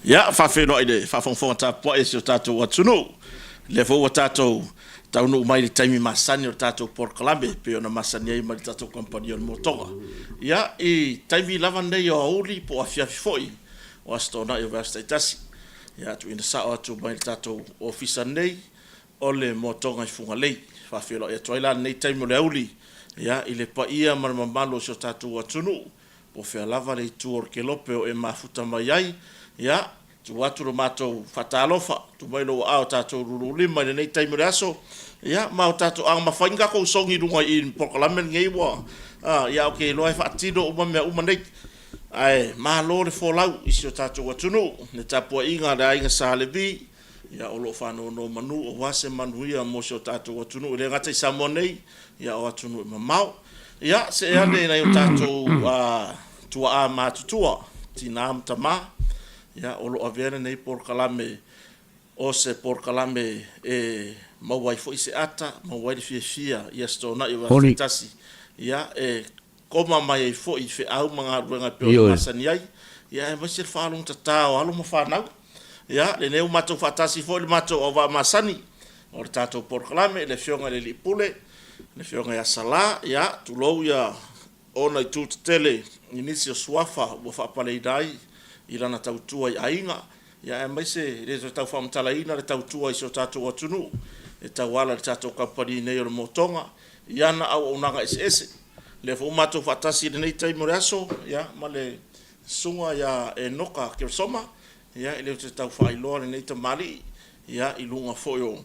Ia, faafeiloai i le faafogafoga tapuai a si o tatou atunuu. O lea foi ua tatou taunuu mai i le taimi masani o le tatou polokalame e pei ona masani ai mai le tatou kamupani o le Motoga. Ia, i taimi lava nei o aoauli po o afiafi foi o Aso Toonai o vaiaso taitasi, ia, tuuina sao atu mai le tatou ofisa nei o le Motoga i Fugalei. E faafeiloai atu ai la i lenei taimi o le aoauli, ia, i le paia ma le mamalu o si o tatou atunuu, Po o fea lava le itu o le kelope o e mafuta mai ai, ia, tuu atu lo matou faatalofa, tuu mai lou aao tatou lululima i lenei taimi o le aso, ia, ma o tatou a mafai ni tatou sogi i luga i i le polokalame lenei ua, a, ia, ou te iloa e faatino uma mea uma nei. Ae malo le folau i si o tatou atunuu, le tapuaiga a le Aiga Sa Levi, ia, o lo o faanonomanu aua se manuia mo si o tatou atunuu, e le gata i Samoa nei, ia, o atunuu e mamao. Ia, see ane i nai o tatou tuaa matutua, tina ma tama, ia, o lo o avea lenei polokalame o se polokalame e maua ai foi se ata, maua ai le fiafia i Aso Toonai o Vaiaso taitasi, ia, e koma mai ai foi i feau ma galuega e pei ona masani ai, ia, aemaise le faalogotata o alo ma fanau. Ia, lenei ua matou faatasi foi le matou auvaa masani o le tatou polokalame, le Afioga i le Alii Pule, le Afioga ia Sala, ia, tulou ia ona itu tetele i nisi o suafa ua faapaleina ai i lana tautua i aiga, ia aemaise e le toe tau faamatalaina le tautua i si o tatou atunuu e tauala i le tatou kamupani nei o le Motoga i ana auaunaga eseese. O lea foi ua matou faatasi i lenei taimi o le aso, ia, ma le Susuga ia Enoka Keresoma, ia e le o se tau faailoa lenei tamalii, ia i luga foi o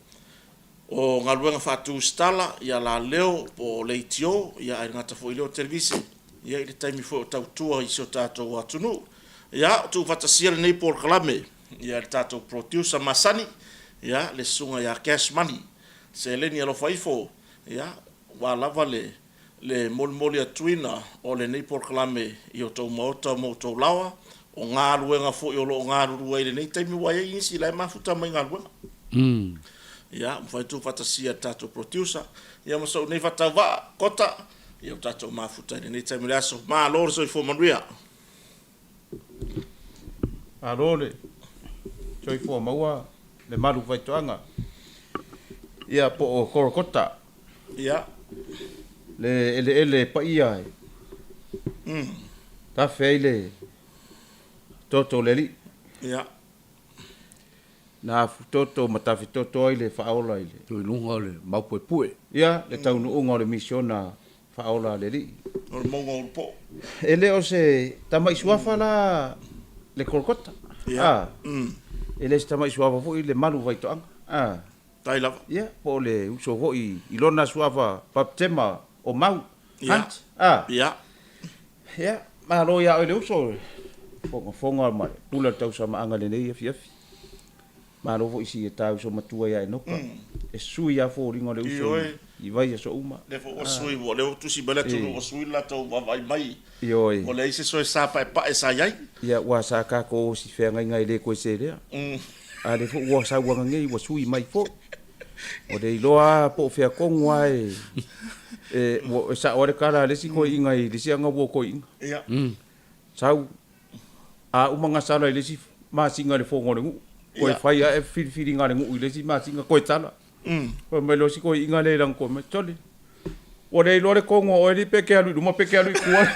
o galuega faatusitala, ia laleo po o leitio, ia ae le gata foi i lea o televise, ia i le taimi foi o tautua i si o tatou atunuu. Ia, o tuufaatasia lenei polokalame, ia le tatou producer masani, ia le Susuga ia Cash Money, seleni alofa ifo, ia aua lava le le molimoli atuina o lenei polokalame i outou maota ma outou laoa, o galuega foi o lo o galulue ai i lenei taimi aua e i ai nisi la e mafuta mai galuega. Ia, mafai ona tuufaatasia e le tatou producer, ia ma sou nei faatauvaa, Kota, ia ua tatou mafuta i lenei taimi o le aso. Malo le soifua manuia. Malo le soifua maua le malu faitoaga, ia po o Kolokota. Ia. Le eleele paia e tafe ai le toto o le Alii. Ia. Na afutoto ma tafetoto ai le faaola i le. Tuiluga o le maupuepue. Ia, le taunuuga o le misiona faaola a le Alii. O le mauga o Ulupoo. E le o se tama'i suafa la le Kolokota, a? E le o se tama'i suafa foi le malu faitoaga, a? Tai lava. Ia, po o le uso foi i lona suafa baptema o Mau, Hunt, a? Ia. Ia, malo ia oe le uso, fogafoga ma le pule o le tausamaaga i lenei afiafi. Malo foi i si ta uso matua ia Enoka, e sui lava foliga o le uso i vaiaso uma. Lea foi ua sui, o lea ua tusi mai le atunuu ua sui le latou vaavaai mai. Ioe. Ua leai se soe sa paepae sa i ai. Ia, aua sa tatou o si feagaiga e le toe selea. A lea foi ua sau ananei ua sui mai foi. Ua le iloa lava po o fea tonu lava e, e, ua, e sao ai le tala a le isi toeaina i le isi agavua o toeaina. Ia. Sau, a uma gasala i le isi masina i le fono a le nuu, toe fai ae filifiliga a le nuu i le isi masina, toe tala. Fai mai loa si toeaina lea i lana toe mai, Sole, ua le iloa le tonu a oe alii pe e te alu i luma pe e te alu i tua.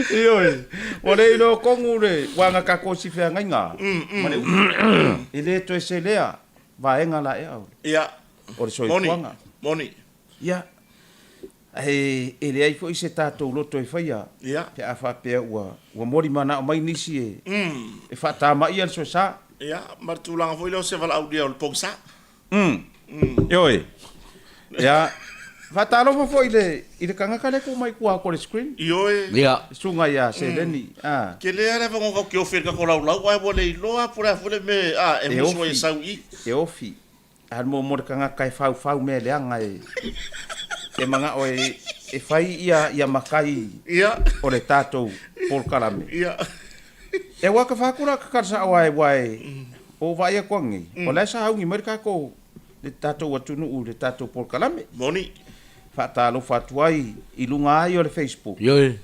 Ioe, ua le iloa tonu le, aua na tatou si feagaiga ma le upu, e le toe selea vaega la ea o le soifuaga. Moni, moni. Ia, Ae e leai foi se tatou loto e faia pe a faapea ua moli manao mai nisi e faatamaia le soesa. Ia, ma le tulaga foi lea o se valaaulia o le pogisa. Ioe. Ia, faatalofa foi i le tagata lea e tu mai i tua atu o le screen. Ioe. Ia. Le susuga ia Seleni. Tele lava le avanoa tatou te ofi ai i le tatou laulau ae ua le iloa po o le a foi le mea e musu ai e sau i i. E ofi. A mo le tagata e faufau mea leaga e e manao e e fai ia ia matai o le tatou polokalame. E ua ka fatu la ka sao ai aua e o vaai atu anei o la e sauni mai le tatou le tatou atunuu i le tatou polokalame. Moni. Faatalofa atu ai i luga ai o le Facebook. Ioe.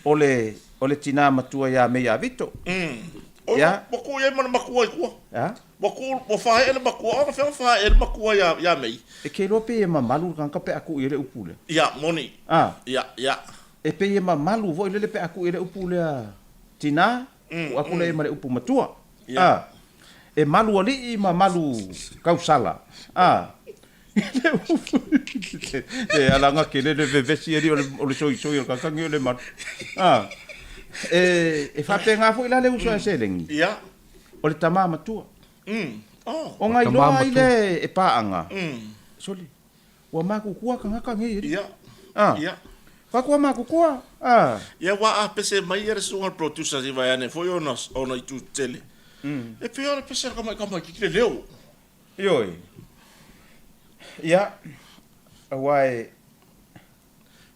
O le. O le tinā matua iā Mei Avito. Oi, Ia. ua tuu i ai ma le matua i tua. A? Ua tuu, ua faaee le matua, o anafea ua faaee le matua iā, iā Mei? E ke iloa pei e mamalu le tagata pe a tuu i ai le upu lea. Ia, moni. A? Ia, ia. E pei e mamalu foi lele pe a tuu i ai le upu lea tinā, tuu atu lea i ai ma le upu matua. Ia. A? E malu alii ma malu kausala. A? Le alaga tele le vevesi alii o le soisoi o le kakagi o le malu. A, e faapena foi la le uso a seleni. Ia. O le tama matua. Oh. O ngai loa ai le e paaga. Sole, ua makutua tagata nei alii. Ia. A. Ia. Faatoa makutua. A. Ia, ua a pese mai ia le susuga i le producer i vaeane foi ona itu tetele. E pei o le pese a le tamaitiiti le leo. Ioe. Ia, aua e...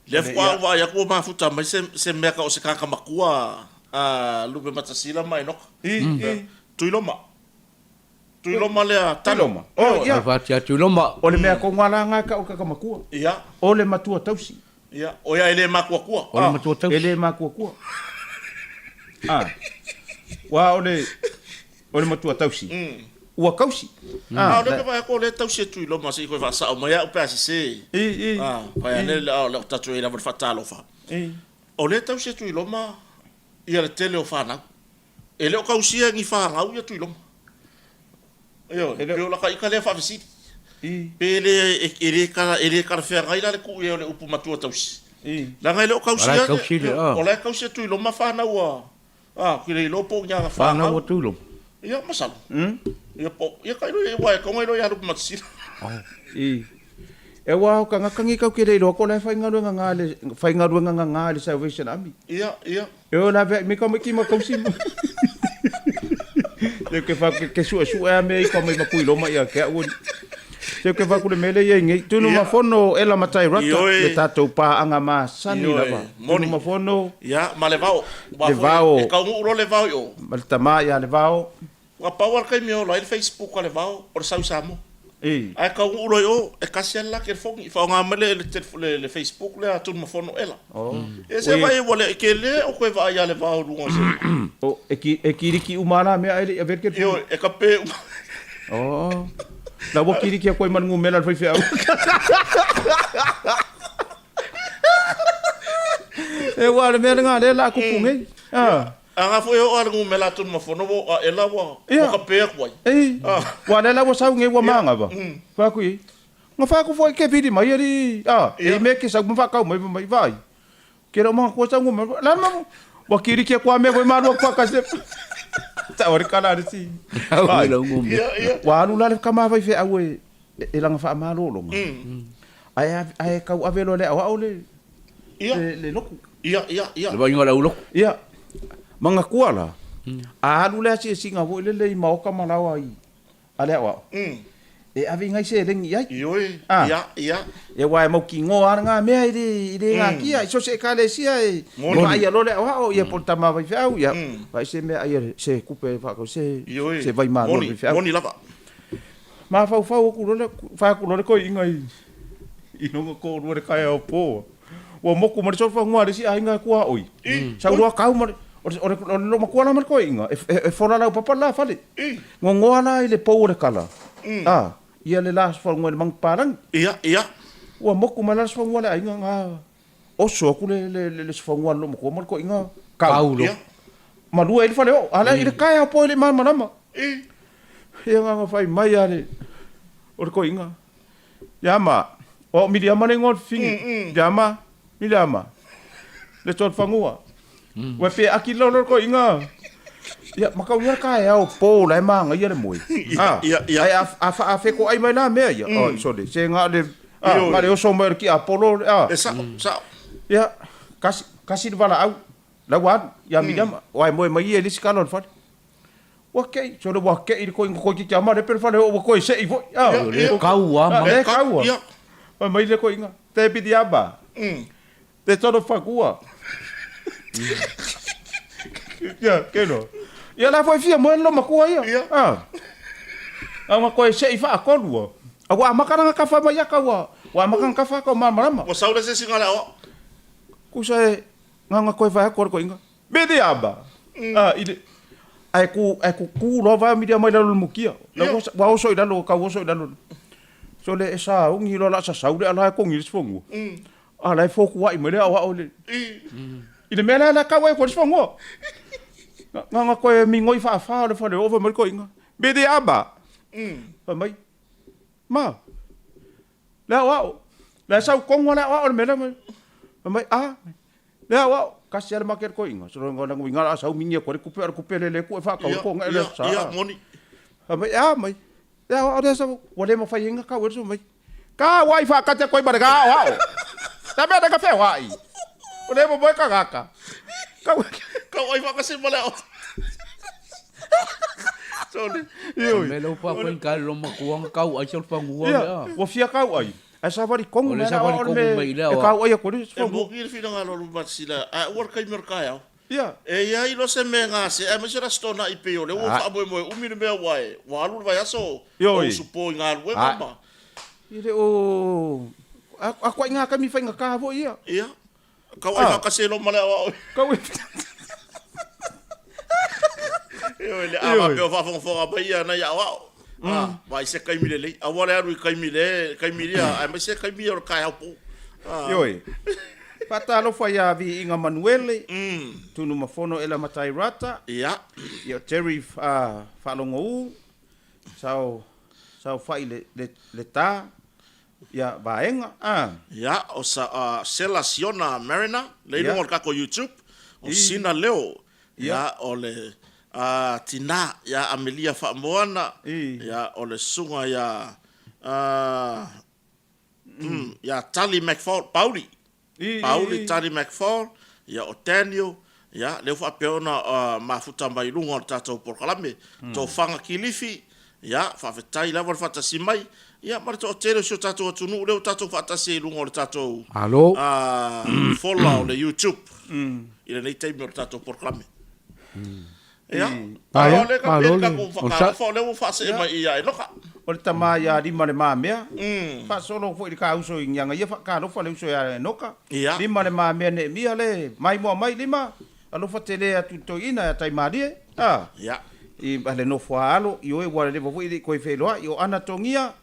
Lea faatoa ou vaai atu ua mafuta mai se, se mea ka o se kanaka matua a Lupematasila ma Enoka. I, i. Tuiloma. Tuiloma lea Tanu. Tuiloma. Oh, ia. Alfa tia Tuiloma. O le mea tonu lava la lena e tau o le kanaka matua. Ia. O le matua tausi. Ia, o ia e le makuakua. O le matua tausi. E le makuakua. A. Aua o le, o le matua tausi. Ua kausi. A o lea ke vaai atu o lea e tausi e Tuiloma se i koe faasao mai au pe a sese. I, i. A, fai ane le o tatou i lava le faatalofa. I. O lea e tausi e Tuiloma ia le tele o fanau. E le o tausia e ni fanau ia Tuiloma. Ioe, pei o laka ita lea faafesili. I. Pe le, e le kala, e le kalafeagai la le tuu i ai o le upu matua tausi. I. Leaga e le o tausia. O la e tausi le, a. O la e tausi e Tuiloma fanau a, a, ou te le iloa po o ni ana fanau. Fanau a Tuiloma. Ia, masalo. Ia, po, ia tailo ia, aua e toga iloa ia Lupematasiga. I. E aua o tagata nei kau ke le iloa ko la e faigaluega nga le faigaluega nga nga le Salvation Army. Ia, ia. E o la vea me ka mai ki ma kausi. Se ke fa ke sue sue a me i ka mai ma kui loma ia ke au. Se ke fa ku le mele ia ngi tunu ma fono ela matai rata le tatou paaga masani lava. Tunu ma fono. Ia, ma le vao. Le vao. E kaunuu loa le vao i o. Ma le tama ia le vao. Ua pau lava le taimi e ola ai le Facebook a le vao o le sau i Samoa. I. Ae kaunuu loa i o, e kasi lava le la telefoni, faaaoga mai le Facebook lea a Tunumafono Ela. E se vaai ua le tele o toe vaai ia le vao i luga o se. O, e kiliki uma la mea ae le i avea le telefoni. Ioe, e kape uma. Oh. La ua kiliki atu ai ma le numera a le faifeau. E ua o le mea lena lea o le a tupu nei. A nga foi e oo lava le numera a Tunumafono ua oo ae la ua kape atu ai. Ei, ua lea la ua sau nei ua manava. Fai atu i ai. Na fai atu foi ke vili mai alii, a, e i mea ke sau ma faatau mai, mai vaai. Ke leo manatua sau numera, la ma, ua kiliki atu a mea foi ma alu atu faatasi. Tau le kala a le si. Vaai. Ua alu la le tama faifeau e, e lana faamalologa. Ae, ae tau ave loa e le aoao le, le, le lotu. Ia, ia, ia. Le vaaiga o le aulotu. Ia, manatua la, a alu le asiasiga foi lele i maota ma laoa i, a le aoao, e ave i nai seleni i ai. Ioe, Ah. ia, ia. E aua e mautinoa lava lena mea e le, e le natia. I so o se ekalesia e Moni. vaaia loa le aoao, ia po o le tama faifeau, ia, vaai se mea ai se kupe e faakau, se, Ioe. se vaimalo a le Moni, faifeau. moni lava. Mafaufau atu loa le, fai atu loa le toeaina i, i lona toalua i le taeao po. Ua moku ma le solofanua a le isi aiga e tuaoi. Sau loa kau ma le, o le, o le, o le loomatua la ma le toeaina, e, e, e fola laupapa le la fale. Gogoa la i le pou o le kala, a, ia le la sofanua i le manupapalagi. Ia, ia. Ua moku mai la le sofanua a le aiga na oso atu le, le, le, le sofanua a le loomatua ma le toeaina kau. Kau loa. Ia. Malua ai le faleoo, a la i le taeao po e le i malamalama. I. Ia na fai mai a le, o le toeaina, Ia ma, o au Miliama le igoa o le fifine. Ia ma, Miliama, le tolu fanua. Ua pe aki loa le toeaina. Ia, ma kau ia le taeao po la e magaia le moe. Ia, ia, ia. Ae a, a faafekoai mai la mea ia. Oi, sole, se na o le, a, Ioe. na o le oso mai o le kiapolo, a. E sao, sao. Ia, kasi, kasi le valaau, la ua alu, ia Miliama, aua e moe mai ia i le isi kala o le fale. Ua kei, sole ua kei le koinga koi kiki ama le pele fale o ua koi sei foi. Ah, Ia, Le kau a ma. Le kau a. Ia. Fai mai le koinga, te pidi ama. Te toro fakua. Ia, ke no. Ia la foi fia moe lo makua ia. Ia. Ah. A ua koe sei faatolu a. A ua amaka langa kafa mai ia kau a. Ua amaka langa kafa kau malamalama. Ua sau le sesiga le aoao. Kusa e nganga koe fai atu a le koinga. Miriama, a, i le, ae ku, ae kukū loa vae o Miriama i lalo o le mukia. La ua, ua oso i lalo, kau oso i lalo. Sole e sauni loa la sasau le ala e kongi le sifonua. A la e fokuaʻi mai le aoao i le, i le mea lea la kau ai koe le sifonua. Na, na koe migoi faafa o le fale oo fai mai le toeaina, Miriama, fai mai, ma, le aoao, la e sau tonu lava le aoao i le mea lea. Fai mai, a, Le aoao, kasi lava le make le toeaina, sologa o le uiga a sau mingi atu ai le tupe, a o le tupe lele atu e faatau ai toga e le aso sa. Ia, moni. Fai mai, e a mai? Le aoao lea sau, ua le mafai ai ona tau ai le mai. Ka ua i faakati atu ai ma le aoao. Ta mea na feoai. O le momoe tagata. Kau Kau ai faakasi ma le aoao. Sorry. Ioi. Me lau pa koe ka lo makuanga kau ai sol pangua Ia, le. ua fia kau ai. Ae savali kogu O le mai savali le kogu mai le e aoao. kau ai aku le E moki le finagalo o Lumatasila, ae ua le taimi o le taeao. Ia. E i ai loa se mea e gase, aemaise le Aso Toonai pei o lea ua faamoemoe umi le mea aua e ua alu le vaiaso o Ioi. usupo i galuega ma. E le o a koai ngā taimi faigata foi ia. Ia. Kau ai faatasi ai loa ma le aoao. Kau ai. Ioe, le a faapea o faafogafoga mai ia nai aoao. Ah, vaai se taimi lelei. Aua le alu i taimi le, taimi lia, aemaise taimi o le taeao po. Ah. Ioe. Faatalofa ia Viiga Manuele, Tunumafono Ela Matai Rata, Ia. ia o Terry uh, Faalogoū, Sao, Saofai le, le, le Ta, Ia, vaega, a. Ia, o sa, a, Sela Siona Mariner, lea i luga o le tatou YouTube, o Sina Leo, ia, o le, a, tinā ia Amelia Faamoana, ia, o le susuga ia, a, mm, ia Tali McFall, Pauli, Pauli Tali McFall, ia o Daniel, ia, lea ua faapea ona mafuta mai i luga o le tatou polokalame, Tofaga Kilifi, ia, faafetai lava le faatasi mai, ia, ma le toatele o si o tatou atunuu lea ua tatou faatasi ai i luga o le tatou Malo. fola o le YouTube i lenei taimi o le tatou polokalame. Ia, Aia, o lea malo le tatou onosai. whakaalofa, o lea ua faasee mai ia Enoka. O le tama ia Limalemamea, faasolo foi i le ka uso i Niaga ia faakalofa le uso ia Enoka. Ia. Limalemamea Neemia le maimoa mai Lima, alofa tele atu i le toeaina ia Taimalie, a. Ia. I le nofo a alo, ioe ua leva foi e le i toe feiloai, o Anatogia,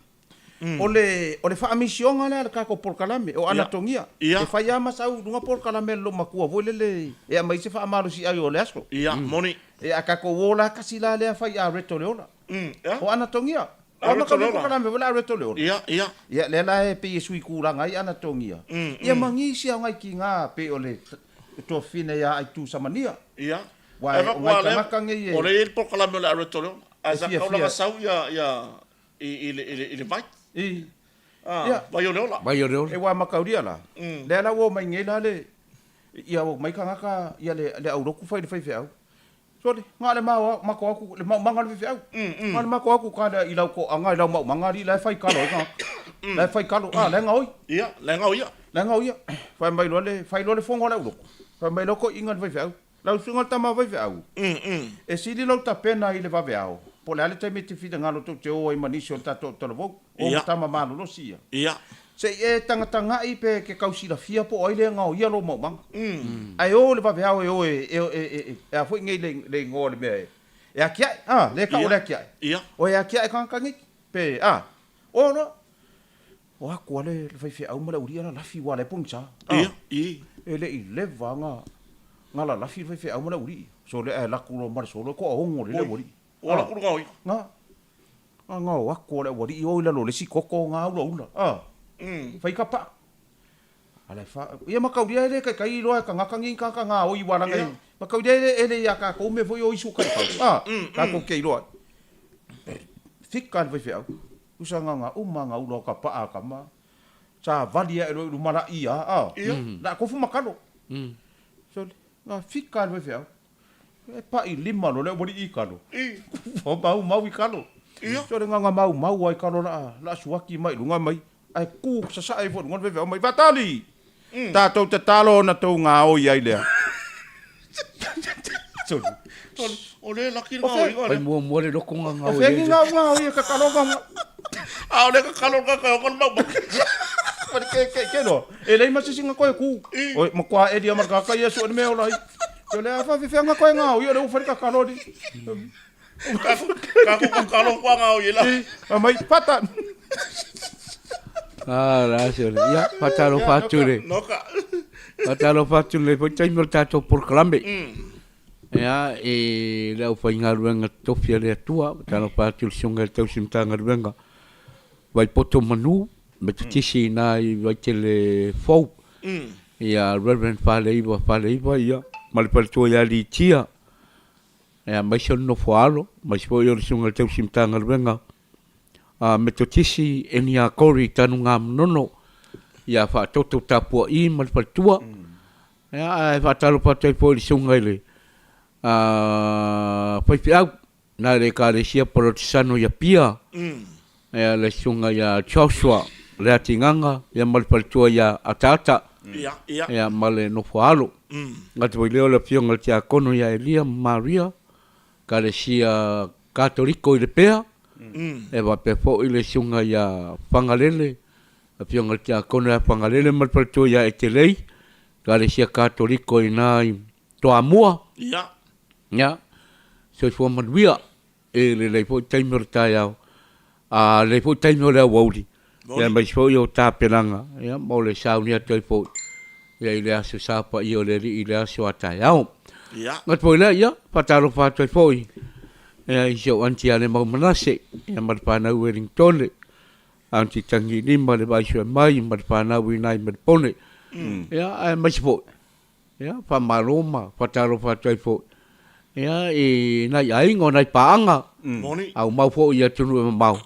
O le, o le faamisioga lea a le tatou polokalame, o Anatogia. Ia. E fai lava ma sau i luga polokalame a le loomatua foi lele e aumai ai se faamalosiau o le aso. Ia, moni. E a tatou o la tasi la lea fai Areto le ola. Ia. O Anatogia. Areto le ola. Polokalame foi le Areto le ola. Ia, ia. Ia, lea la e pei e sui tulaga ai Anatogia. Ia ma nisi o nai tiga pei o le tuafafine ia Aitu Samania. Ia. Aua o nai tagata nei e. O lea e i ai le polokalame o le Areto le ola. Ae sa E tatau la fiafia. ona sau ia, ia i, i, le, i, le, i le vai. I. Ah, Ia. vai o le ola. Vai o le ola. E ua makaulia la. Lea la ua omai nei la le, ia omai tagata ia le, le aulotu fai le faifeau. Sole, na o le ma, mako aku, le maumaga o le faifeau. Na o le mako aku ka i lau toaga i lau maumaga alii la e fai kalo ai tagata. La e fai kalo, ah, la e gaoi. Ia, la e gaoia. La e gaoia. Fai mai loa le, fai loa le fono a le aulotu. Fai mai loa toeaiina i le faifeau. Lau susuga le tama faifeau, e sili lou tapena i le vaveao, po o le a le taimi e te finagalo tou te o ai ma nisi o le tatou talavou, o ma tama malolosi ia. Se i e tagataga'i pe ke kau silafia po o ai lea e gaoia lou maumaga. Ae o le vaveao e o e, e, e, e, e a foi nei le, le igoa o le mea e, e atia'e, a, lea e tau o le atia'e. O e atia'e tagata nei, pe, a, o loa. O aku a le faifeau ma le aualii a lalafi ua le pogisa. Ia, i. E le i leva nga nga lalafi le faifeau ma le aualii. So le ae laku loa ma le solo e toaogo le le aualii. Ua laku le gaoi. Nga nga nga o aku a le aualii o i lalo o le isi koko nga ulaula. A. Fai ka paa. A le fa ia makaulia e le kaikai loa e kagaka ni ka ka gaoi ua langa i makaulia e le e le ia kakou mea foi o isu kaikau. A. Kakou ke iloa ai. Fika le faifeau. Usa nga uma nga ula o ka paa ka ma. Sa vali ae loa i luma laʻi a, a. La kofu ma kalo. Sole, nga fika le faifeau. E paʻi lima loa le aualii i kalo. Ua maumau i kalo. Sole nga nga maumau a i kalo la la suaki mai luga mai. Ae ku sasae ifo i luga le faifeau mai, Fatali! Tatou tatalo ona tou gaoi ai lea. Sole. Sole, o lea e laki le gaoiga lea. Fai muamua le loko nga O gaoi fea ai ki le. ngau gaoi e kakalo nga. A o lea kakalo le kakaoga le maumau. Ke, ke, ke loa, e leai ma se isi nga koe ku. Oi, matua eli a ma le kaka ia sue le mea ola ai. Sole a faafefea koe gaoi o lea ua fai le kakalo alii. Kako kakalo kua gaoi e la. Fai mai, fata. Ah, la sole. Ia, faatalofa atu i le. Noka. Faatalofa atu i lenei foi taimi o le tatou polokalame. Ia, i le aufaigaluega totofi a le Atua, faatalofa atu i le Susuga i le Tausi Matagaluega Vaipoto Manu, Metotisi i ina i Vaitele Fou, ia Reverend Faleiva Faleiva, ia, ma le faletua ia Litia, ia, aemaise o le nofo a alo, aemaise foi o le Susuga i le Tausi Matagaluega Metotisi Enia Corey Tanugamanono, ia Faatoto Tapua'i ma le faletua. Ia, ae faatalofa atu ai foi i le Susuga i le faifeau na le Ekalesia Polotesano i Apia, ia le Susuga ia Joshua Leatigaga ia ma le faletua ia Ataata ia ma le nofo a alo. Gata foi lea o le Afioga i le Tiakono ia Elia ma Maria, Ekalesia Katoliko i Lepea, e faapea foi le Susuga ia Fagalele, Afioga i le Tiakono ia Fagalele ma le faletua ia Etelei, Ekalesia Katoliko i ina i Toamua. Ia. Ia, soifua manuia i lenei foi taimi o le taeao, a lenei foi taimi o le aoauli, ia aemaise foi o tapenaga, ia, mo le sauni atu ai foi, ia, i le Aso Sa paia o le Alii i le aso a taeao. Ia. Gata foi lea, ia, faatalofa atu ai foi, ia, i si ou aunty ia Lemau Manase, ia, ma le fanau Wellingtone, aunty Tagilima le Vaisuemai ma le fanau i nai Melipone, ia, aemaise foi, Ia, faamalo ma faatalofa atu ai foi, ia, i nai aiga, o nai paaga, Moni. aumau foi i atunuu e mamao.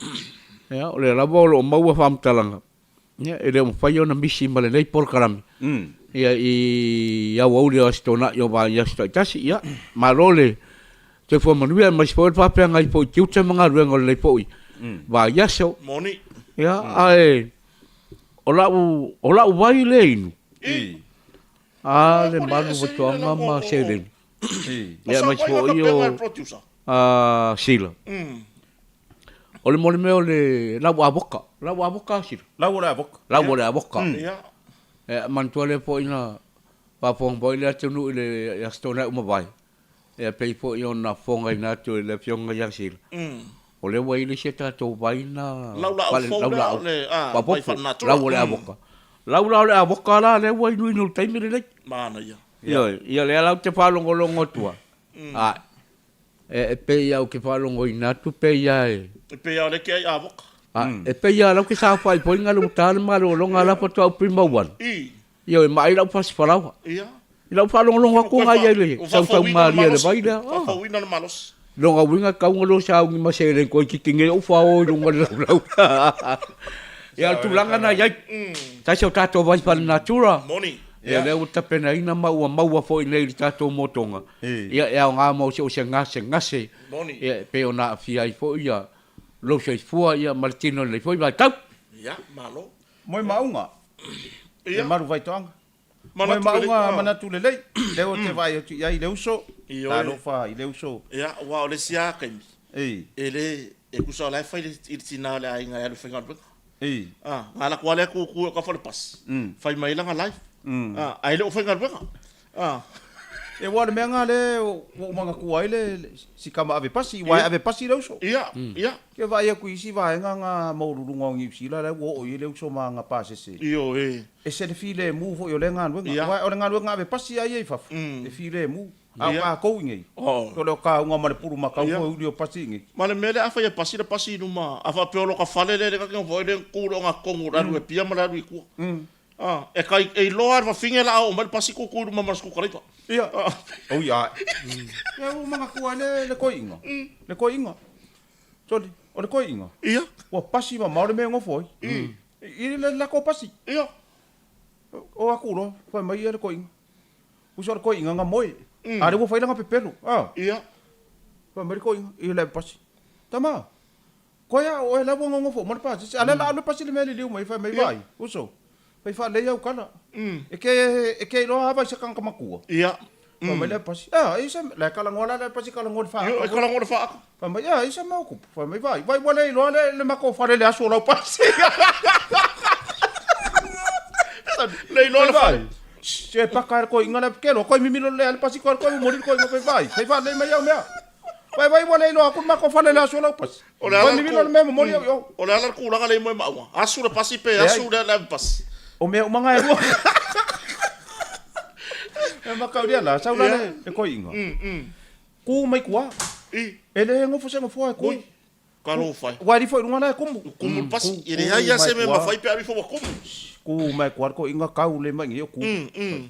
Ia, o lea lava o lo o maua faamatalaga, ia, e le o mafai ona misi ma lenei polokalame, ia, i aoauli o Aso Toonai o vaiaso taitasi. Ia, malo le soifua manuia, aemaise foi o le faafeagai foi i tiute ma galuega o lenei foi vaiaso. Moni. Ia, ae o lau, o lau vai le inu. A le malu faitoaga ma seleni. Ia aemaise foi o Sila. O le mo le mea o le lau avoka. Lau avoka a Sila. Lau o le avoka. Lau o le avoka. E manatua lea foi na faafofoga foi le atunuu i le Aso Toonai ua mavae. E pei foi ona fofogaina atu e le Afioga ia Sila, o lea ua i ai le isi a tatou vai na Lau laau fou lea o le vai faalenatura. Lau o le avoka. Lau la o le avoka la lea ua inuinu i le taimi lenei. Manaia. Ioe, ia lea la ou te faalogologo atu ai, e pei lava ou te faalogoina atu pei lava e... E pei lava o lea e te ai avoka. E pei lava o la ou te saofai foi na luta le malologa la faatoa ou pima uana. Ioe, ma ai lau fasifalaoa. Ia. I lau faalogologo atu na ia i le sausau malie a le vai lea. Faafouina le malosi. Lona uiga tau na lua sauni ma seleni toeitiiti nei ou fao i luga o le laulau. Ia, o le tulaga na i ai. Tasi o tatou vai faalenatura. Moni. Ia, lea ua tapenaina ma ua maua foi nei i le tatou motoga. Ia, e aoga mo so o se gasegase. Moni. Ia, e pei ona aafia ai foi ia lou soifua ia ma le tino i lenei foi vaitau. Ia, malo. Moe maauga, le malu vaitoaga. Moe maauga manatu lelei, lea ou te vaai atu i ai i le uso, talofa i le uso. Ia, aua o le isi lava taimi, e le, e tusa o la e fai i le tina o le aiga e alu e faigaluega. A, na alu atu lava lea tutu i autafa o le pasi, fai mai ai lana life, ae le o faigaluega. E ua o le mea lena lea ua ou manatua ai le si tama ave pasi, aua e ave pasi le uso. Ia, ia. Ke vaai atu i isi vaega na maualuluga o Niu Sila la ua oo i ai le uso ma ana pasese. Ioe. Ese le filemu foi o lea galuega. Aua o le galuega ave pasi a ia i fafo, e filemu. A o tatou i nei, o le kauga ma le pulumakau foi uli o pasi i nei. Ma le mea lea afai e pasi le pasi i luma, a faapea o lota fale lea ta te nofo ai lea na tu i le ogatotonu o le alu i Apia ma le alu i tua. A, e kai, e iloa lava e le fafine la a oo mai le pasi tutu i luma ma le sukukalaipa. Ia. Oi ae. Ia ua manatua ai le, le toeaina. Le toeaina. Sole, o le toeaina. Ia. Ua pasi mamao le mea e nofo ai. I le latou pasi. Ia. O atu loa, fai mai ia le toeaina. Uso o le toeaina na moe. A lea ua fai lana pepelo. A. Ia. Fai mai le toeaina, i le pasi. Tama, Koe a oe la ua nonofo uma le pasese, a lea la alu le pasi le mea liliu mai fai mai vaai, uso, fai faalelei au tala. E ke, e ke iloa ava i se kanaka matua. Ia. Fai mai lea pasi, a, e se, la e talanoa la le pasi talanoa le faata. Io, e talanoa le faata. Fai mai, a, e se mea o tupu. Fai mai, vaai, vai ua le iloa le, le matou fale le aso o lau pasi. Le iloa le fale. Se paka e le koiga le kelo koi mimilo le ale pasi koi koi momoli le koiga fai vai. Fai faalelei mai au mea. Vai vai ua le iloa aku le matou fale le aso lau pasi. O le ala Koi mimilo le mea momoli au i o. O le ala le tulaga lea i Moemauga. Asu le pasi pe asu le ave pasi. O mea uma nga e lua. E makaulia la, sau la le koiga. Ku mai kua. E le gofo se gofoa e ku. Talofa e. Ua alifo i luga la e kumu. Kumu le pasi. E leai lava se mea e mafai pe a alu ifo ua kumu. Ku mai kua le koiga kau le mai ngi o ku.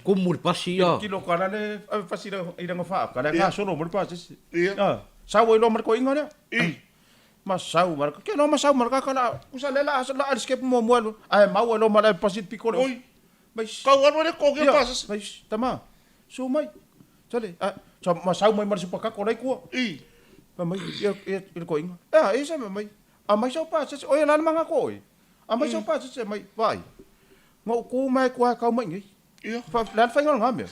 Kumu le pasi ia. Kilo ka la le ave pasi i langa faaka le gasolo mo le pasese. Sau ai loa ma le koiga lea. Ma sau ma le ke loa ma sau ma le kaka la kusa le la la le skepu muamua alu ae mau ai loa ma le ave pasi i le piko le ofi. Mai. Kau alu ai le totogi o le pasese. Mai tama. Su mai. Sale, a, sa ma sau mai ma le supakako la i kua. I. Fai mai, ia, ia, i le koiga. Ea, e se mea mai. Aumai sau pasese, oi e la le magako oe. Aumai sau pasese mai, vaai. Na ou ku mai kua e kau mai nei. Ia. Fa, le a le faiga o lena mea.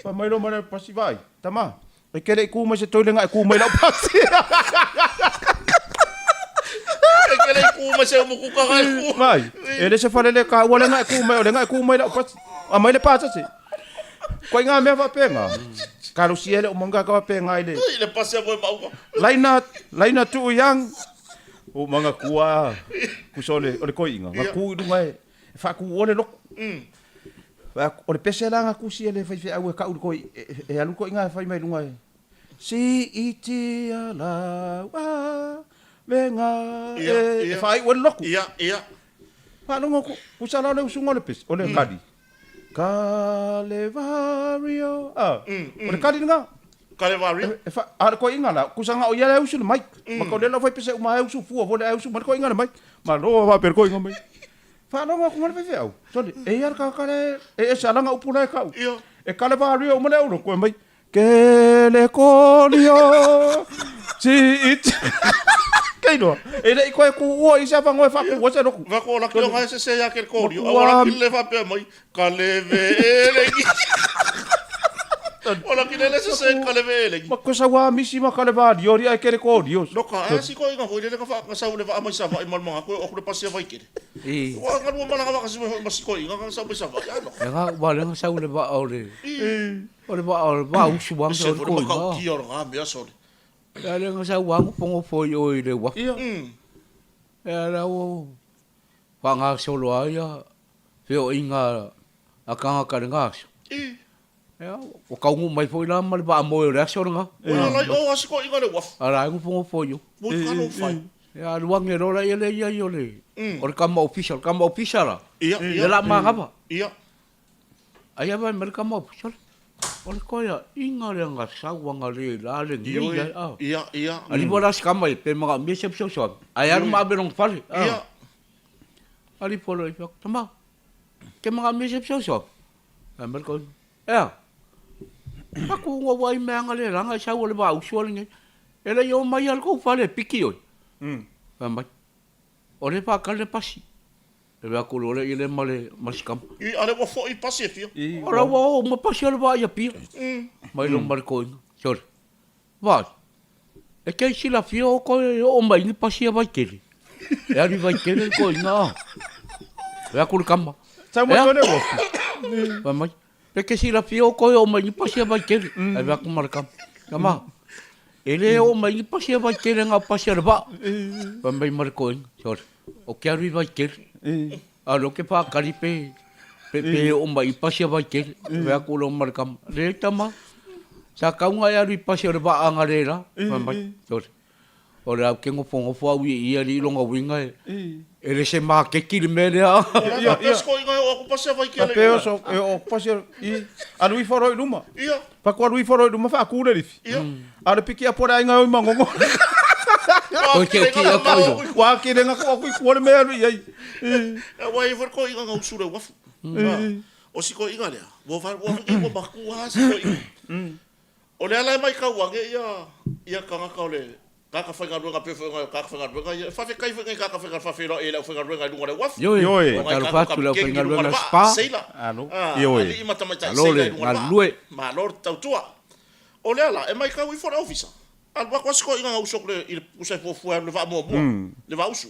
Fai mai loa ma le pasi, vaai, tama, e ke le i ku mai se toilega e ku mai lau pasi. E ke le i ku mai se umukuka ga e ku. Vaai, e le se fale le kaua lega e ku mai, o lega e ku mai lau pasi. Aumai le pasese. Koe ngā mea whapenga. Kalosi e le o manga ka whapenga i le. I le pasi a moe mauga. Laina, laina tuu yang. O manga kua. Kusa o le, o le koiinga. Nga ku i lunga e, e whaaku o le loko. O le pese la nga kusi e le whaiwheau e kau le koi, e, e alu koiinga e whai mai lunga e. Si i tia lau a me nga e, e whaai o le loko. Ia, ia. Whaalongo ku, kusa la o le usunga o le pese, o le kali. Kalevario. Ah, o le kali lena. Kalevario. E fa, a le koiga la, kusa nga o ia le usu le mai. Ma ko le la fai pese uma e usu fua fo le usu ma le koiga le mai. Ma lo va per koiga mai. Faalogo aku ma le faifeau. Sole, e ia le kaka le, e ese ala nga upu la e kau. E Kalevario uma le ulo koe mai. Kelekolio si it. Kei noa. E le i koe ku ua i se afango e whaku ua se roku. Wako o laki o ngai se se ia kelekolio. A o laki le whapea mai. Ka leve e lengi. O laki le le se se ka leve e lengi. Ma koe sau a misi ma ka leva rio ria e kelekolio. No ka a si koe inga hoi le ka wha ka sau le wa mai sa wa i malmanga koe o kule pasia vai kere. Ua nga lua malanga waka si mai hoi ma si koe inga ka sau mai sa wa i ano. E nga ua le nga sau le wa o le. O le vaa o le vaa usu anga Se o le fole koiga. makautia o lena mea sole. Ia le nga sau anga pogofo i o i le uafu. Ia. Ia la ua faagasolo ai ia feoaiga a tagata i lena aso. Ia ua taunuu mai foi la ma le vaa moe o le aso lena. Ua ala i o a si koiga le uafu. A la e nofonofo i o. Ua talo fai. Ia alu ane loa laia lea i ai o le o le tama ofisa, o le tama ofisa la. Ia, ia. Ia la manava. Ia. Ai a mai le tama ofisa le. O le koia inga le anga sau anga le la le ni ia a. Ia, ia. Ali mo la skama pe manga me se pso so. Ai alu ma be long fale. Ia. Ali polo i fa tama. Ke manga me se pso so. Ai mai ko. Ea. Paku ngo wai me anga le ranga sau le va usu le ni. E le yo mai al ko fale piki oi. Ai mai. O le pa kale pasi. E vea kulu ole i le ma le ma le sikama. I ale ua foi pasi e fia. O la ua o ma pasi o le vaa i Apia. Mai lo ma le koina. Sole. Vai. E kei silafia o koe e oo mai ni pasi a Vaitele. E alu i Vaitele le koina a. Vea kulu kama. Sau mai koe le uafu. Fai mai. Pe ke silafia o koe e oo mai ni pasi a Vaitele. Ai vea ku ma le kama. Kama. E le oo mai ni pasi a Vaitele nga pasi a le vaa. Fai mai ma le koina. Sole. O ke alu i Vaitele. A lo ke whakari pe, pe, pe o mai i pasi a Vaitele. Wea aku lo ma le kama. Le tama, sa kaunga e alu i pasi o le vaanga le la. Fai mai, sole. O le au ke ngofongofo au i ia li longa winga e. E le se makeki le mea lea. Ia, ia. Ko inga e o aku pasi a Vaitele. Pe o so, e o aku pasi a, i, alu ifo ro i luma. Ia. Paku alu ifo ro i luma whaaku le rifi. Ia. A le piki apo le ainga oi mangongo. Koe te uki ia koe roa. Wa ki renga ko aku i kua le mea alu i ai. E wai e fai ko inga ngau sure wafu. O si ko inga lea. Ua whai ua whai ua maku ha si ko inga. O le ala e mai kau ange ia ia kangaka o le kaka whaigaluega pe whai kaka whaigaluega ia whawhekai whai kaka whaigaluega whawhela e lau whaigaluega i lunga le wafu. Ioe. Ioe. Ua talofa atu le aufaigaluega spa. Seila. Alo. Ioe. Alii ma tamaitai Alo seila le i lunga le galulue. Malo le tautua. O le ala e mai kau ifo le ofisa. Alu atu a si koiga ga uso le i le pusa e fuafua e alu le vaa muamua, le vaa usu.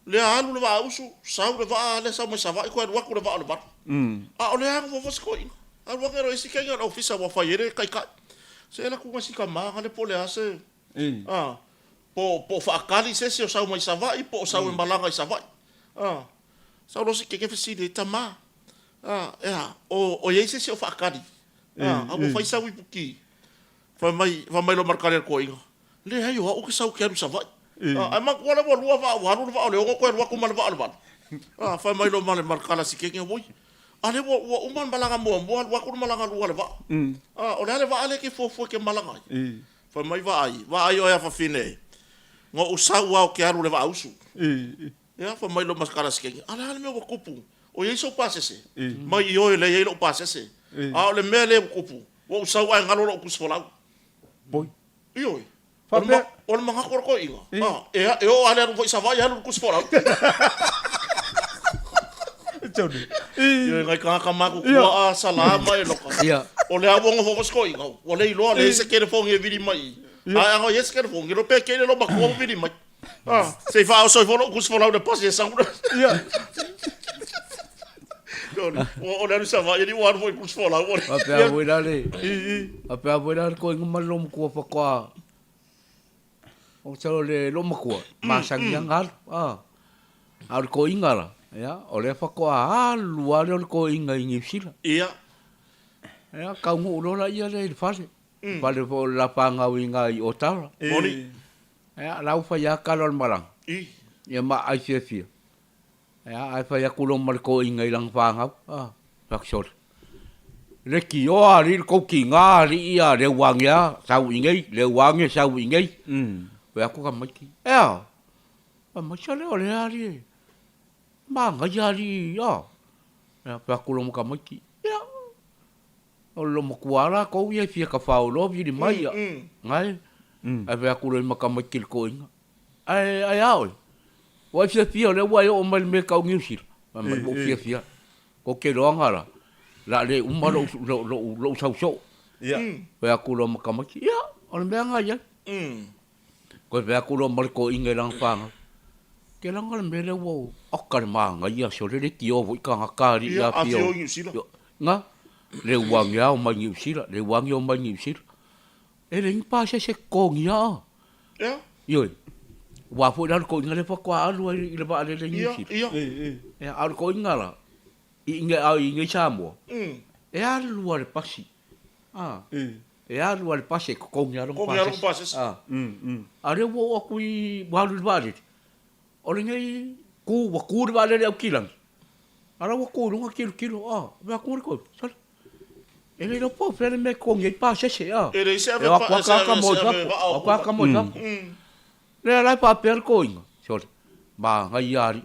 Lea alu le vaa usu, sau le vaa lea sau mai Savaii koe alu atu le vaa o le valu. A o lea nofonofo si toeaina. Alu ane loa i isi kegi o le ofisa ua fai ai le taitai. Se alu atu si tama na le po o le a se, a, po, po o faatali se isi o sau mai Savaii po o sau e malaga i Savaii. A, sau loa si keke fesili ai, tama, a, e a, o, o i ai se isi o faatali? A, a ua fai sau ipuki. Fai mai, fai mai loa ma le tali a le toeaina, Leai o au ou te sau ou te alu i Savaii. Ae manatua lea ua lua vaa ua alu le vaa o le 6 toe alu atu ma le vaa o le 8. A, fai mai loa ma le ma le tala a si keke, Oi, a lea ua ua uma le malaga muamua alu atu le malaga lua a le vaa. A, o le a le vaa lea e te fuafua e te malaga ai? Fai mai, Vaai, vaai oe afafine, na ou sau lava ou te alu i le vaa usu. Ia, fai mai loa ma le tala a si keke, A o le a le mea ua tupu? O i ai sou pasese? Mai ioe o lea e i ai lou pasese. A o le mea lea ua tupu, ua ou sau ae galo lou tusifolau. Poi. Ioe. Faapea. O le manatu o le toeaina, a, e, e oo lava le alu foi i Savaii, alu i le tusifolau. Tony. Ioe, nai tagata matutua a salama e loka. Ia. O le a ua nofo foi si toeaina, ua le iloa, leai se telefoni e vili mai i. Ae ana i ai se telefoni, iloa pe kei le lou matua ua vili mai. A, se i faaoso ifo lou tusifolau i le pasi e sau. Ia. O le alu i Savaii, alii ua alu foi i le tusifolau. Faapea foi la le, faapea foi la le toeaina ma le loomatua faatoa, masalo le loomatua, masani lava ona alu, a. A o le toeaina la, ia, o lea faatoa alu lava lea o le toeaina i Niu Sila. Ia. Ia, taunuu loa lea i le fale, fale foi o le lapanau i ina i Otara. Moni. Ia, la ua fai lava tala o le malaga. Ia ma ai fiafia. Ia, ae fai atu loa ma le toeaina i lana fanau, a, fai atu, sole, leitioa alii le tou tiga alii a leu ane a, sau i inei, leu ane sau i inei. Fai atu tamaiti, e a? Fai mai, sole, o lea alii e manaia alii, a. Ia, fai atu loa ma tamaiti, ia, o le loomatua lava latou ia e fia tafao loa vili mai, a, gae. Ae fai atu loa ma tamaiti i le toeaina, Ae, ae a oe? Ua e fiafia o lea ua e oo mai i le mea e tau Niu Sila? Fai mai, ua ou fiafia. Kou te iloaga la, o le a le uma lou, lou, lou, lou sau soo. Ia. Fai atu loa ma tamaiti, ia, o le mea lena e i ai. Toe fai atu loa ma le toeaina i lana fanau, Te laga le mea lea ua ou, oka le manaia, sole le tio foi tagata alii Ia, afio. afio i Niu Sila. Na, le uagi lava omai Niu Sila, le uagi omai Niu Sila. E leai ni pasese totogia a. Ea. Ioe. Aua foi la o le toeaina lea faatoa alu ai i le vaalele i Niu Sila. Ia, ia. Ia, a o le toeaina la, i inei a i inei Samoa, e alu lava i le pasi. A. E alu lava i le pasi e totogi lava lona pasese. Totogi lava lona pasese. A. A o lea ua oo atu i, ua alu i le vaalele, o lenei ku, ua ku le vaalele i Aukilani, a o la ua tu i luga tilotilo, a, vaai atu le toeaina, sole, E le iloa po o fea le mea e totogi ai pasese, a. E leai se ave pa, se ave, se ave vaa o atu aka mo i fafo. Lea la e faapea le toeaina, sole, manaia alii,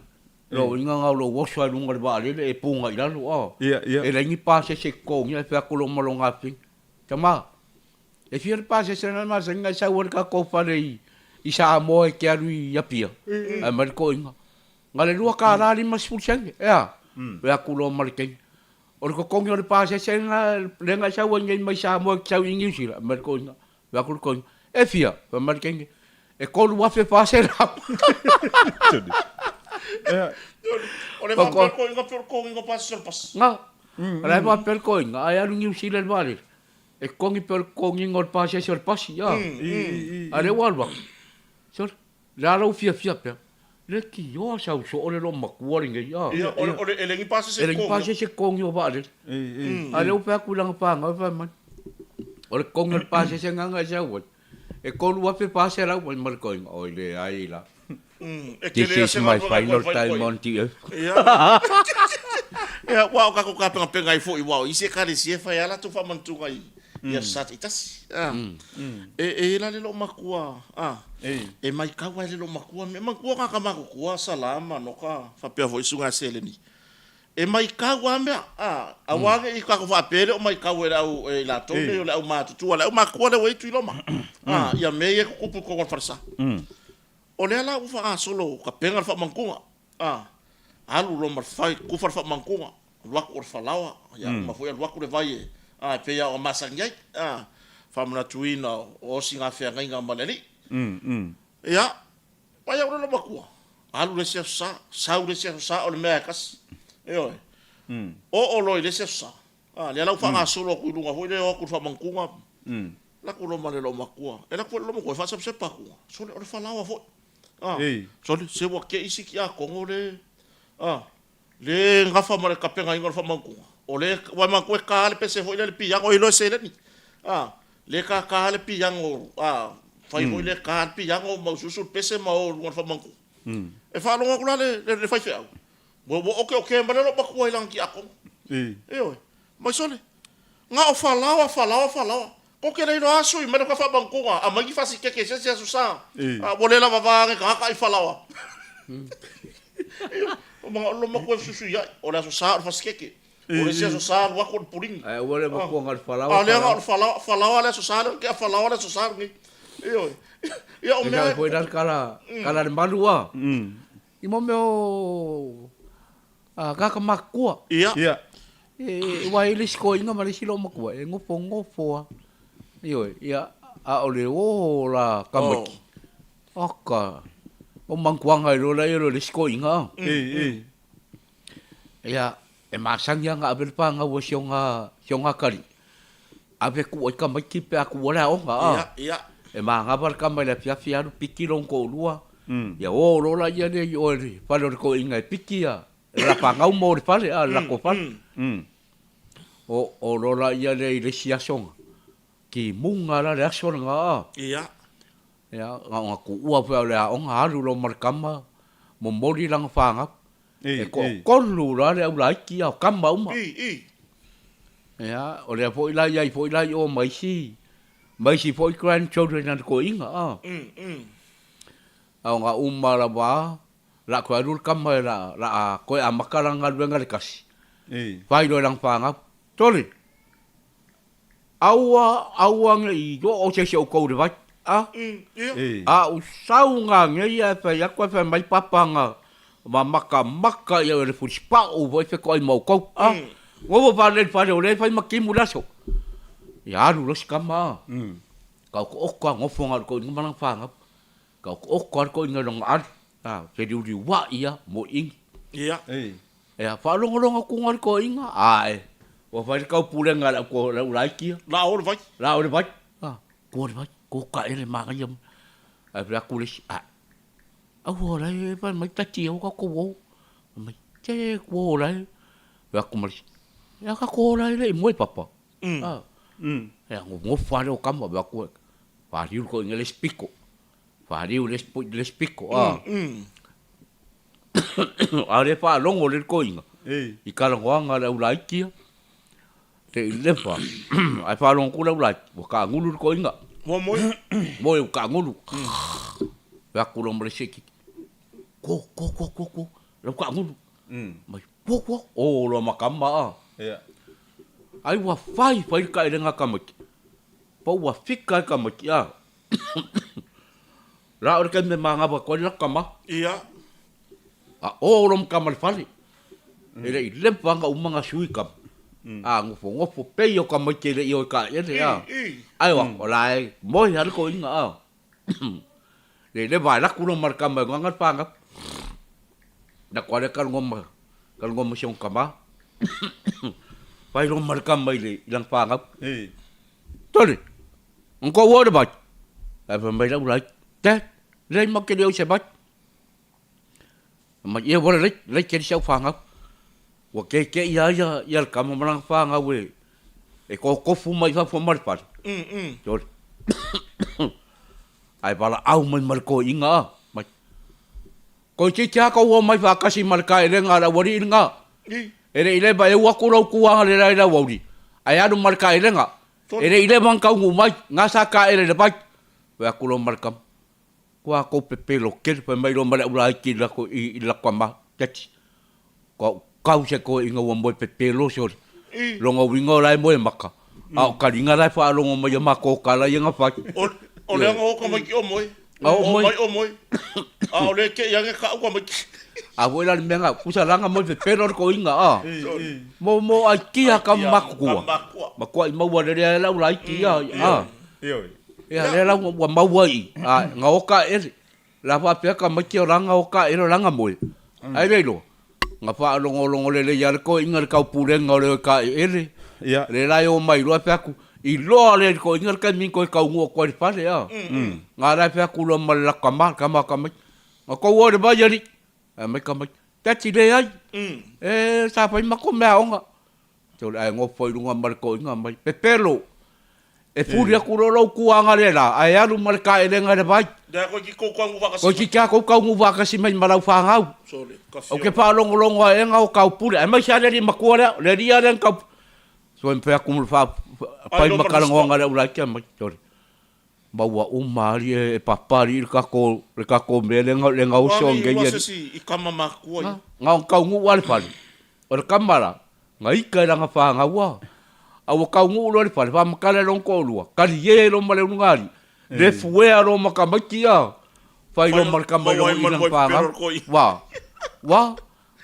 lou uiga na o lou oso lava i luga o le vaalele e puga i lalo, a. Ia, ia. E leai ni pasese e totogia, e fai atu loa ma lona afioga, tama, e fia le pasese na masani ona e sau ai le tatou fale i, i Samoa e te alu i Apia? Ae mai le toeaina, na o le $2.50 sene, e a? Fai atu loa ma le teine, O le totogi o le pasese lena lea na e sau ai nei mai Samoa e te sau i Niu Sila, fai mai le toeaina, fai atu le toeaina, e fia? Fai mai le teine, e $3,400. O le faapea le toeaina pei o le totogiga o pasese o le pasi. Na, o la e faapea le toeaina, a e alu i Niu Sila i le vaalele, e totogi pei o le totogiga o le pasese o le pasi, a. A o lea ua alu atu, sole, Le a lou fiafia pea? Le tioa sau soo le loomatua lenei a. Ia, o le, o le, e le ni pasese E le ni pasese totogi o vaalele. A lea ua fai atu i lana fanau fai mai, o le totogi o le pasese lena e sau ai, e $3,400 mai ma le toeaina. Oi leai la. E This tele a is se my galuega e final toe fai time koe. on the earth. Ia. Ia, aua o tatou tapenapenaga ai foi, aua o isi ekalesia e fai lava latou faamanatuga i, i aso Sa taitasi. A. E, e i la le loomatua, a, e maitau lava i le loomatua, mea manatua tagata matutua, Sala ma Noka, faapea foi susuga ia Seleni. E maitau lava mea, a, aua ne i tatou faapea e le o maitau e le au, e i latou nei o le aumatutua. Le aumatutua lea ua i ai Tuiloma, a, ia mea ia e tutupu i totonu o le falesa. O lea la ua faagasolo tapena le faamanatuga, a, alu loa ma le fai, tufa le faamanatuga, alu atu o le falaoa, ia uma foi alu atu le vai e, a, e pei lava ona masani ai, a, faamanatuina o osiga feagaiga ma le Alii. Ia, mai au le loomatua, alu le isi aso Sa, sau le isi aso Sa, o le mea lava e tasi. Ioe. Oo loa i le isi Aso Sa. A, lea la ua faagasolo atu i luga foi lea e o atu i le faamanutuga. Alu atu loa ma le loomatua. E alu atu foi le loomatua e faasepasepa atu. Sole, o le falaoa foi. A, sole, se ua te i si tiakono le, a, le gafa ma le tapenaina o le faamanutuga. O le, ua e manatua e ta lava le pese foi lea i le piano e iloa e seleni. A, le tata lava le piano, a, fai foi lea ta le piano ma usuusu le pese ma o i luga o le faamanutuga. E faalogo atu la le, le faifeau, Ua ua oteotea mai le loomatua i lana tiakono. Ioe. Mai sole. Na o falaoa, falaoa, falaoa. Tou te le iloa a sui mai le faamanutuga, aumai ni fasikeke i se isi aso sa. A ua le lava va ane tagata ai falaoa. Ioe. Ua manao le loomatua e fesuisuiai. O le aso sa o le fasikeke. O le isi aso sa alu atu o le puligi. Ae aua le matua na o le falaoa, A lea na o le falaoa, falaoa le aso sa lea, tea falaoa le aso sa lenei. Ioe. Ia o mea e. Foi la le tala, tala a le malu a. I mo mea o tagata matutua. Ia. Ia. Aua e i ai le isi toeaina ma le isi loomatua e nofonofo lava. Ioe, ia, a o le o la tamaiti, oka, o mantuaga ai loa laia i lo le isi toeaina. Ia, e masani lava ona ave le fanau a si ona, si ona atalii, ave tuu ai tamaiti pe a tuua le aoga, a. Ia, ia. E manava le tama i le afiafi alu piki lona toalua, ia o loa laia lea i o i le fale o le toeaina e piki ia le la fanau ma o i le fale, a, le latou fale. O, o loa laia lea i le isi aso na, timuga la le aso lena, a. Ia. Ia, na ona tuua foi lava o le aoga, alu loa ma le tama, momoli lana fanau. E toatolu la le aulaiti a o tama uma. Ia, o lea foi la i ai foi la i o ma isi, ma isi foi grandchildren a le toeaina, a. A o na uma lava, o le a toe alu le tama o le a toe amata lana galuega i le tasi, fai loa i lana fanau, Sole! Aua, aua ne i oo se isi o outou i le vai, a? A ou sau nanei ae fai atu ae fai mai papa na ma matamata ia le fusipau foi fetoai ma outou, a? Nofo faalelei i le fale o lea e fai ma timu le aso. Ia alu loa si tama, a? Taotaoto lava, nofo na o le toeaina ma lana fanau. Taotaoto lava le toeaina i lona ali, a, feliuliuai lava, moeini. Ia. Ea, faalogologo atu le toeaina, ae, ua fai le taupulega a le au, le au laiti ia. La o le vai. La o le vai. A, tua le vai, tua taele manaia mai. Ae fai atu le isi, ae, aua o la e fai mai tati aua tatou o. Fai mai, se ua o la e. Fai atu ma le isi, ia tatou o la e le i moe papa. A, ea, nofo lava lea o tama, fai atu, paliu le toeaina le isi pito. Paliu le isi pito, a. A o lea e faalogo lelei le toeaina i talanoaga a le au laiti ia, se i lefa ae faalogo atu le au laiti ua taagulu le toeaina. Ua moe. Moe ua taagulu. Fai atu loa ma le isi titi, Ko, ko, ko, ko, ko, lau taagulu. Mai, ko, ko, o loa ma tama a. Ai ua fai fai le taelega a tamaiti, pa ua fika ai tamaiti a. La o le taimi e manava atu ai le latou tama. Ia. A o lo ma tama le fale. E le i leva ona uma ona sui tama. A nofonofo pei o tamaiti e le i o i taele a. Ae o o la e moe lava le toeaina a. Le i leva ae laku lo ma le tama e gaga le fanau. Na koa lea talanoa ma talanoa ma si ona tama. Fai loa ma le tama i le i lana fanau. Tole! Ona kou o le vai. Ae fai mai lau laiti, Dad, leai matou te le o i se vai. Fai mai, ia ua lelei, lelei tele si au fanau. Ua keke'i lava ia, ia le tama ma lana fanau e, e totofu mai fafo ma le fale. Sole. Ae valaau mai ma le toeaina a, mai. Toeitiiti lava tou omai faatasi ma le taelega a le aualii lena. E le i leva e u atu lou tuaga lelai i le aoauli, ae alu ma le taelega. E le i leva ona taunuu mai, na sa taele i le vai. Fai atu loa ma le tama, Ua tou pepelo tele, fai mai loa ma le aulaiti i le latou, i le latou tama, Daddy, ua ou tau se toeaina ua moe pepelo sole. Lona uiga o la e moe maka, a o taliga la e faalogo mai ia matou tala ia na fai. O lea na o tamaiti o moe. O mai o moe. A o lea te i ane kau tamaiti. A foi la le mea na, pusa la na moe pepelo le toeaina, a. Mo, mo aitia ka matua. Matua i maua lelei ai lau laiti, a, a. Ia, lea la ua maua i, a, na o taele. La faapea tamaiti o la na o taele o la na moe. Ai le iloa. Na faalogologo lelei lava le toeaina i le taupulega o le kaeele, lea la e omai loa fai atu, iloa lea e le toeaina le taimi na toe taunuu atu ai i le fale a. Na la e fai atu loa ma le latou tama, le tama a tamaiti, na tou o i le vai alii? Fai mai tamaiti, Daddy leai, e sa fai matou meaaoga. Sole, ae nofo i luga ma le toeaina mai, Pepelo, e fuli atu loa lou tuaga lela, ae alu ma le taelega i le vai. Toeitiiti lava tou taunuu faatasi mai ma lau fanau. Ou te faalogologo aena o taupule, aemaise lava le alii matua lea, le alii lava lea na tau... Sole, fai atu ma le fai ma talanoaga a le aulaiti mai, sole, Ma ua uma alii e papa alii le tatou le tatou mea lea na le gaosi nei alii. I tama matutua ia. Na ona taunuu lava i le fale, o le tama la, na ita i lana fanau a. A ua taunuu loa i le fale, faamatala e lona toalua, talie loa ma le ulugalii, le fuea loa ma tamaiti a, fai loa ma le tama i lana fanau. Wa, wa,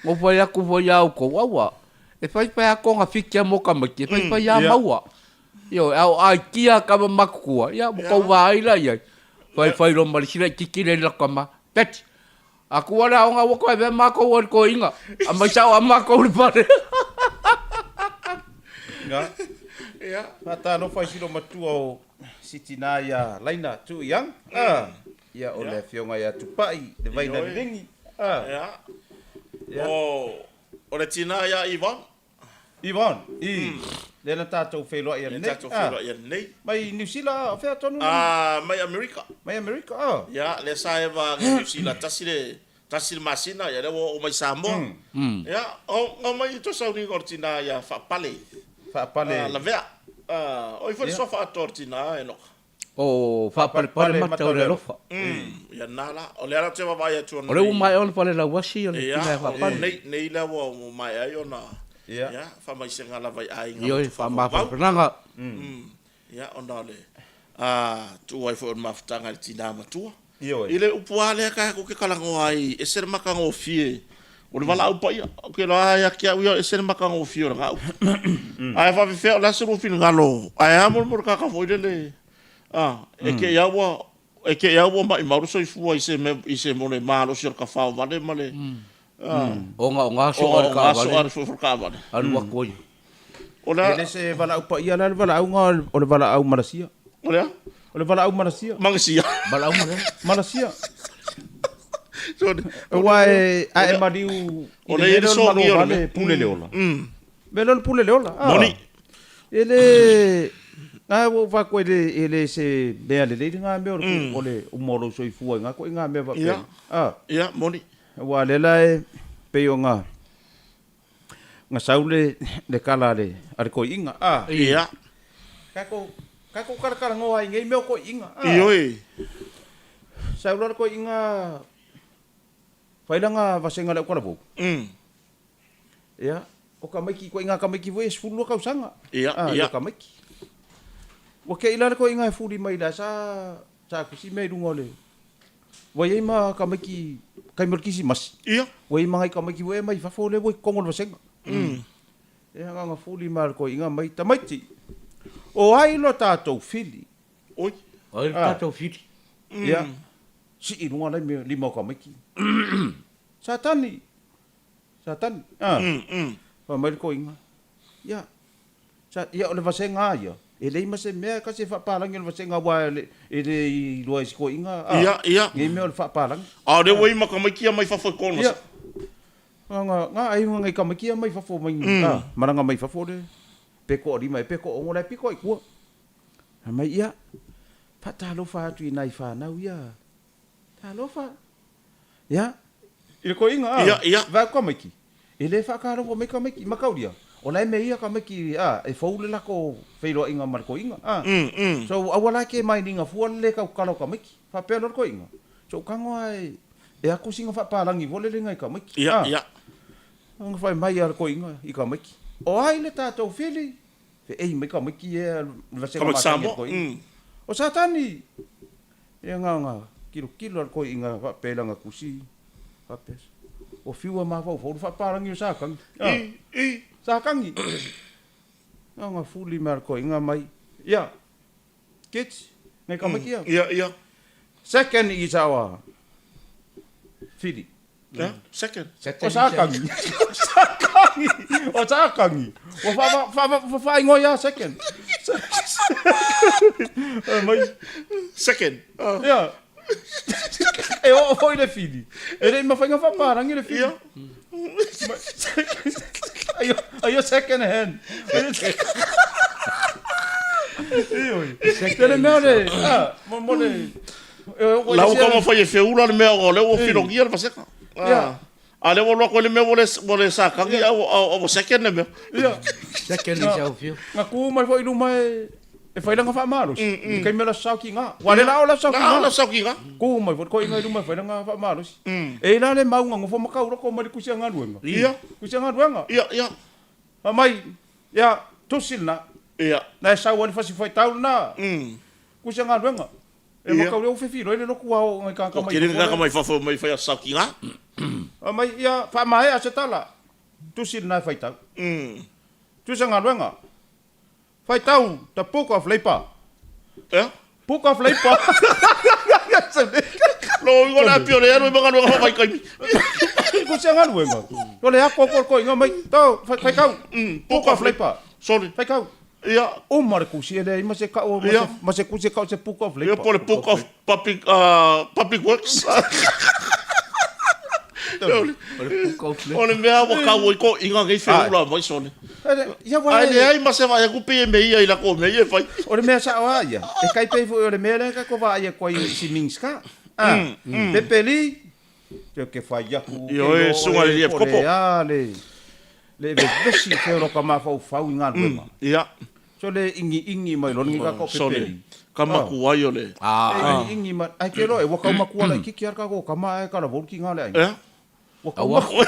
Na fai atu foi ia outou, aua, e faifai lava togafiti mo tamaiti, e faifai lava maua. Ioe, a o aitia tama matutua, ia ua tou vaai la i ai. Faifai loa ma le isi laitiiti lea i le latou tama, Daddy, a tua le aoga ua toe avea matou e le toeaina, aumai sao lava matou i le fale. Ia, faatalofa i si loomatua o si tina ia Laina Tuiaga. Ia, o le afioga ia Tupai le Vainalelegi. Ia. Ia. O le tina ia Yvonne. Yvonne, i. Lea na tatou feiloai ane nei. Lea tatou feiloai ane nei. Mai Niu Sila, o fea tonu? Mai Amerika. Mai Amerika, oh. Ia, lea sa eva age Niu Sila tasi le masina, ia lea ua oo mai Samoa. Ia, o mai to sauniga o le tina ia Faapale. Faapale. Lavea. O ai foi le suafa atoa o le tina, Enoka? O faapalepale mata o le alofa. Ia na la. O lea la ou te vaavaai atu ona. O lea ua maea ona falelauasi o le tina e faapale. Nei, nei lea ua maea ai ona. Ia, faamaisega lava i aiga. Ioe, faamafanafanaga. Ia, ona o le tuu ai foi o le mafutaga i le tina matua. Ioe. I le upu lava lea tatou te talanoa ai, e ese le matagofie o le valaau paia. Ou te iloa lava ia te au ia, e ese le matagofie o lena upu. Ae faapefea, o le a se lua finagalo, ae a molimoli tagata foi lele, a, e te i lava ua, e te i lava ua maimau le soifua i se mea, i se mo le malosi o le tafaovale ma le, Ogaoga aso a le taavale. Alu atu ai. O le a. E le se valaau paia la le valaauga o le valaau malasia. O le a? O le valaau malasia. Magasia. Valaau malasia. Aua e, a e maliu i le mea lea o le malu vale pule le ola. Mea lea o le pule le ola. Moni. E le, na ua ou fai atu e le, e le se mea lelei lena mea o le uma o lou soifua i na ituaiga mea faapena. Ia, moni. Aua o lea la e pei ona na sau le le tala a le a le toeaina, a. Ia. Tatou tatou talatalanoa ai i nei mea o toeaiina, a. Ioe. Sau loa le toeaina fai lana vasega i le autalavou. Ia, o tamaiti, ituaiga tamaiti foi e 12 tausaga. Ia, ia. Tamaiti. Ua te i la le toeaina e fuli mai la sa sa tusi mea i luga o le Ua i ai ma tamaiti taimi o le Kirisimasi. Ia. Ua i ai ma nai tamaiti foi mai fafo lea ua i totonu o le vasega. Ia na ona fuli mai lava o le toeaina mai, tamaiti, o ai lo tatou fili? Oi. O ai lo tatou fili? Ia, sii i luga la lima o tamaiti. Satani! Satani, a. Fai mai le toeaina, ia, sa, ia o le vasega lava ia, e leai ma se mea e tasi e faapalagi o le vasega aua e le iloa e si toeaina, a. Ia, ia. Nei mea o le faapalagi. A o lea ua i ma tamaiti ia mai fafo i kona. Ia. Na, na ai ma nai tamaiti ia mai fafo mai, a, malaga mai fafo le, pe toalima ea pe toaono la e pito lava i tua. Fai mai, ia, faatalofa atu i nai fanau ia, talofa. Ia, i le toeaina, a, Ia, ia. vaai atu tamaiti, e le faatalofa mai tamaiti, mataulia, o la e mea ia tamaiti, a, e fou le latou feiloaiga ma le toeaina, a. So, aua la e ke mainiga fua le le tautala o tamaiti. Faapea loa le toeaina, so ou tago lava e, e atu sina faapalagi foi lele i nai tamaiti, Ia, a. ia. Ona fai mai a le toeaina i tamaiti, o ai le tatou fili? Feei mai tamaiti ia le vasega Tamaiti masani a le Samoa, toeaina. O Satani! Ia na ona tilotilo a le toeaina faapea i lana tusi, faapea, Ua fiu a mafaufau le faapalagi o Satani. I, i. Satani! Na ona fuli mai a le toeaina mai, Ia, kids, nai tamaiti ia. Ia, ia. Second is our fili. Yeah, second. O Sākangi. O Sākangi. O Sākangi. Ua wha, wha, wha, wha, whaingoa ia second. Mai. Second. Oh. Yeah. E oo foi le fili. E lei mawhainga whaparangi le fili. Yeah. Aio, aio second hand. Ioi. Tele mea le, ah, mo, mo le, La ua taumafai e feula le mea o lea ua filogia le vasega. Yeah. A lea ua alu atu ai le mea ua le ua le sakagi a ua ua second le mea. Yeah. Second is our view. Nga ku mai foi luma e e fai langa faamalosi. I taimi o le aso saokiga. Ua le la o le aso saokiga. La o le aso saokiga. Ku mai foi koiga i luma e fai langa faamalosi. E i la le mau nga ngofo ma kau loko mai le kusi a galuega. Ia. Kusi a galuega. Ia, ia. Fai mai, ia, tusi lena. Ia. Na e sau ai le fasi faitau lena. Kusi a galuega. E makau lea ua fefiloi le loku ao ngai kāka mai. Ua tele kāka mai fafo mai whai aso ki ngā. A mai ia whaamaea se tala. Tusi lena e whaitau. Tusi a galuega. Whaitau the book of labour. Ea? Book of labour. Lo ingo le api o le alu i magaluega whakaikaimi. Tusi a galuega. O le ako ko ko inga mai. Tau whaitau. Book of labour. Sorry. Whaitau. Ia. Uma le kusi e leai ma se kau Ia. ma se kusi e kau se book of Ia labour. po le book of public public works. O le book of O le mea ua kau ai ko inga ngei feula mai sole. Ia wa Ai leai ma se vaai aku pe e me ia i lako mea ia e fai. O le mea sao a ia. E kai pei foi o le mea lea ka ko vaai aku ai i si Minska. Ah. Pepeli. Te ke fai aku. Ioe, suga le po le a le le vevesi fe o ka mafaufau i galuega. Ia. So le ingiingi mai loa lenei ka ko Sole. pepeli. Ka makuai o le. E ingiingi mai ai ke loa e ua kaumakua laitiiti a le ka kama ae kalavaulu ki nga le aiga. Ea. Ua kaumakua.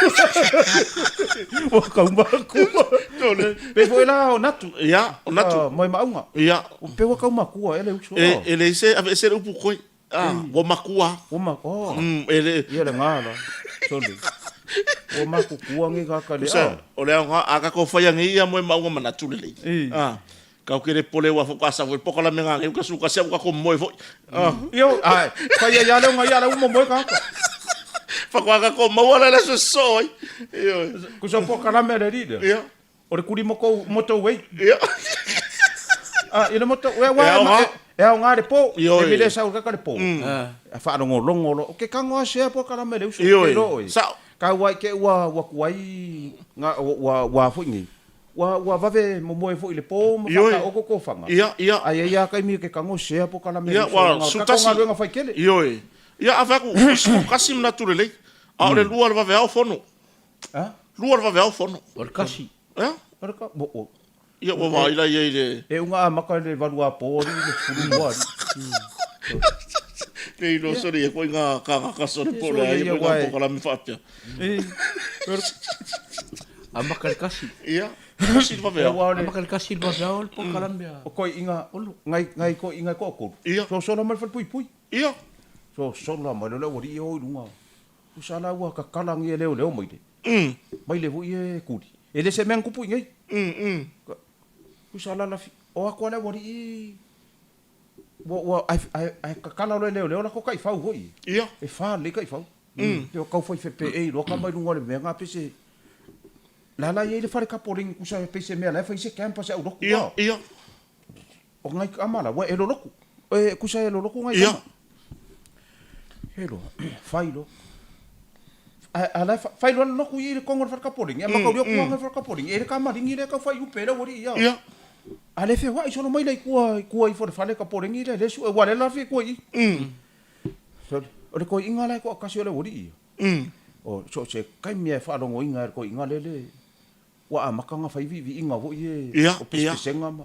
Ua kaumakua. Sole. Pei foi la o Natu. Ia, o Natu. Moe maauga. Ia. Pei ua kaumakua e le uso. E e leai se aveese le upu koe. Ah, ua makua. Ua ma, oh. E le. Ia le nga la. Sole. Ua makukua ngi kaka le. Sa, o le aoga, a kakou whai ange ia moe maunga manatu lelei. Ah, kau ke le pole ua foka sa foi poka la menga ange uka suka sia uka ko moe foi. Ah. Io, ai, whai ia le unga ia le umo moe kaka. Whakoa ka ko maua la la so so ai. Io. Kusa poka la me le rida. Ia. O le kuli moko motorway. Ia. Ah, i le moto, ua, ua, E aoga. e aoga le po. Ioe. E mile sau kaka le po. A whaalongolongo lo. O ke kango a sea po kala me le uso. Ioe. Ke lo oe. Sao. Ka ua i ke ua, ua kuai, nga, ua, ua foi ngi. Ua, ua vave momoe foi le po, ma Ioe. whaka o koko whanga. Ia, ia. Ai ai a kaimi ke kango sea po kala me le Ia, uso. ua Nga, sutasi. kako ngaluenga whai kele. Ioe. Ia, a whaku, kasi manatu lelei. A o le lua le vave ao fono. Ah? Lua le vaveao fono. O le kasi. Ea? O le ka, bo, o. Ia, ua vaai la ia i le... E unga a maka le valu a po ali le fulu mua ali. Le iloa sole ia koe ngā kākaka sole po le ai, koe ngā pokalame faapea. E, A maka le kasi. Ia, kasi le vaveao. A maka le kasi le vaveao le pokalame a. O koe inga, ngai, ngai koe inga koe kolu. Ia. Sosola mai le falepuipui. Ia. Sosola mai le ua rii o i lunga. Usa la ua kakala ngi e leo leo mai le. Mai le foi e kuli. E le se mea kupu i nei. Usa la la fi. O ako le ua rii. Ua, ua, ai, ai, ai kakala lo e leo leo la ko kai fau hoi. Ia. E wha le kai fau. Te o kau whai whepe e loa ka mai lunga le mea ngā pese. La la i le whare kaporingi kusa e pese mea la e whai se campus e au roku. Ia, ia. O ngai ama la, ua e loloku. E kusa e loloku ngai Ia. ama. He loa, whai loa. A, a la whai loa loloku i le kongo le whare kaporingi. A makau leo kuanga le whare kaporingi. E le ka maringi le kau whai upe le wari ia. Ia. A le whai solo mai le kua, kua i whare whare kaporingi le le su e wale la whi kua i. So, o le koi inga lai ko kasi o le wari ia. O, so se kai mea e whaalongo inga e le koi inga lele. Ua a makanga whai vivi inga wo i e. Ia, O ia. pesepesenga ma.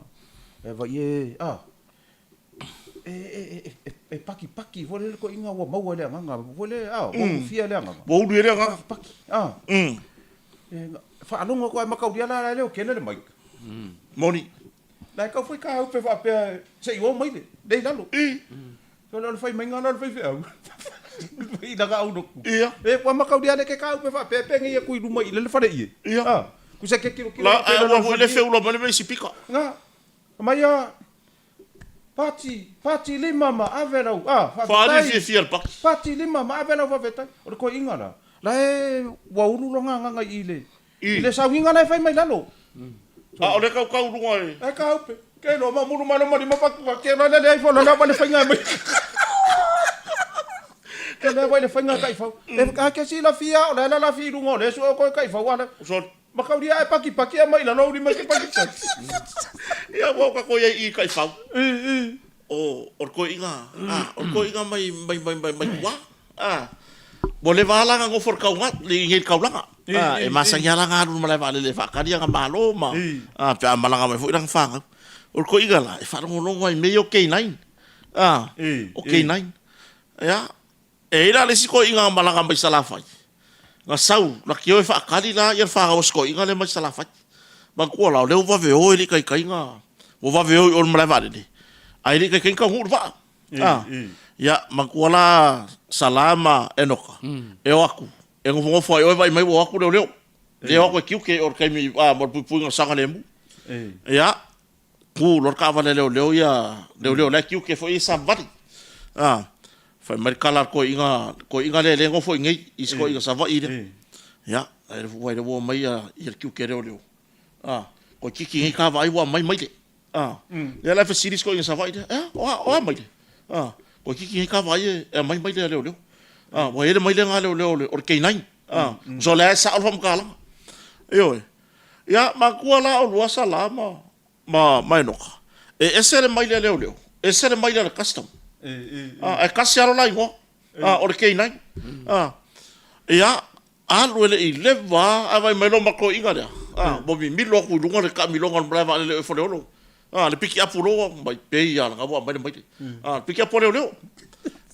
E vai e, a. E, e, e, e, e paki paki, wo le ko inga ua maua le anganga, wo le, a, ua ufia le anganga. Ua ulu e le anganga. Paki, a. E, whaalongo koe makauria la la leo kele le mai. Moni. La kau whai ka upe whapea, se i o mai le, le lalo. I. So le whai mai ngā le whai wheau. I langa au noku. Ia. E, ua makauria le ke ka upe whapea, pe ngai aku i luma i le le whare i e. Ia. A, kusa ke kilo kilo. La, a, ua foi le feula mai le mea i sipika. Ngā, mai a, pati, pati lima ma ave lau, a, Whaari whawhetai. fiafia le paki. Pati lima ma ave lau whawhetai. O le koe inga la. La e ua ulu lona agaga i le i le sauiga la e fai mai lalo. A o le kaukau luga e. E kaupe. Ke loa ma mulu mai lo ma lima pa ke loa le leai fo la le faiga mai. Ke le vai le faiga kai fau. E ka ke silafia o le la la fi luga o le su o ko kai fau ala. Ma kaulia ae pakipaki a mai lalo lima ke pakipaki. Ia ua ka koia i kai fau. O o le koiga, a o le koiga mai mai mai mai mai tua. A ua leva lava la na nofo i le kauga i nei kaulaga. A e masani lava la na alu i le malae vaalele e faatali ana malo ma a pe a malaga mai foi lana fanau. O le koiga la e faalogologo ai i mea ia o K9. A o K9. Ia E i ai la le isi toeaina na malaga mai Salafai, na sau, na tio e faatali la le fanau a si toeaina lea mai Salafai. Manatua la, o lea ua vave o e le i taitai na, ua vave o i o i le malae vaalele, ae le i taitai na taunuu le vaa. A, ia, manatua la Sala ma Enoka, e o atu, e nofonofo lava i o e vaai mai ua o atu leoleo. Lea e o atu e tiute i o i le taimi mo le puipuiga o le saogalemu. Ia, Tu loa le taavale a leoleo ia, leoleo la e tiute foi ia i savavali. A, fai mai le tala a le toeaina, toeaina lea lea e nofo i inei i si toeaina Savaii lea. Ia, ai lea ua omai ia le tiute a leoleo. A, toeitiiti nei ta vaai ua aumai maile. A, lea la e fesili si toeaina Savaii lea, ea, o a, o a maile? A, toeitiiti nei ta vaai e aumai maile a leoleo. A, ua i ai le maile lena a leoleo o le K9. A, so o lea e sao le faamatalaga. Ioe. Ia, matua la olua Sala ma, ma, ma Enoka, e ese le maile a leoleo, ese le maile a le custom. A, ae tasi lava lo la igoa, a, o le K9. A, ia, alu e le i leva lava, ae vaai mai loa ma le toeaina lea, a, ua mimilo atu i luga le taamiloga o le malae vaalele o Faleolo. A, le pikiapu loa ua mai pei lava lena ua aumai le maile. A, le pikiapu a leoleo.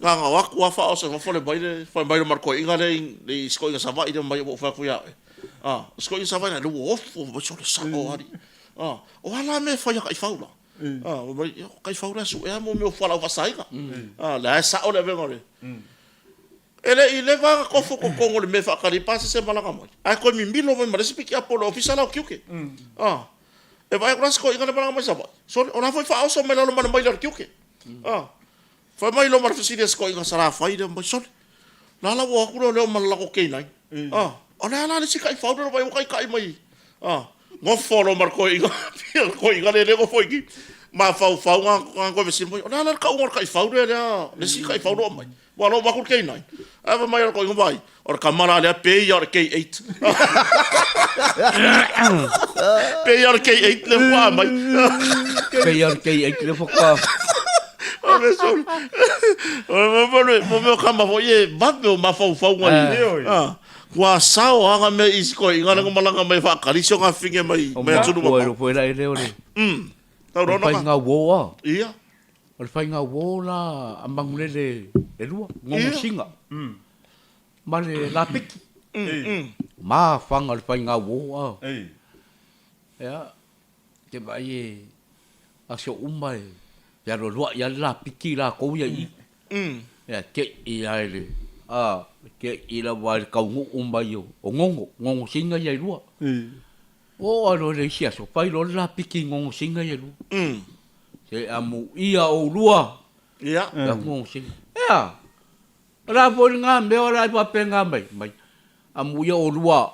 Na ona o atu lava faaoso i fafo le maile, fai mai loa ma le toeaina lea i si toeaina Savaii lea mai ua ou fai atu ia oe. A, o si toeaina Savaii lea ua ofo fai mai sole sao alii. A, o a la mea e fai a taifau la? A, fai mai, ia o taifau la e suea mo mea o fualaau faasaina. A, lea e sao le avega o le. E le i leva lava ona tofo totonu o le mea e faatali ai pasese e malaga mai, ae toe mimilo mai ma le isi pikiapu o le ofisa la o tiute. A, e vaai atu la si toeaina lea e malaga mai Savaii, sole, o la foi e faaoso mai lalo ma le maile a le tiute. A, fai mai loa ma le fesili a si toeaina Salafai lea, mai, sole, la la ua o atu leoleo ma le latou K9. A, o le a la le isi taifau lea ua taitai mai? A, nofo loa ma le toeaina, le toeaina lea e nofo i i, mafaufau na toe fesili mai, o le a la le tauga o le taifau lea, le isi taifau lea ua aumai? Ua loa atu le K9. Ae fai mai le toeaina vaai, o le tama la lea pei lava o le K8. Pei lava o le K8 lea faatoa aumai. Pei lava o le K8 lea faatoa. O le sole. O mea o tama foi e vave o mafaufauga i. Ua sao lava mea i isi toeaiina lea na malaga mai e faatali si ona afine mai atunuu mamao. O matua foi la e le o le. Tau loa na. Uo a. Ia. O le faiga uo la a Manulele e lua, Gogosiga ma le Lapiki. Mafaga o le faiga uo a. Ia, te vaai e aso uma e fealoaloai lava le Lapiki lakou ia i i. Ia, tei lava i le, a, tei lava i le taunuu mai o Gogo, Gogosiga ia e lua. Oo lava loa i le isi aso, fai loa le Lapiki i Gogosiga ia e lua. Se amuia oulua. Ia. Ia Gogosiga. Ea, o le a foi lena mea o le a e faapena mai, mai. Amuia oulua,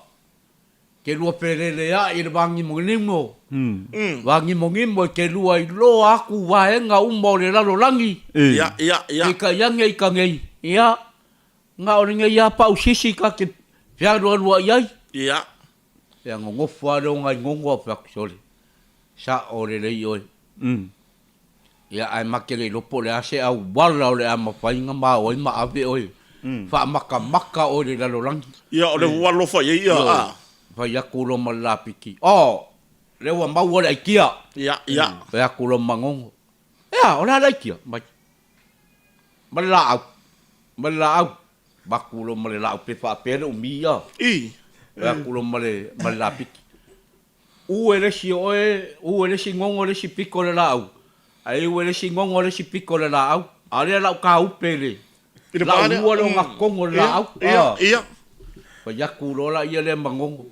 ke lua feleleaʻi i le vāgimogimo, vāgimogimo e ke lua iloa aku vaega uma o le lalolagi. Ia, ia, ia. Peitai ane i ka nei, ia, na o lenei lava pausisi ta te fealualuaʻi ai. Ia. Ia nonofo lava lea o nai gogo au fai atu, sole, sao lelei oe. Ia ae ma te le iloa po o le a se auala o le a mafai ona mao ai ma ave oe, faamatamata oe i le lalolagi. Ia o le ua alofa i ai ia, a. Fai atu loa ma le lapiki, Oh, lea ua maua le aitia. Ia, ia. Fai atu loa ma Gogo, Ea, o le a le aitia? Mai, ma le laau, ma le laau. Avatu loa ma le laau pe faapea le umi ia. I. Fai atu loa ma le, ma le lapiki. U e le isi o oe, u e le isi gogo le isi pito o le laau, ae u e le isi gogo le isi pito o le laau. A o lea lau kaupe i le, I le va lea. Lau ua le ogatotonu o le laau. Ia, ia. Fai atu loa la ia lea ma gogo.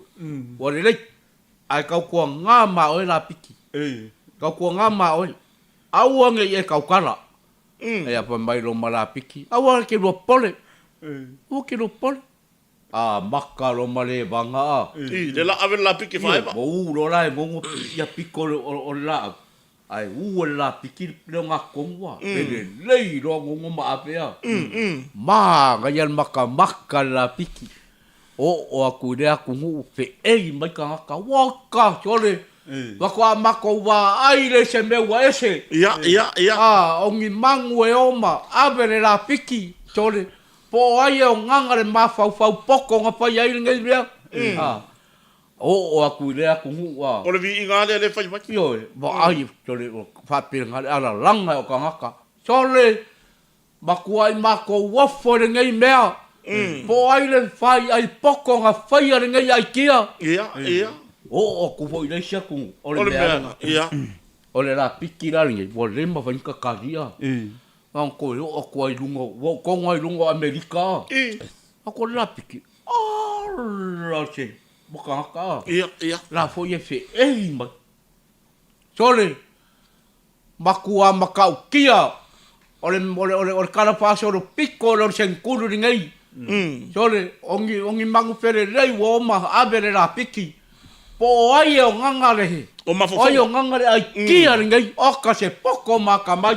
Ua lelei, ae tautuaga ma oe lapiki. Tautuaga ma oe. Aua ne i e tautala. Ia fai mai loa ma lapiki, aua e te lua pole. Aua e te lua pole. A maka loa ma le vaga a. I, le la ave le lapiki faeva. Ioe, ua u loa la e gogo ia piko o le laau, ae u e le lapiki le ogatotonu a, felelei loa gogo ma ave a. Manaia le makamaka le lapiki. Oo atu i lea atunuu feei mai tagata, What sole, faatoa matou vaai lea i se mea ua ese. Ia, ia, ia. A, o ni manu e o ma ave le lapiki, sole, Po o ai e ogaga le mafaufau poto na fai ai lenei mea? A, oo atu i lea atunuu a. O le viiga lava lea lea e fai mai. Ioe, vaai, sole, faapena le alalaga o tagata. Sole, matuai matou ofo i lenei mea. Po o ai le faiai poto na faia lenei aitia? Ia, ia. Oo atu foi i le isi atunuu, o le mea lena. Ia. O le lapiki la lenei, ua le mafai ona tatali a. Na ona toe oo atu lava i luga, ua oo tonu lava i luga o Amerika. I. Atu o le lapiki, ala se matamata a. Ia, ia. La foi e feei mai. Sole, matua matautia o le, o le, o le, o le tala faasolopito lea o le senetulu lenei. Sole, o ni, o ni manu felelei ua oma ave le lapiki. Po o ai e ogaga le, O o ai ogaga le aitia lenei, oka se poto ma akamai.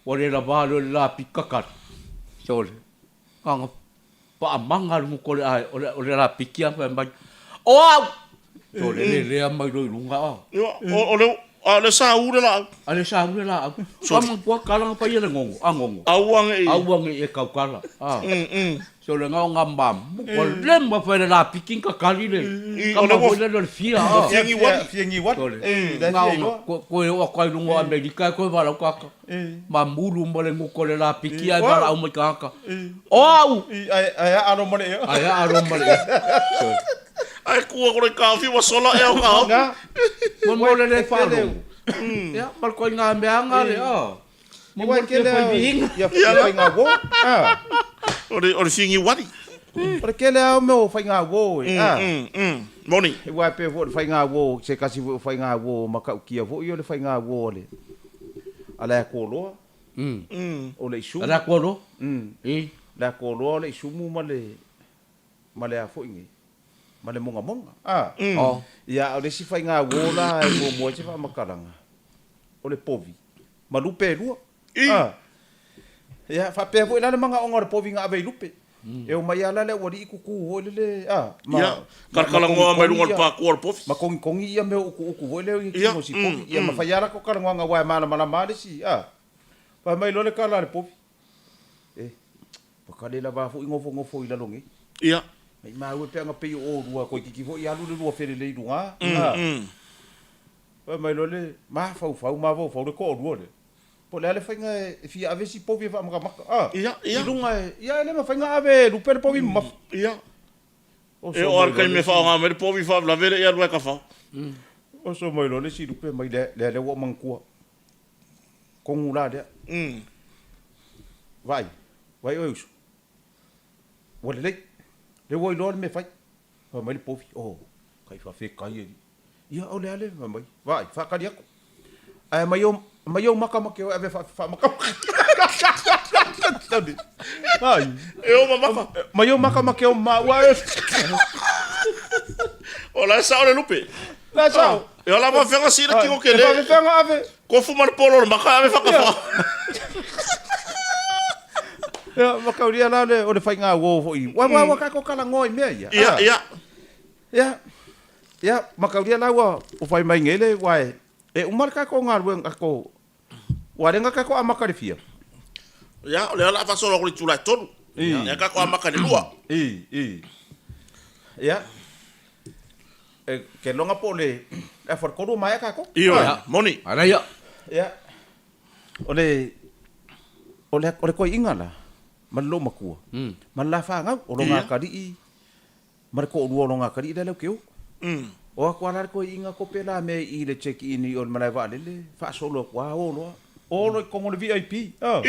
Ua le lava loa le lapiki kakali. Sole, na ona faamaga le gutu o le ae, o le, o le lapiki lava fai mai, O au! Sole, lelea mai loa i luga a. Ia, o le, a o le sau le laau. A le sau le laau. Sole. Manatua tala na fai e le gogo, a gogo. Aua ne i. Aua ne i e tautala, a. Sole na o nga mamu, ua le mafai e le lapiki na kakali le tama foi lele o le fia, a. Fia ngiuali. Fia ngiuali. Sole, na o koe oo atu ai i luga o Amerika e toe valaau tagata. Mamulu ma le gutu o le lapiki ae valaau mai tagata. O au! Ae aa loa ma le ea. Ae aa loa ma le ea. Sole. Ae ku aku loa i kaofi ua sola ea o kaofi. Mo mo le le faalogo. Ia, ma le koiga mea nga le, a. Mo mo le fai viiga. Ia faiga uo. O le, o le figi uali. O le tele lava o mea o faiga uo e. Moni. Aua e pei foi o le faiga uo, se tasi foi o faiga uo matautia foi o le faiga uo a le, a le Atualoa. O le isumu. A le Atualoa? Le Atualoa o le isumu ma le, ma le a foi nei, ma le mogamoga, a. Ia, a o le isi faiga uo la e muamua ai se faamatalaga, o le povi, ma lupe e lua, a. Ia, faapea foi la le manaoga o le povi na ave i lupe. E omai lava la le aualii tutu foi lele, a, ma. Ia, kalakalanoa mai luga o le pakua o le povi. Ma togitogi ia mea utuutu foi lea i tino o si povi. Ia, ma fai lava latou talanoaga aua e malamalama lava le isi, a. Fai mai loa le tala a le povi, E, ua kale lava foi nofonofo i lalo nei. Ia. Maimau e pe ana pei o olua toeitiiti foi alu le lua felelei i luga, a. Fai mai loa le mafaufau, mafaufau le toalua lea. Po o le a le faiga e fia ave si povi e faamatamata, a. Ia, ia. I luga e, ia e le mafai ona ave e lupe le povi mamafa. Ia. E oo lava i le taimi e faaaoga mai le povi faalavelave le i alu ai kafao. Oso mai loa le isi lupe mai lea, lea ua ou manatua. Kogu la lea. Vaai, vaai oe uso. Ua lelei. Lea ua iloa le mea e fai. Fai mai le povi, oh, kai faafetai e alii. Ia, o le a le fai mai. Vaai, faatali atu. Ae aumai ou, aumai ou maka ma ke oe ave faamatamatamata. Ai. E o ma maka. Aumai ou maka ma ke o maua e. O la e sao le lupe. La e sao. E ola ma fega sila tino ke le. E faafefea ave. Kofu ma le polo o le maka ave whakawha. Ia, makauria la le, o le faiga uo foi. Ua, ua, ua kako talanoa i mea ia. Ia, ia. Ia, ia, makauria la ua fai mai nei le, ua e, e uma le tatou galuega, tatou, ua lenga tatou amata i le fia. Ia, o lea o le a faasolo atu i le itula e 3. Lea tatou amata i le 2. I, i. Ia. E, ke loga po o le afa o le 3 ua maea tatou. Ioe, moni. Manaia. Ia. O le, o le, o le toeaina la, ma le loomatua, ma le la fanau, o lona atalii, ma le toalua o lona atalii lea Leukeu. O atu lava la le toeaina kope la mea i le check in i o le malae vaalele, faasolo atu lava o loa. O loa i totonu o le VIP, a.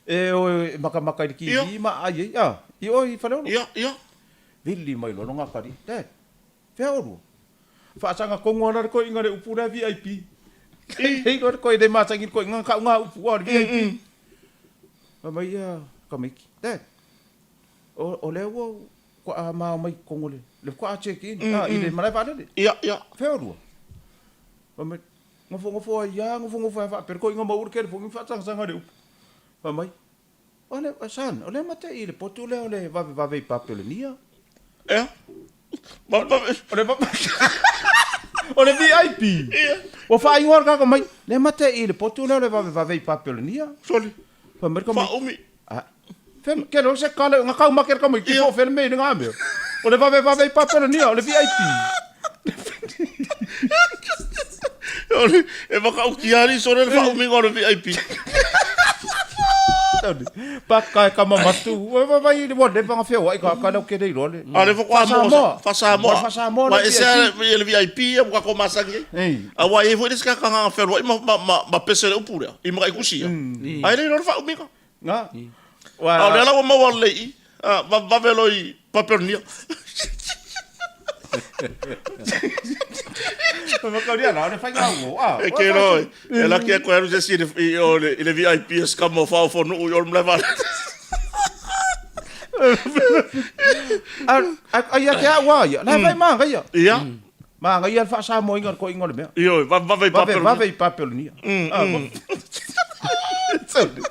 E o e matamata i le TV ma aai ai, a, i o i Faleolo. Ia, ia. Vili mai loa lona atalii, Dad, fea olua? Faasaga tonu lava la le toeaina i le upu lea VIP. E iloa le toe le masani i le toeaina na tau na upu a o le VIP. Fai mai ia tamaiti, Dad, o, o lea ua ou Faatoa ma omai totonu o le, le faatoa check in, a, i le malae vaalele. Ia, ia. Fea olua? Fai mai, nofonofo ai lava, nofonofo ai lava faapea le toeaina maua le telefoni ma faasagasaga i le upu. Fai mai, O le, son, o lea ma te i le potu lea o le vavevave i Papelenia. Ea? Vavevave. O le vave, o le VIP. Ia. Ua faaigoa le tagata mai, lea ma te i le potu lea o le vavevave i Papelenia. Soli. Fai mai le tamaiti. Faaumi. A, fea, ke loa se kala, nga kau make le tamaiti, po o fea le mea i le nga mea. O le vavevave i Papelenia, o le VIP. O le, e whakauki ari sore le whaominga o le VIP. Paka e kama matu. Wai wai wai ua leva nga feoai ka ka lau kele iloa le. A le whakoa Samoa. Fa Samoa. Fa Samoa. Wa ese le VIP ia mo kako masangi ai. Ei. A wa e foi le ska kanga feoai ma ma ma, ma pese le upu lea. I maka i kusi ia. Ai le iloa le whaominga. Nga. Wa. A o lea la ua maua lelei i. A, vavevave loa i Papelonia. Whakauria la, o le whainga uo. Ah, E ke loa, e laki e koe alu se isi i le, i, o le, i le VIP e scam o whao whanuu i o le mle vale. A, a, a ia te au a ia. La whai maanga ia. Ia, Maanga ia le whaasamoa inga le koinga o le mea. ioe, vavevave i Vave, Papelonia. vave i Papelonia. Ah, Sorry.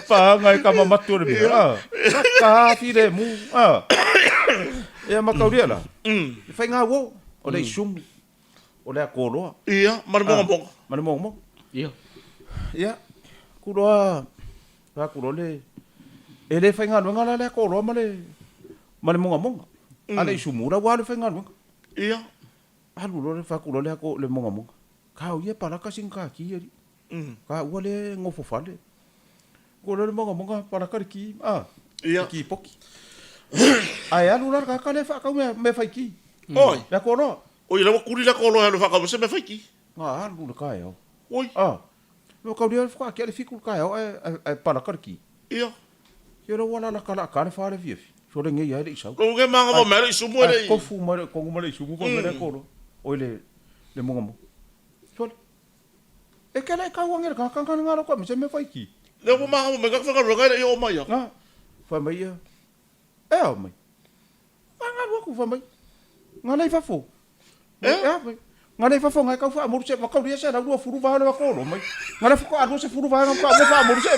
Pānga e kama matua le mea. Ah, ka hafi le mu. Ah. Ia makauria la. Le whainga uo, o le isumu, o le akoloa. Ia, ma le mogamoga. Ma le mogamoga. Ia. Ia, kuloa, la kuloa le, e le whainga luenga la le akoloa ma le, ma le mogamoga. A le isumu la ua le whainga luenga. Ia. Alu loa le fakuloa le ako le mogamoga. Ka ia palaka sing ka ki ali. Ka ua le ngofo fale. Ko le mogamoga palaka le ki. Ah. Ia. Ki poki. Ai alu la ka ka le fa ka me me fai ki. Oi. Le ko no. Oi, la ua kuri la koloa alu whakau, se me whai ki. Nga alu le ka e au. Oi. Ah. Lo ka ria fa ki le fiku ka e au e e palaka le ki. Ia. Ia la wala la ka la ka le fa le fia fi. So le ngi ai le isau. Lo nge manga mo mele isumu e le Ai kofu mai le kongu mai le isumu ko mele kolo. Oi le le monga mo. So le E ke le kau ange ka ka ka ngaro ko me se me fai ki. Le mo manga mo me ka whaka runga le i o mai ia. Nga. Fai mai ia. E au mai. Fa ngaru aku fai mai. Nga lei fafo. E? E au mai. Nga lei fafo ngai kau wha amuru se makau ria se rau rua furu vaha le wakolo mai. Nga lei whaka arua se furu vaha nga wha wha amuru se.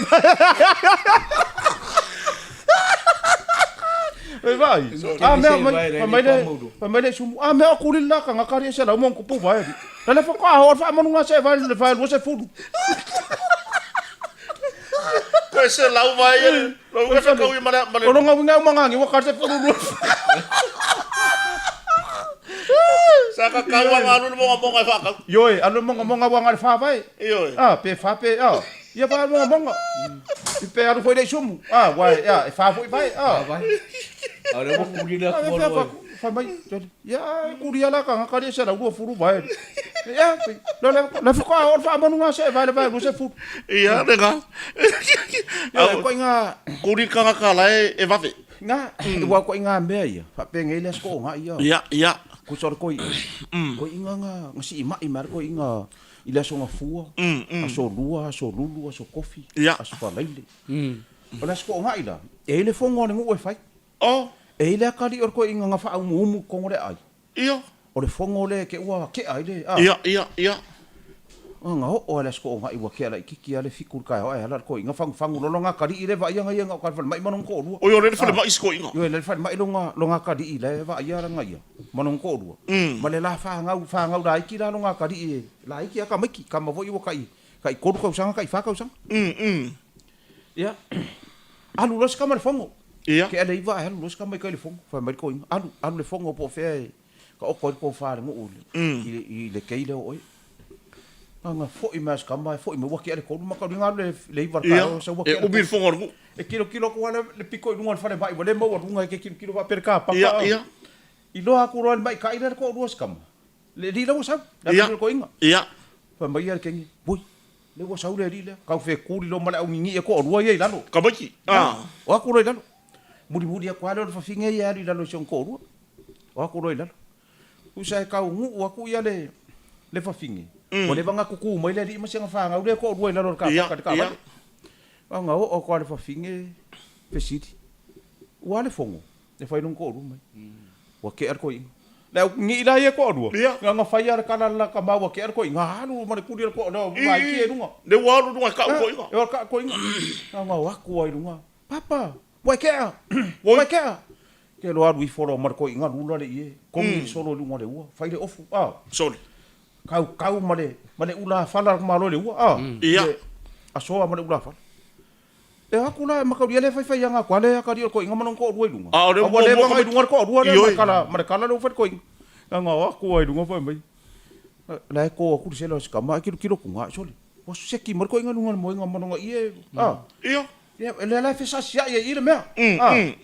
E vai. A mea mai, fai mai le, fai mai le sumu. A mea o kuri la ka nga kari se lau mo kupu vai. La le whaka aho wha amanu nga se vai le vai rua se furu. Koe se lau vai e lo unga whakau i male male. O longa winga umangangi wa kari se furu rua. Sa ka kau anga alu le monga monga e whakau. Ioe, alu monga monga wa nga le whawai. Ioe. Ah, pe wha pe, ah. Ia wha monga monga. I pe alu foi le sumu. Ah, wai, ah, e wha foi vai, ah. Vai. A o lea ua kuli le Ah, atu e alu ai. Fai mai, ia, kuri ala ka ngakari se lau rua furu vai. Ia, le le le whaka o wha manu ngā se vai le vai rua se furu. Ia, le nga. Ia, ko inga Kuri kanga ka la e, e vave. Nga, ua ko inga mea ia. Wha pe ngei le sko nga ia. Ia, ia. Ko sore koi. Ko inga nga nga si ima ima ko inga i le aso nga fua. Aso lua, aso lulu, aso kofi, Ia. aso falaile. O le aso ko nga ila. E ile fongo le ngu e fai. Oh, E ile akali o ko inga nga wha umu umu kongo le ai. ia. O le fongo le ke ua ke ai le. Ah. Ia, ia, ia. O nga o o le aso ko nga iwa ke ala i kiki ale fiku kai o e ala ko inga fangu fangu lolo nga kali ile va ia nga ia nga ka mai manong ko lua. Oi, o le whale mai isko inga. Ioe le whare mai longa longa kari i le va ia ranga ia. Manong ko rua. Ma le la whangau whangau la iki la longa kari i la iki aka maiki ka ma voi ka i ka i koru kausanga ka i wha kausanga. Ia. Alu los ka ma le fongo. Ia. Ke ale iwa alu los ka mai ka le fongo. Whai mai ko inga. Alu alu le fongo po whea e ka oko ko wha le ngu i le i le keile o oi. Nga foi mai ka mai foi mai waki ale koru maka ringa le le iwa ka Ia. o sa waki. E umi le fongo le ngu. E kilo kilo ko ala le piko i runga le whare mai wa le maua runga e ke kilo kilo wa pere ka papa. Ia, ia. I loa aku roa le mai ka ira le ko rua skama. Le li lau sau. La Ia. ko inga. Ia. Fa mai ia le kengi. Woi. Le ua sau le li le. Kau fe kuri lo male au ngingi e ko rua ia i lalo. Ka maiki. Ah. O aku roa i lalo. Muri muri aku ale o le whawhinge ia alu i lalo i se ko rua. O aku roa i lalo. Usa e kau ngu aku ia le le whawhinge. O le vanga kuku mai le li ma singa whangau le ko rua i lalo le ka Ia, ka ka. ia. Nga o o ko le whawhinge fesiri. Ua le fongo. E fai lona toalua mai. Ua kea le toeaina. Le au ngi'i la ia e toalua, na ona fai lava le tala la tama ua kea le toeaina, alu ma le tuli o le toa, le vaiki e luga. Le ua alu i luga e ka'u toeaina. E o e ka'u toeaina. Na ona o atu lava i luga, Papa, ua e kea, ua e kea. Ke loa alu ifo loa ma le toeaina lula le ie, togi le solo i luga o le ua, fai le ofu, a. Sole. Kaukau ma le, ma le ulafala a le tamaloa i le ua, a. Ia. Le asoa ma le ulafala. E o atu la e mataulia lea e faifai aga atu a lea atalii o le toeaina ma lona toalua i luga. A o lea ua leva ona i luga le toalua lea ma le kala, ma le kala lea ua fai le toeaina. Leaga o atu lava i luga fai mai, la e to atu le sela o si tama ae tilotilo atu na, sole, ua seki mai le toeaina i luga o le moega ma lona ie, a. Ia. Ia, lea la e fesaasiai ai i i le mea, a.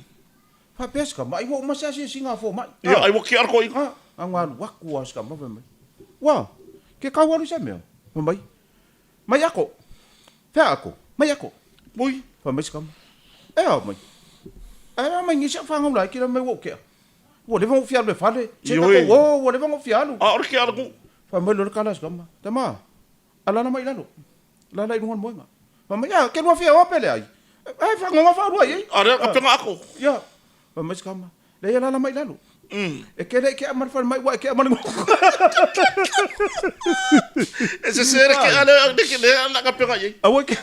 Faapea si tama, ai ua uma se asiasiga a fomai. Ia, ai ua kea le toeaina. A, na alu atu lava si tama fai mai, ua, ke kau alu i se mea? Fai mai, Mai ako. Fea ako? Mai ako. Ui. Fai mai si tama. E ao mai. Ae a mai nisi au fanau laiti la mai ua ou kea. Ua leva ona ou fia alu e fale. Se Ioe. tatou o, ua leva ona ou fia alu. A o le kea a le nuu. Fai mai loa le kala a si tama. Tama, alala mai i lalo. Lala i luga o le moega. Fai mai, a, ke lua fia o pe leai. Ae fagoga faalua i ai. A lea ka pega ako. Ia. Fai mai si tama. Leai alala mai i lalo. E ke le i kea ma le falemai ua e kea ma le gogo. E sese le kea lea le ke lea na ka pega i ai. Aua ke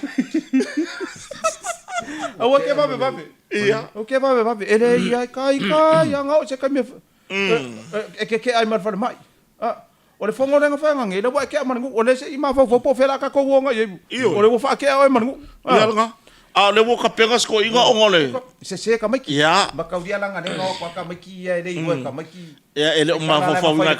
Aua ke vave vave. Ia. O ke vave vave. E le ia kai kai anga o se kai mea e ke kea ai ma le falemai. A o le fono lea na whainga nge, le ua e kea ma le nuu, o le se i mafaufau po o fea la kakou o ngai ai. O le ua whaakea oe ma le nuu. Ia langa. A o le ua kapega se koiga ona o le. Sese tamaiti. Ia. Mataulia langa lea na o atu a tamaiti ia e le iloa e tamaiti. Ia e le o mafaufauina.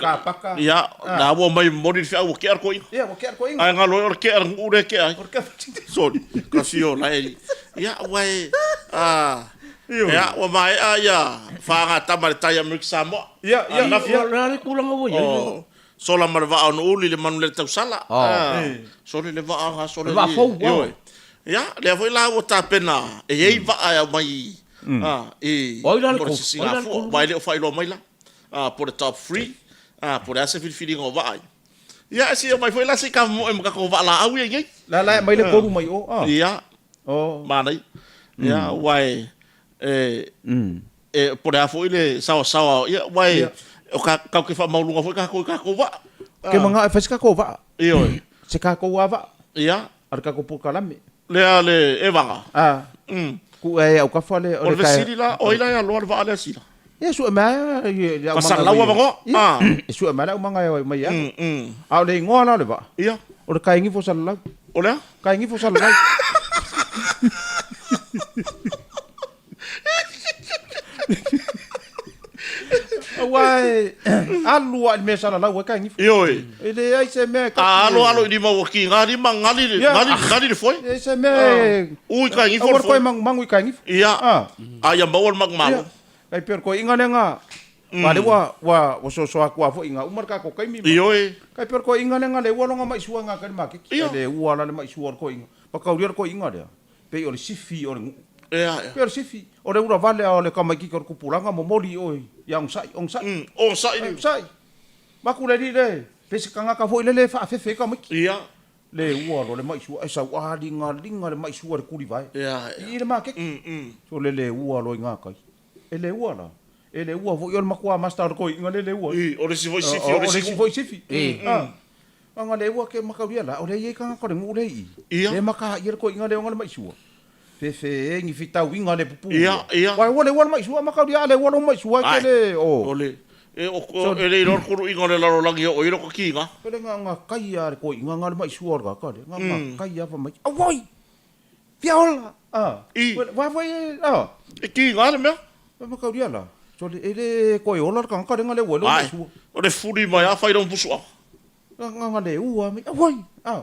Ia, na ua mai momoli le feau ua kea le koiga. Ia ua kea le koiga. Ae galo ai o le kea le nuu lea e kea ai. O le kea. Sorry. Kasi o la e. Ia ua e a Ia ua maea ia faagatama le tai a Amerika Samoa. Ia ia. Ia o le a le tulaga ua i ai. Sola ma le vaa o Nu'uli le manu le tausala. Sole le vaa ga sole. Le vaa fou. Ioe. Ia, lea foi la ua tapena e i ai vaa e aumai i O ai la le mo le kolu? sisiga fua, aua e le o faailoa mai la po o le top three po o le a se filifiliga o vaa ia. Ia, ae se i aumai foi la se i kamomoe ma tatou vaa laau ia i ai. La la e aumai le kolu mai o. Ia. Manaia. Ia, aua e E, po o le a foi le saoasaoa, ia, aua e, o ka, tatou te faamaualuga foi tatou i tatou vaa. Ke manao e fai se tatou vaa. Ioe. Se tatou lava vaa. Ia. A le tatou polokalame. Lea le Evaga. A. Ku e au kafa le. O le fesili la, o ai la e aloa le vaa lea sila? Ia sue mai le au manga. Ka avanoa. A. E sue mai le au manga e mai ia. A o le igoa la o le vaa. Ia. O le Kaingifo Salalau. O le a? Kaingifo Salalau. Aua e alu lava i le mea e salalau ai Kaingifo. Ioe. E leai se mea e A alo alo i lima ua kiga lima gali le gali gali le foe. E leai se mea e U i Kaingifo le aua le foe. koe magumagu i Kaingifo. Ia. A ia maua le manumalo. Ia. Tai pei o le toeaina lea na aua lea ua ua ua soasoa atu lava foi ina uma le tatou taimi ma. Ioe. Tai pei o le toeaina lea na le ua lona maisua i gata i le maketi. Ia. E le ua la le maisua o le toeaina. Mataulia le toeaina lea. Pei o le sifi o le nuu. Ea, ea. Pei o le sifi, o le ula vale a o le tamaititi o le tupulaga momoli i oe ia onosai, onosai. Onosai le. Onosai. Vaku le alii le, pei se tagata foi lele e faafefe ai tamaiti. Ia. Le ua loa le maisua, e sau aliga liga le maisua i le tulivae. Ea, ea. I i le maketi. So le le ua loa i gakai. E le ua la. E le ua foi o le matua master o le toeaina le le ua. I, o le isi foi sifi, o le isi foi sifi. Aga le ua ke makaulia la, o le iai tagata o le nuu le i. Ia. Le maka ia le toeaina le ona le maisua. Fefe e ni fitauiga le pupu. Ia, ia. Wa ua le ua le maisua makaulia a le ua lo maisua ke le o. O le e o e le iloa le kuluiga o le lalolagi o i loko kiga. Pele nga nga kai a le toeaina nga le maisua o le kaka le. Nga nga kai a fa mai. Auoi! Fia ola! A. I. Wa foi e a. E kiga le mea. Wa makaulia la. So le e le koe ola le tagata le nga le ua le maisua. O le fuli mai a fai le pusuaga. Nga nga le ua mai. Auoi! A.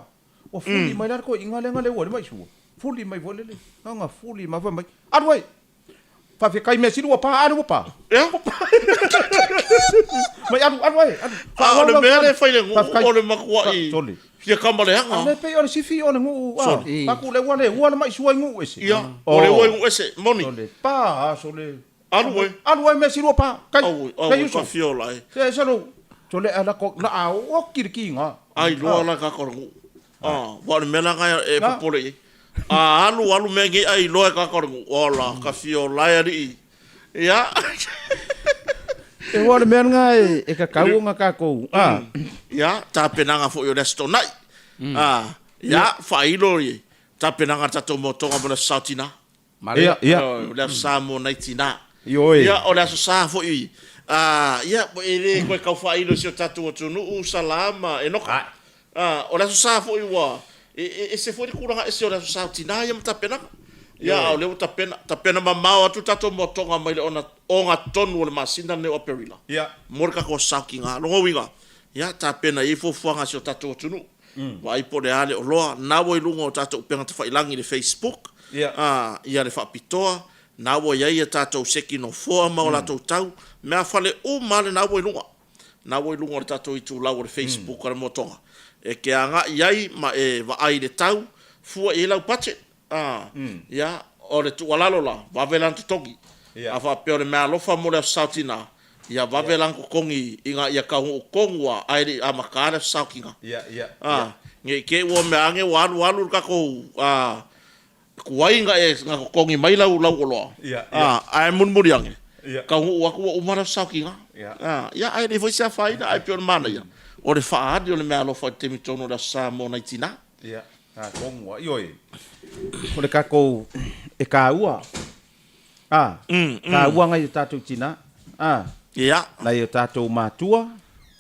Ua fuli mai la le toeaina lea nga le ua le maisua. Fuli mai foi le le. Nga nga fuli mai fai mai. Alu ai! Faafetai mea sili ua pa alu ua pa. Ea? Mai alu alu ai alu. A o le mea lea e fai i le nuu o le matuai fia kama leaga. A le pei o le sifi o le nuu a. Paku le ua le ua le mai sua i nuu ese. Ia, o le ua i nuu ese, moni. Sole pa sole. Alu ai. Alu ai mea sili ua pa. Kai. Au au ka fiola e. Se se lo. Sole ala ko la a o ki le kinga. Ai loa la ka ko nuu. A, wa o le mea la e popole i ai. A alu alu mea nei ai loa e ka ko nuu. Ola ka fiola e alii. Ia. E hoa le mea lena e kakau ona tatou, a. Ia, tapenaga foi o le Aso Toonai. A, ia, faailo i tapenaga a le tatou motoga mo le Aso Sa o Tina. Ia, ia. O le Aso Sa mo nai tina. Ioe. Ia, o le Aso Sa foi, a, ia, e le toe tau faailo i si o tatou atunuu, Sala ma Enoka. A, o le Aso Sa foi ua, e, e ese foi le tulaga ese o le Aso Sa o Tina ia ma tapenaga. Ia, a o lea ua tapena, tapena mamao atu le tatou motoga mai le ogatotonu o le masina lenei o Aperila. Ia. Mo le tatou Aso Sa o Tina. O lona uiga, ia, tapena i ai fuafuaga a si o tatou atunuu. Vaai po o le a le oloa, na ua i luga o tatou upega tafailagi i le Facebook, a, ia le faapitoa, na ua i ai a tatou seki nofoa ma o latou tau, meaafale uma lava lena ua i luga. Na ua i luga o le tatou itulau o le Facebook a le Motoga. E te agai i ai ma e vaai i le tau, fua i ai lau budget. A, ia, o le tuualalo la, vave lana totogi. A faapea o le meaalofa mo le Aso Sa o Tina, ia vave lana totogi ina ia taunuu tonu lava ae le i amata le Aso Sa o Tina. A, ne i te i ua mea ane ua alu alu le tatou tuai na e na totogi mai lau lau oloa, a, ae mulimuli ane, taunuu atu ua uma le Aso Sa o Tina. A, ia ae leai foi se afaina, ae pei o le manaia, o le faaali o le meaalofa i le taimi tonu o le Aso Sa mo nai tina. Atonu a, ioe, o le tatou e taua, a, taua nai o tatou tina, a, Ia. nai o tatou matua,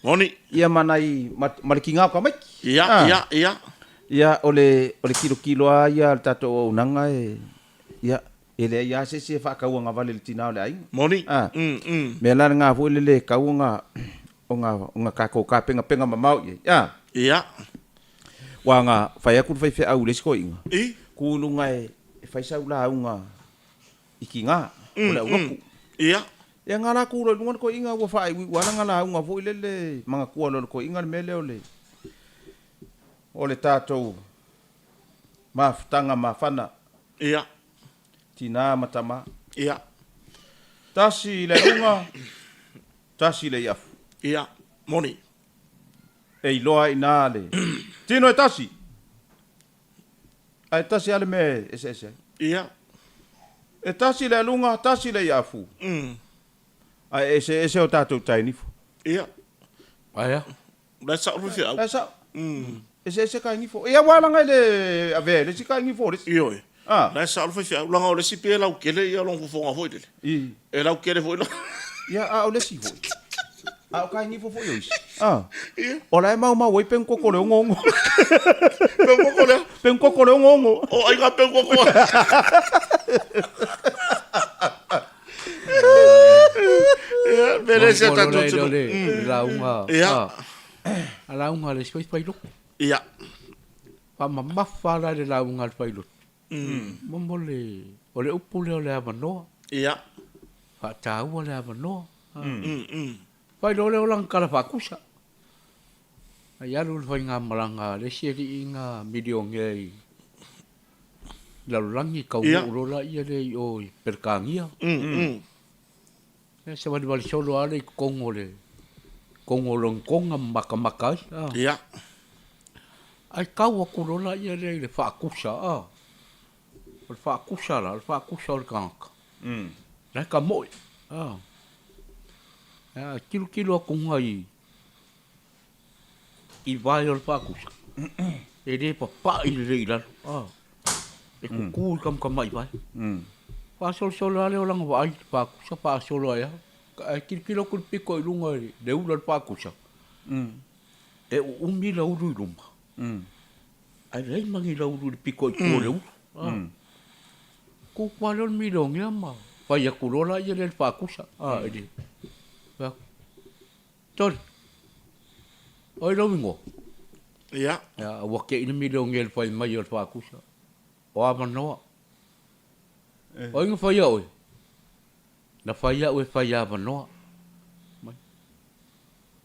Moni. ia ma nai, ma, ma le kiga o tamaiti. Ia, A, ia, ia. Ia, o le, o le kilokilo a ia a le tatou auaunaga e, ia, e leai a se isi e faatauagavale i le tina o le aiga. Moni. A, mea la lena foi lele e tau ona, ona, ona tatou tapenapena mamao i ai, a. Ia. Aua na fai atu le faifeau i le isi toeaina, I. ku i luga e fai sau lauga i Kiga, o le aulotu. Ia. Ia na la ku loa i luga le toeaina ua faaiuiu lava lana lauga foi lele, manatua loa e le toeaina le mea lea o le, o le tatou mafutaga mafana. Ia. Tina ma tama. Ia. Tasi i le aluga, tasi i le iafu. Ia. Moni. E iloa ai ina le tino e tasi, ae tasi lava le mea e eseese ai. Ia. E tasi le aluga, tasi le iafu, ae eseese o tatou tainifo. Ia. Aia. La e sao le faifeau. La e sao. Eseese tainifo. Ia aua leaga e le avea e le isi tainifo o le isi. Ioe. Ah. La e sao le faifeau, leaga o le isi pei e lautele ia lona fofoga foi lele. I. E lautele foi lona. Ia, a o le isi foi. A o tainifo foi o isi. Ah. Ia. O la e maumau ai pegu koko le ongoongo. Pegu koko lea. Pegu koko le ongoongo. O ai ngā pegu koko. Ia, me le se tatou tunu. Le lauga. Ia. A lauga le isi faifailoto. Ia. Faamamafa la le lauga a le failoto. Momo le, o le upu lea o le avanoa. Ia. Faataua le avanoa. Fai loa lea o lana tala faakusa. Ai alu le faigamalaga a le isi alii na milionea i lalolagi, taunuu loa laia lea i o i Peretania. Ia savalivali solo lava lea i totonu o le totonu o Lonetona ma matamata ai. Ia. Ae tau atu loa laia lea i le faakusa, a. O le faakusa la, o le faakusa o le tagata. La e tamoe, a. Ia, tilotilo atu i i vae o le faakusa, e le papai lelei i lalo, a. E kuku i tamatamai vae. Faasolosolo lava lea o lana vaai i le faakusa, faasolo ai lava. Ae tilotilo atu i le pito i luga i le ula o le faakusa, e uumi le ulu i luma, ae leai ma ni laulu i le pito i tua o le ulu. Kukua lea o le milionea ma fai atu loa laia lea i le faakusa, a, i le, fai atu, Toli, o ai lou igoa? Ia. Ia, ua te i le milionea i le fai mai o le faakusa, o Avanoa. O ai na faia oe? Na fai au e fai avanoa. Mai.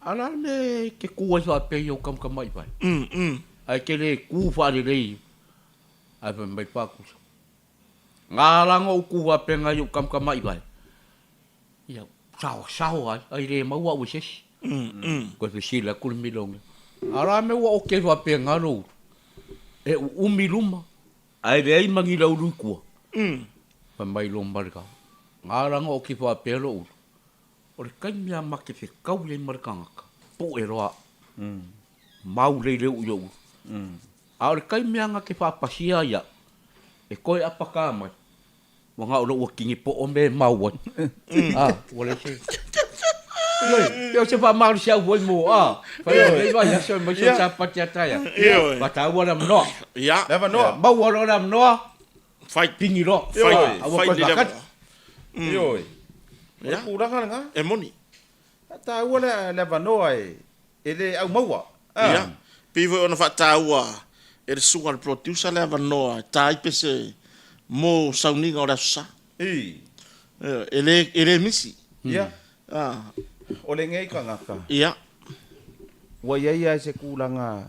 A o le a le mea e te kū ai faapea i ou tamatamai vai? Ae te le kū faalelei ae fai mai Pakusa. Ngā ala ona ou kū faapea nai ou tamatamai vai. Ia, saosaoa ai, ai le maua au e se isi. Koe fesili atu le milonea. A o le a le mea ua oke ai faapea ngā lou ulu? E uumi i luma, ae leai ma ni laulu i tua. Fai mai loma le ka. Ga ala ona oki faapea lou ulu, o le taimi lava ma te fetaui ai ma le tagata, pue loa au, mau lelei le uu i ou ulu. A o le taimi lava na te faapasia ai au, e toe apata mai, Ua na o lou atigi po'o mea e mau ai. A, ua leai se... Ioe, pe o se faamalosiau foi mo, a, fai o lenei vaiaso aemaise o Sapati a taeao. Ioe. Faataua le avanoa. Ia. Le avanoa. Maua loa le avanoa, Fai. pigi loa. Fai. Aua Fai toe ni le faatali. avanoa. Ioe. O le Ia. tulaga lena. E moni. Faataua le avanoa e le aumaua. Ia, pei foi ona faataua e le susuga i le producer le avanoa e ta ai pese mo sauniga o le Aso Sa. I. E le, e le misi. Ia. A. O lenei tagata. Ia. Ua i ai lava i se tulaga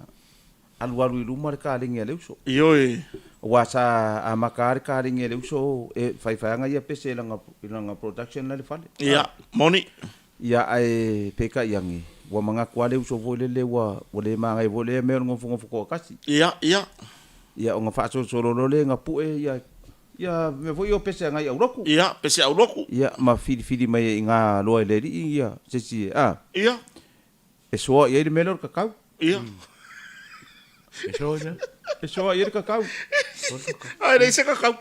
alualu i luma le kalegi a le uso. Ioe. Aua sa amata lava le kalegi a le uso e faifaiaga ia pese i lana, i lana production la i le fale. Ia, moni. Ia, ae peitai ane, ua manatu lava le uso foi lele ua, ua le manaia foi lea mea o le nofonofo toatasi. Ia, ia. Ia, ona faasolosolo loa lea ina pue ia, ia mea foi ia o pese a nai aulotu. Ia, pese aulotu. Ia, ma filifili mai ai i ina loa e le alii ia se isi e, a. Ia. E soa i ai le mea lea o le kakau. Ia. E soa i ai? E soa i ai le kakau. Ai, leai se kakau.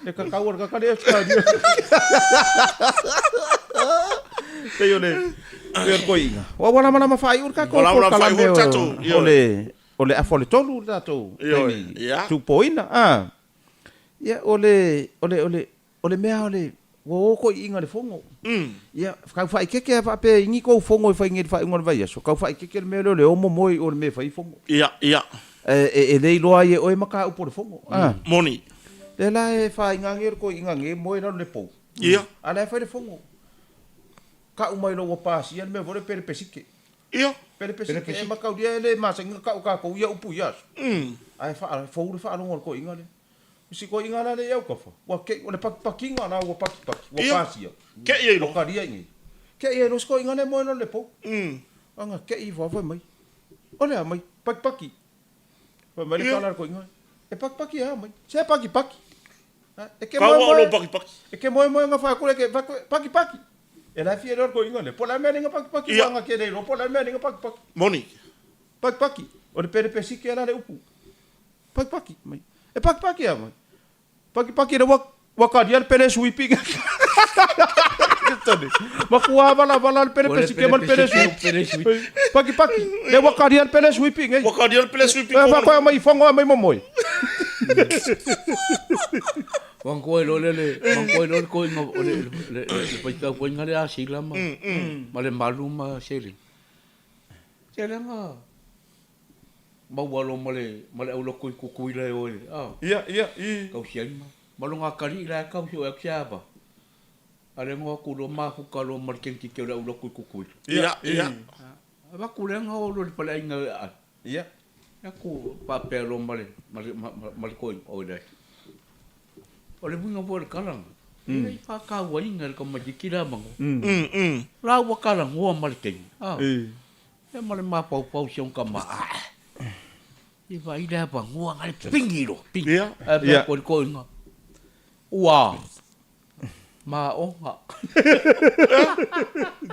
Le kakau o le kaka lea Australia. Pei o le, pei o le toeaina. Ua ua lamalama faaiu le tatou polokalame o le, o le afa o le tolu le tatou taimi tupoina. Ia, o le, o le, o le, O le mea o le, ua o toeaiina i le fono. Ia, tau faaeteete lava faapea i ni tou fono e fai nei i le faaiuga o le vaiaso, tau faaeteete le mea lea o le o momoe i o i le mea e fai ai fono. Ia, ia. E, e le iloa ai e oe mataupu o le fono. A. Moni. Lea la e fāina nei le toeaina nei e moe i lalo i le pou. Ia. A o la e fai le fono. Tau mai loa ua pasia le mea foi lea pelepesike. Ia. Pelepesike e mataulia e le masani ona tau tatou ia upu ia aso. Ae faa, fou le faalogo a le toeaina lea. O si toeaina la lea i autafa, ua kei, o le pakipakiga la ua pakipaki, ua pasia. Kei ai loa. Ua kalia i inei. Kei ai loa si toeaina lea moe loa i le pou. Ana kei ifo lava fai mai, O le a mai? Pakipaki. Fai mai le tala a le toeaina lea, E pakipaki e a mai? Se pakipaki. E ke moemoe. E ke moemoe ana fai atu lea, fai atu, pakipaki. E la e fia loa le toeaina lea, po o le a le mea lea na pakipaki, aua ana ke le iloa po o le a le mea lea na pakipaki. Moni. Pakipaki. O le pelepesike la le upu. Pakipaki mai. E pakipaki a mai. Pakipaki le ua ua kalia le pele suipi. Makua vala vala le pele pesike ma le pele suipi. Pakipaki. Le ua kalia le pele suipi ngai. Ua kalia le pele suipi. E fa mai fongo mai momoe. Wankoe loa le le wankoe loa le koinga o le le le faitau koinga le asila ma ma le malu ma sele. Sele nga Maua loa ma le, ma le auloko i Kukuila e o e, a. Ia, ia, i. Tausi ai ma, ma lona akalii la e tausi o e atu se ava. A le noa atu loa mafuta loa ma le kenekike o le auloko i Kukuila. Ia, ia. Avatu le aga o loa i le faleaiga e aai. Ia. Atu faapea loa ma le, ma le, ma, ma le toeaina, oi leai. O le uiga foi o le tala na, e le i faatauaina e le tamaititi le avanoa. La ua talanoa ma le teine, a. Ia ma le mafaufau si ona tama, ae, i vaai le avanoa na le pigi loa, pigi. Ia. Ae mea koe le toeaina, ua maoga.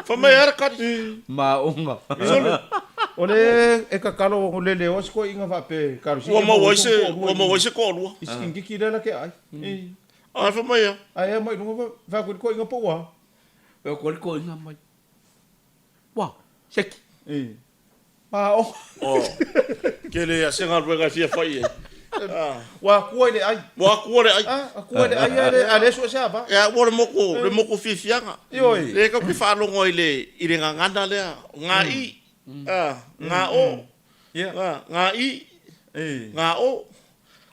Fai mai a le kali. Maoga. Sole, o le e tatalo o le leo si toeaina faapea kalosi. Ua maua ai se, ua maua ai se toalua. I sikingiki lea la ke ai. Ae fai mai a. Ae a mai luga fai atu i le toeaina po ua. Fai atu ai le toeaina mai. Ua, seki. I. Maoga. Oh. Ke le a se galuega e fia fai ai. Ah. Ua akua i le ai. Ua akua le ai. Ah, akua i le ai a le, a le sue se ava. Ia, ua le moko, le moko fiafiaga. Ioe. Le kau ke faalogo ai le, i le gagana lea, ngā i, ah, ngā o, Ia. ah, ngā i, I. ngā o.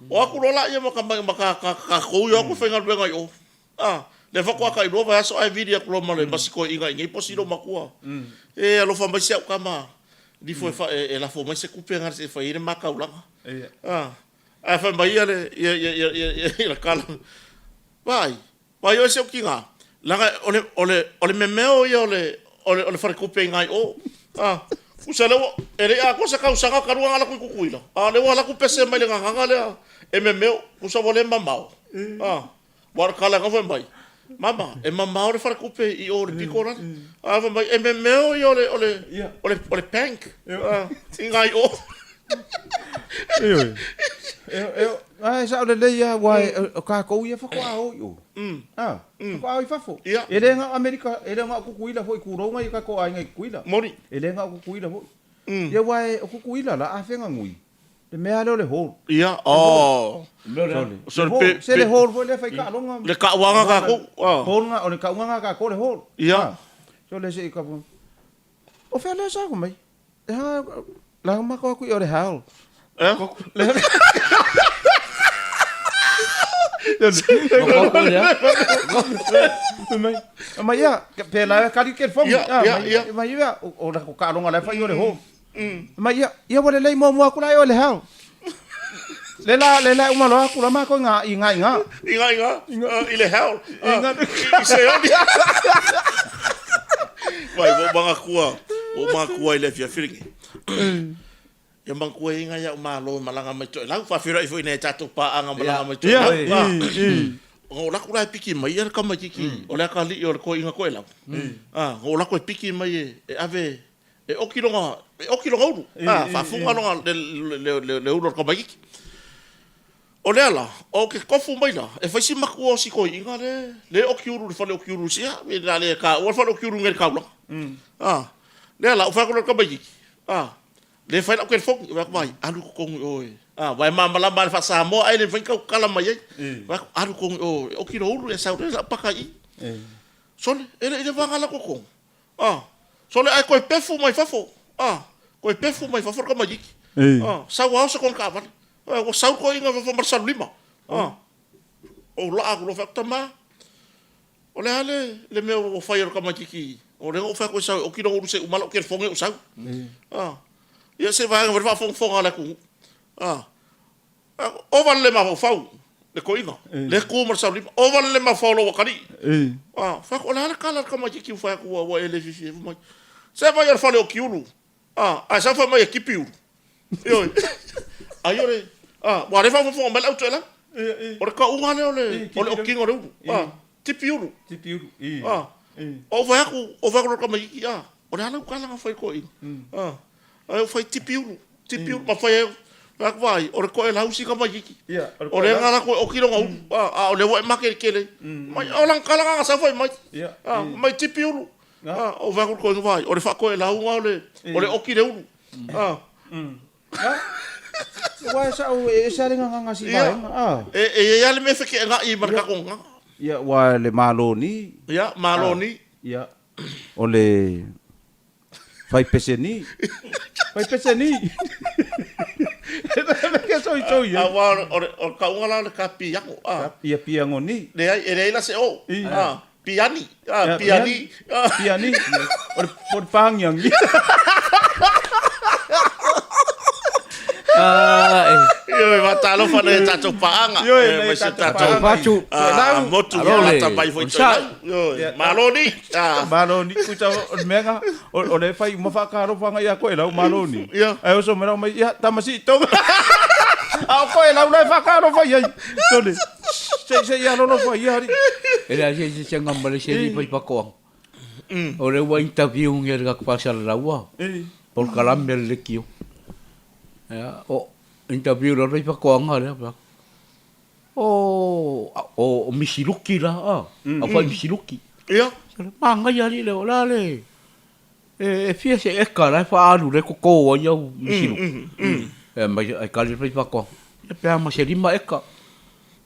O aku loa la ia ma ka, ma ka, ka, ka kou i o aku faigaluega i o. A, lea faatoa ka iloa vaiaso ae vili atu loa ma le ma si toeaina i nei posi lou matua. E alofa mai si au tama, lifo e fa, e, e lafo mai se kupe gana se e fai ai le mataulaga. A, ae fai mai ia le, ia, ia, ia, ia, ia, ia le kala. Vaai, vaai oe si au tiga, leaga o le, o le, o le memeo ia o le, o le, o le falekupe i ina i o. A, usa lea ua, e le i atoa se tausaga talu ona alu atu i Tutuila, a o lea ua alu atu pese mai le gagaga lea e memeo, usa ua le mamao. A. Ua o le tala e gafai mai. Mama, e mamao le faletupe i o le pito lale. A fai mai, e memeo ia o le, o le, o le, o le bank i ngai o. Ioe. E, a e sao lelei lava, aua o tatou ia faatoa o i o. A, faatoa o i fafo. E le na o Amerika, e le na o Tutuila foi, tulou nai o tatou aiga i Tutuila. Moni. E le na o Tutuila foi. Ia aua o Tutuila la, a feganui, Le mea lea o le hall. Ia, oh. Sorry, pe, se le hall foi lea fai taaloga. Le kauaga tatou. Hall na, o le kauga na tatou le hall. Ia. So le se i ka O fea lea sa mai. E ha la ma ko aku i o le hall. Eh? Le Mai, mai ia, pe la kali ke fongi. Ia, ia, ia. Mai ia, o la ko taaloga la fai o le hall. Mai ia, ia ua lelei muamua aku la e oe le hao. Le la, le la uma loa aku la makou i ngā, i ngā i ngā. I ngā i ngā, i le hao, i Seoli. Vai, ua ou manatua, ua ou manatua i le afiafi lenei. Ia manatua e inga iau malo e malaga mai Toelau, faafeiloai foi i nai a tatou paaga malaga mai Toelau. Ona ou alu atu la e piki mai ia le tamaititi o le atalii o le toeaina Toelau. Ona ou alu atu e piki mai e ave E oki lona, e oki lona ulu, a, faafuga lona, le, le, le, le ulu o le tamaititi. O lea la, o ke tofu mai la, e fai si matua o si toeaina le, le oki ulu i le fale oki ulu i sia, me la le taua le fale oki ulu nei i le taulaga. A, lea la, ou fai atu loa i le tamaititi, a, le fai lau telefoni, ou fai atu, vaai, alu i totonu i o e, a, aua e malamalama lava i le faa-Samoa ae le mafai ona tautala mai ai. Fai atu, alu i totonu i o e oki lou ulu, ia sau loa lau paka i i. Sole, e le i leva ona alu atu i totonu, Ah, sole ae toe pefu mai fafo. Ah, toe pefu mai fafo le tamaititi. Ah, sau ao se kona taavale. Ah, ua sau toeaiina i fafo ma le salulima. Ah, ou laa atu loa fai atu, tama, o le a le, le mea ua fai e le tamaititi? O lea na ou fai atu e sau e oki lona ulu se i uma lau telefoni ou sau. Ah, ia se vaega foi le faafogafoga a le atunuu. Ah, Ova le mafaufau, le toeaina, lea e tu ma le saolima, ova le mafaufau o lou atalii. A, fai atu, o le a le tala a le tamaitiiti ua fai atu ua e le fiafia ai? Fai mai, se vaai o le fale o Kiulu, a, ae sau fai mai e tipi ulu. Ioe. Ai o le, a, aua o lea e faafogafoga mai le au toelau. O le tauga lea o le, o le okiga o le ulu. A, tipi ulu. Tipi ulu. A, ou fai atu, ou fai atu i le tamaitiiti, a, o le a lau tala na fai i le toeaina? A, Ae ua fai tipi ulu, tipi ulu, ma fai ai, fai atu vaai, o le toelau si tamaititi. O lea na latou e oki lona ulu, a o lea ua e makelikele ai. Mai, o lana tala na sau fai mai, mai tipi ulu. Ou fai atu i le toeaina vaai, o le faatoelauga o le, o le oki le ulu. Aua e sao, e ese lava le gagana si vaega. E i ai lava le mea e feteenai ma le tatou gagana. Ia, aua le Malo ni. Ia, Malo ni. Ia, o le Fai peseni. Fai peseni. Ke soi soi. A wa o le o kauga la o le ka piango. A. Ia piango ni. Leai, e leai la se o. A. Piani. A, piani. Piani. O le o le pāngiangi. Ioe, faatalofa nai a tatou paaga. Ioe, nai a tatou paaga. Fatu. Motu lata mai foi Toelau. Ioe, malo ni. Malo ni. Kuta o le mea na, o le fai uma faatalofa ia Toelau, malo ni. Ae oso mai mai, ia, tama sii toga. A o Toelau la e faatalofa i ai. Sole, se se ia lolofa ia ari. E leai se isi se gama le seli pai pakoanga. O lea ua interview ngia le tatou faasalalaua, polokalame a le leitio. Ia, o interview loa le faifaatoaga lea, fai atu, o, o Misiluki la, a, au fai Misiluki. Ia. Manaia alii lea, o le a le, e fia se eka la e faaalu lea e toto ai au Misiluki. E mai, ai kali le faifaatoaga, ia pe a ma se 5 eka.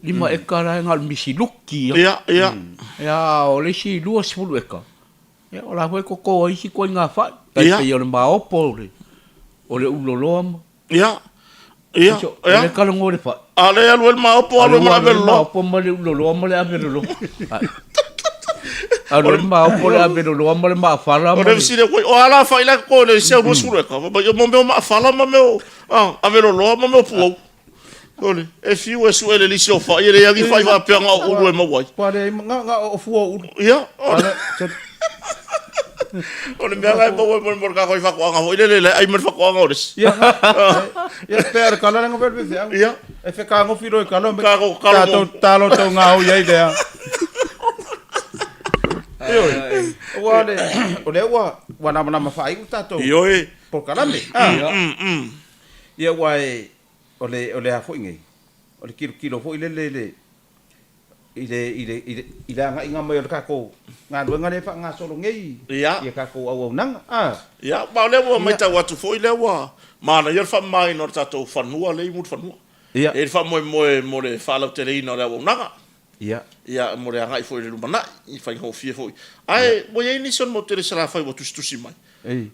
5 eka la e na o le Misiluki ia. Ia, ia. Ia, o le isi 20 eka, Ia, o la foi e koko ai isi ituaiga fai, tai pei o le maopo, o le, o le uloloa ma. Ia, ia, ia. O le kalago i le fai. A o lea e alu ai le maopo, alu ai ma le ave loloa. Maopo ma le uloloa ma le ave loloa. Alu ai le maopo, le ave loloa ma le maafala ma le. O le fesili atu ai, o a la fai la e koko i le isi au 20 eka? Fai mai, o mea o maafala ma mea o, ave loloa ma mea o puou. Sole, e fiu e sue le lisi o fai, e leai ni fai faapea na o ulu e maua ai. Kua leai, na, na o fua o ulu. Ia, o le mea la e maua ai mo le tatou i faatoaga foi lele, le ai ma le faatoaga o le isi. Ia, ia, pe a le kala lenga fai le feau. Ia. E whekagofi roi kala, me Kako, kalo tātou talo tau ngā oi ai lea. Ioe. Aua o le, o lea ua, ua lamalama faaiu le tatou Ioe. polokalame. Ah. Ia aua e, o le, o le a foi nei, o le tilotilo foi lele i le, i le, i le, i le, i le agaiga mai o le tatou galuega lea e faagasolo nei Ia. i a tatou auaunaga. Ah. Ia, ma o lea ua matau atu foi lea ua manaia le faamamaina o le tatou fanua lea i Mulifanua. Ia. E i ai le faamoemoe mo le faalauteleina o le auaunaga. Ia. Ia, mo le agai foi i le lumanai, i faigofie foi. Ae ua i ai nisi o le motu tele Salafai ua tusitusi mai,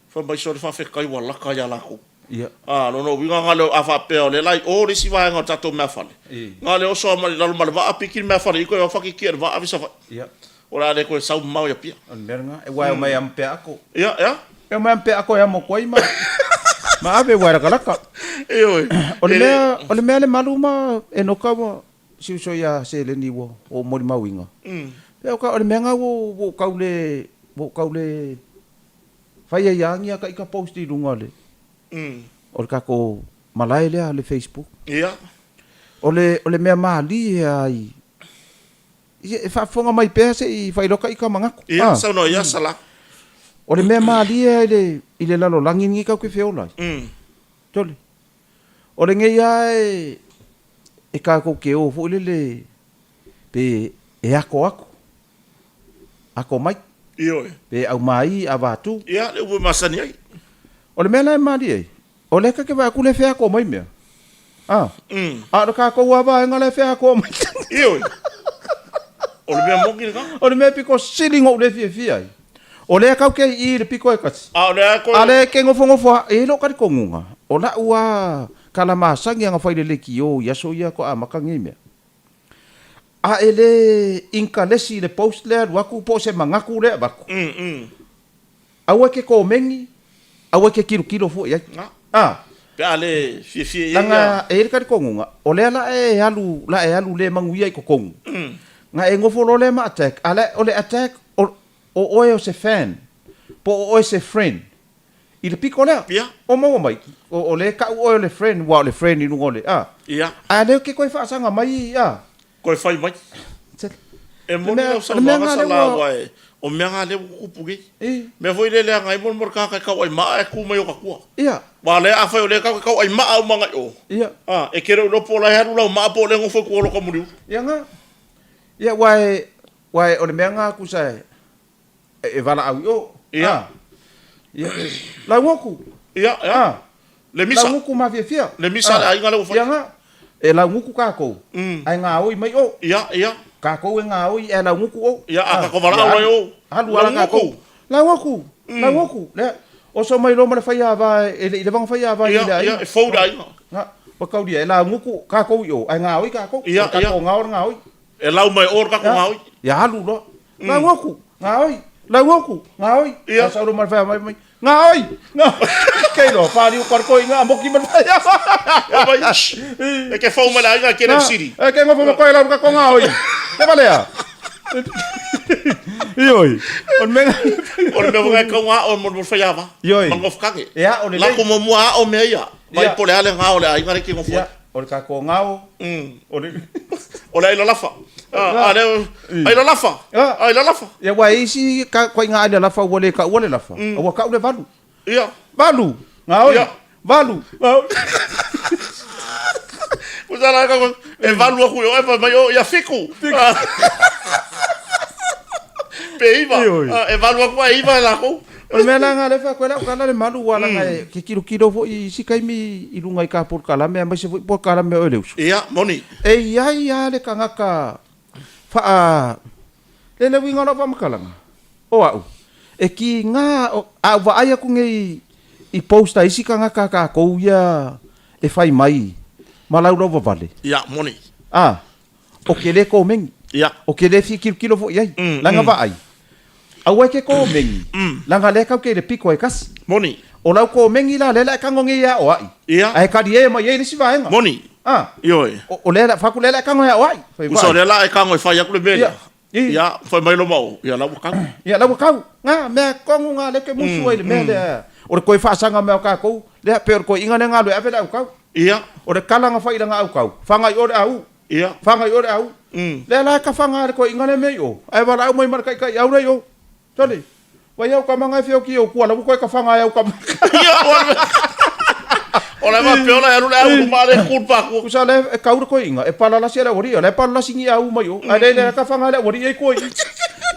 fai mai sole faafetai ua laka ia latou. Ia. A, lona uiga na o le, a faapea o lea la i o le isi vaega o le tatou meafale, na o le oso lava mai lalo ma le vaa, piki le meafale i i, toe faki kia i le vaa ave i Savaii. Ia. O le a le toe sau mamao i Apia. O le mea lena, aua e omai lava ma peaako. Ia, ea. E omai lava ma peaako e amo atu ai ma, ma ave aua e lakalaka. Ioe. O le mea, o le mea le malu ma Enoka ua, si uso ia seleni ua ou molimauina. Pei o le mea lena ua ou tau le, ua ou tau le fai ai lava ni ata ita post i luga o le, o le tatou malae lea le Facebook. Ia. O le, o le mea malie lava i, e faafofoga mai pea se i fai loa ta ita manatu. Ia, saunoa ia Sala. O le mea malie lava i le, i le lalolagi lenei tatou te feola ai. Tole. O lenei lava e, e tatou te o foi lele pe e ako atu, ako mai. Ioe. Pe aumai avatu. Ia, le upu e masani ai. O le mea la e malie ai, o lea ta te vaai atu lea e feakoa mai mea. A, a o le tatou lava vaega la e feakoa mai. Ioe. O le mea moni lena. O le mea pito sili ona ou le fiafia ai, o lea tatou te i i le pito e tasi. A o lea e toe. A o lea e te nofonofo lava, e i ai lou talitonuga, o lau lava tala masani ana fai i le leitio i aso ia faatoa amata nei mea. A e le inikalesi i le post lea alu atu po o se manatu lea e avatu, aua e te komeni, aua e te tilotilo foi i ai. A. Pe a le fiafia i ai ia. Leaga e i ai le talitonuga, o lea la e alu, la e alu le manuia i totonu, na e nofo loa lea ma attack, a o le attack, o oe o se fan, po o oe se friend, I le piko lea. Ia. O maua mai, o lea e tau oe o le friend, ua o le friend i luga o le, a. Ia. A lea ke koe faasaga mai, a. Koe fai mai. E moni lau saunoaga Sala aua e, o mea na lea ua tutupu nei. I. Mea foi lea e leaga ai mo le tagata e tau ai maa e tu mai o ta tua. Ia. Aua o lea afai o lea tatou te tau ai maa uma agai o. Ia. A, e te le o iloa po o la e alu lau maa po o lea e nofo i tua o lota muliulu. Ia na. Ia, aua e, aua e, o le mea na tusa e, E valaau i o. Ia. Ia. Lauoku. Ia, ia. Ah. Le misa. Lauguku mafiafia. Le misa a le aiga lea ua fai. Ia nga. E lauguku kakou. Ae gaoi mai o. Ia, ia. Kakou e gaoi ae lauguku o. Ia, a kakou valaau loa i o. Alu ala kakou. Lauoku. Lauoku. Lea. Oso mai loa ma le faiava e le i leva ona faiava i le aiga. Ia, ia, e fou le aiga. Nga. Ua kaulia e lauguku kakou i o ae gaoi kakou. Ia, ia. O le tatou gao le gaoi. E lau mai o le tatou gaoi. Ia alu loa. Lauoku, gaoi, lauoku, gaoi. Ia. Sau loa ma le fai mai mai, gaoi, gaoi. Kei loa, paliu koa le koiga a moki ma le fai Ia mai, shh, e ke fou mai le aiga e kele siri. E ke ngofo ma koe lau ka ko gaoi. Te valea. Ioi. O le mea O le mea foi e kau ngā o mo le faiava. Ioi. Ma ngofkage. Ia, o le La ko mo mua o mea ia. Vai po le ale ngā o le aiga le ke ngofo. Ia, o le tatou gao. O le O le aila lafa. A le aila lafa. Aila lafa. Ia aua e isi ka koiga aila lafa ua le taua le lafa, ua tau le valu. Ia. Valu, gaoi. Valu, gaoi. Pusa la ka e valu aku i oe fai mai o ia fiku. Pe iva. E valu aku a iva e lakou. O le mea la nga lea e fai atu ai lau tala le malu ua laga e ke kilokilo foi i isi taimi i luga i ka polokalame aemaise foi polokalame o Eleuso. Ia, moni. E i ai lava le tagata faa le le uiga o lau faamatalaga, o au, e kiga, a ou vaai atu nei i post a isi tagata a tatou ia e fai mai ma laulauvavale. Ia, moni. A, O ke le komeni. Ia. O ke le fia kilokilo foi i ai. Laga vaai. Aua e ke komeni. Laga lea kau ke i le piko e kasi. Moni. O lau komeni la lea la e kago nei ia o ai. Ia. Ae kali e mai ai le isi vaega. Moni. A. Ioe. O lea la, faku lea la e kago ia o ai. Fai Uso lea la e kago e fai aku le mea lea. Ia. Ia, fai mai lo ma o. Ia la ua kago. Ia la ua kau. Nga mea kongu nga lea ke musu ai le mea lea. O le koe faasaga mea o kakou. Lea pe o le koe inga lea nga lue ave le au kau. Ia. O le kala nga fai langa au kau. Whangai o le au. Ia. Whangai o le au. Lea la ka whanga le koe inga lea mea i o. Ae walaau mai ma le kaikai au lea i o. Sole, vai au kama ngai feo ki au kua la koe ka whanga au kama. O le ma peo la alu le au ma le ku pa ku. Kusa le e kaura koe inga e palalasi le wari le palalasi ngi au mai o. A le le ka whanga le wari e koe.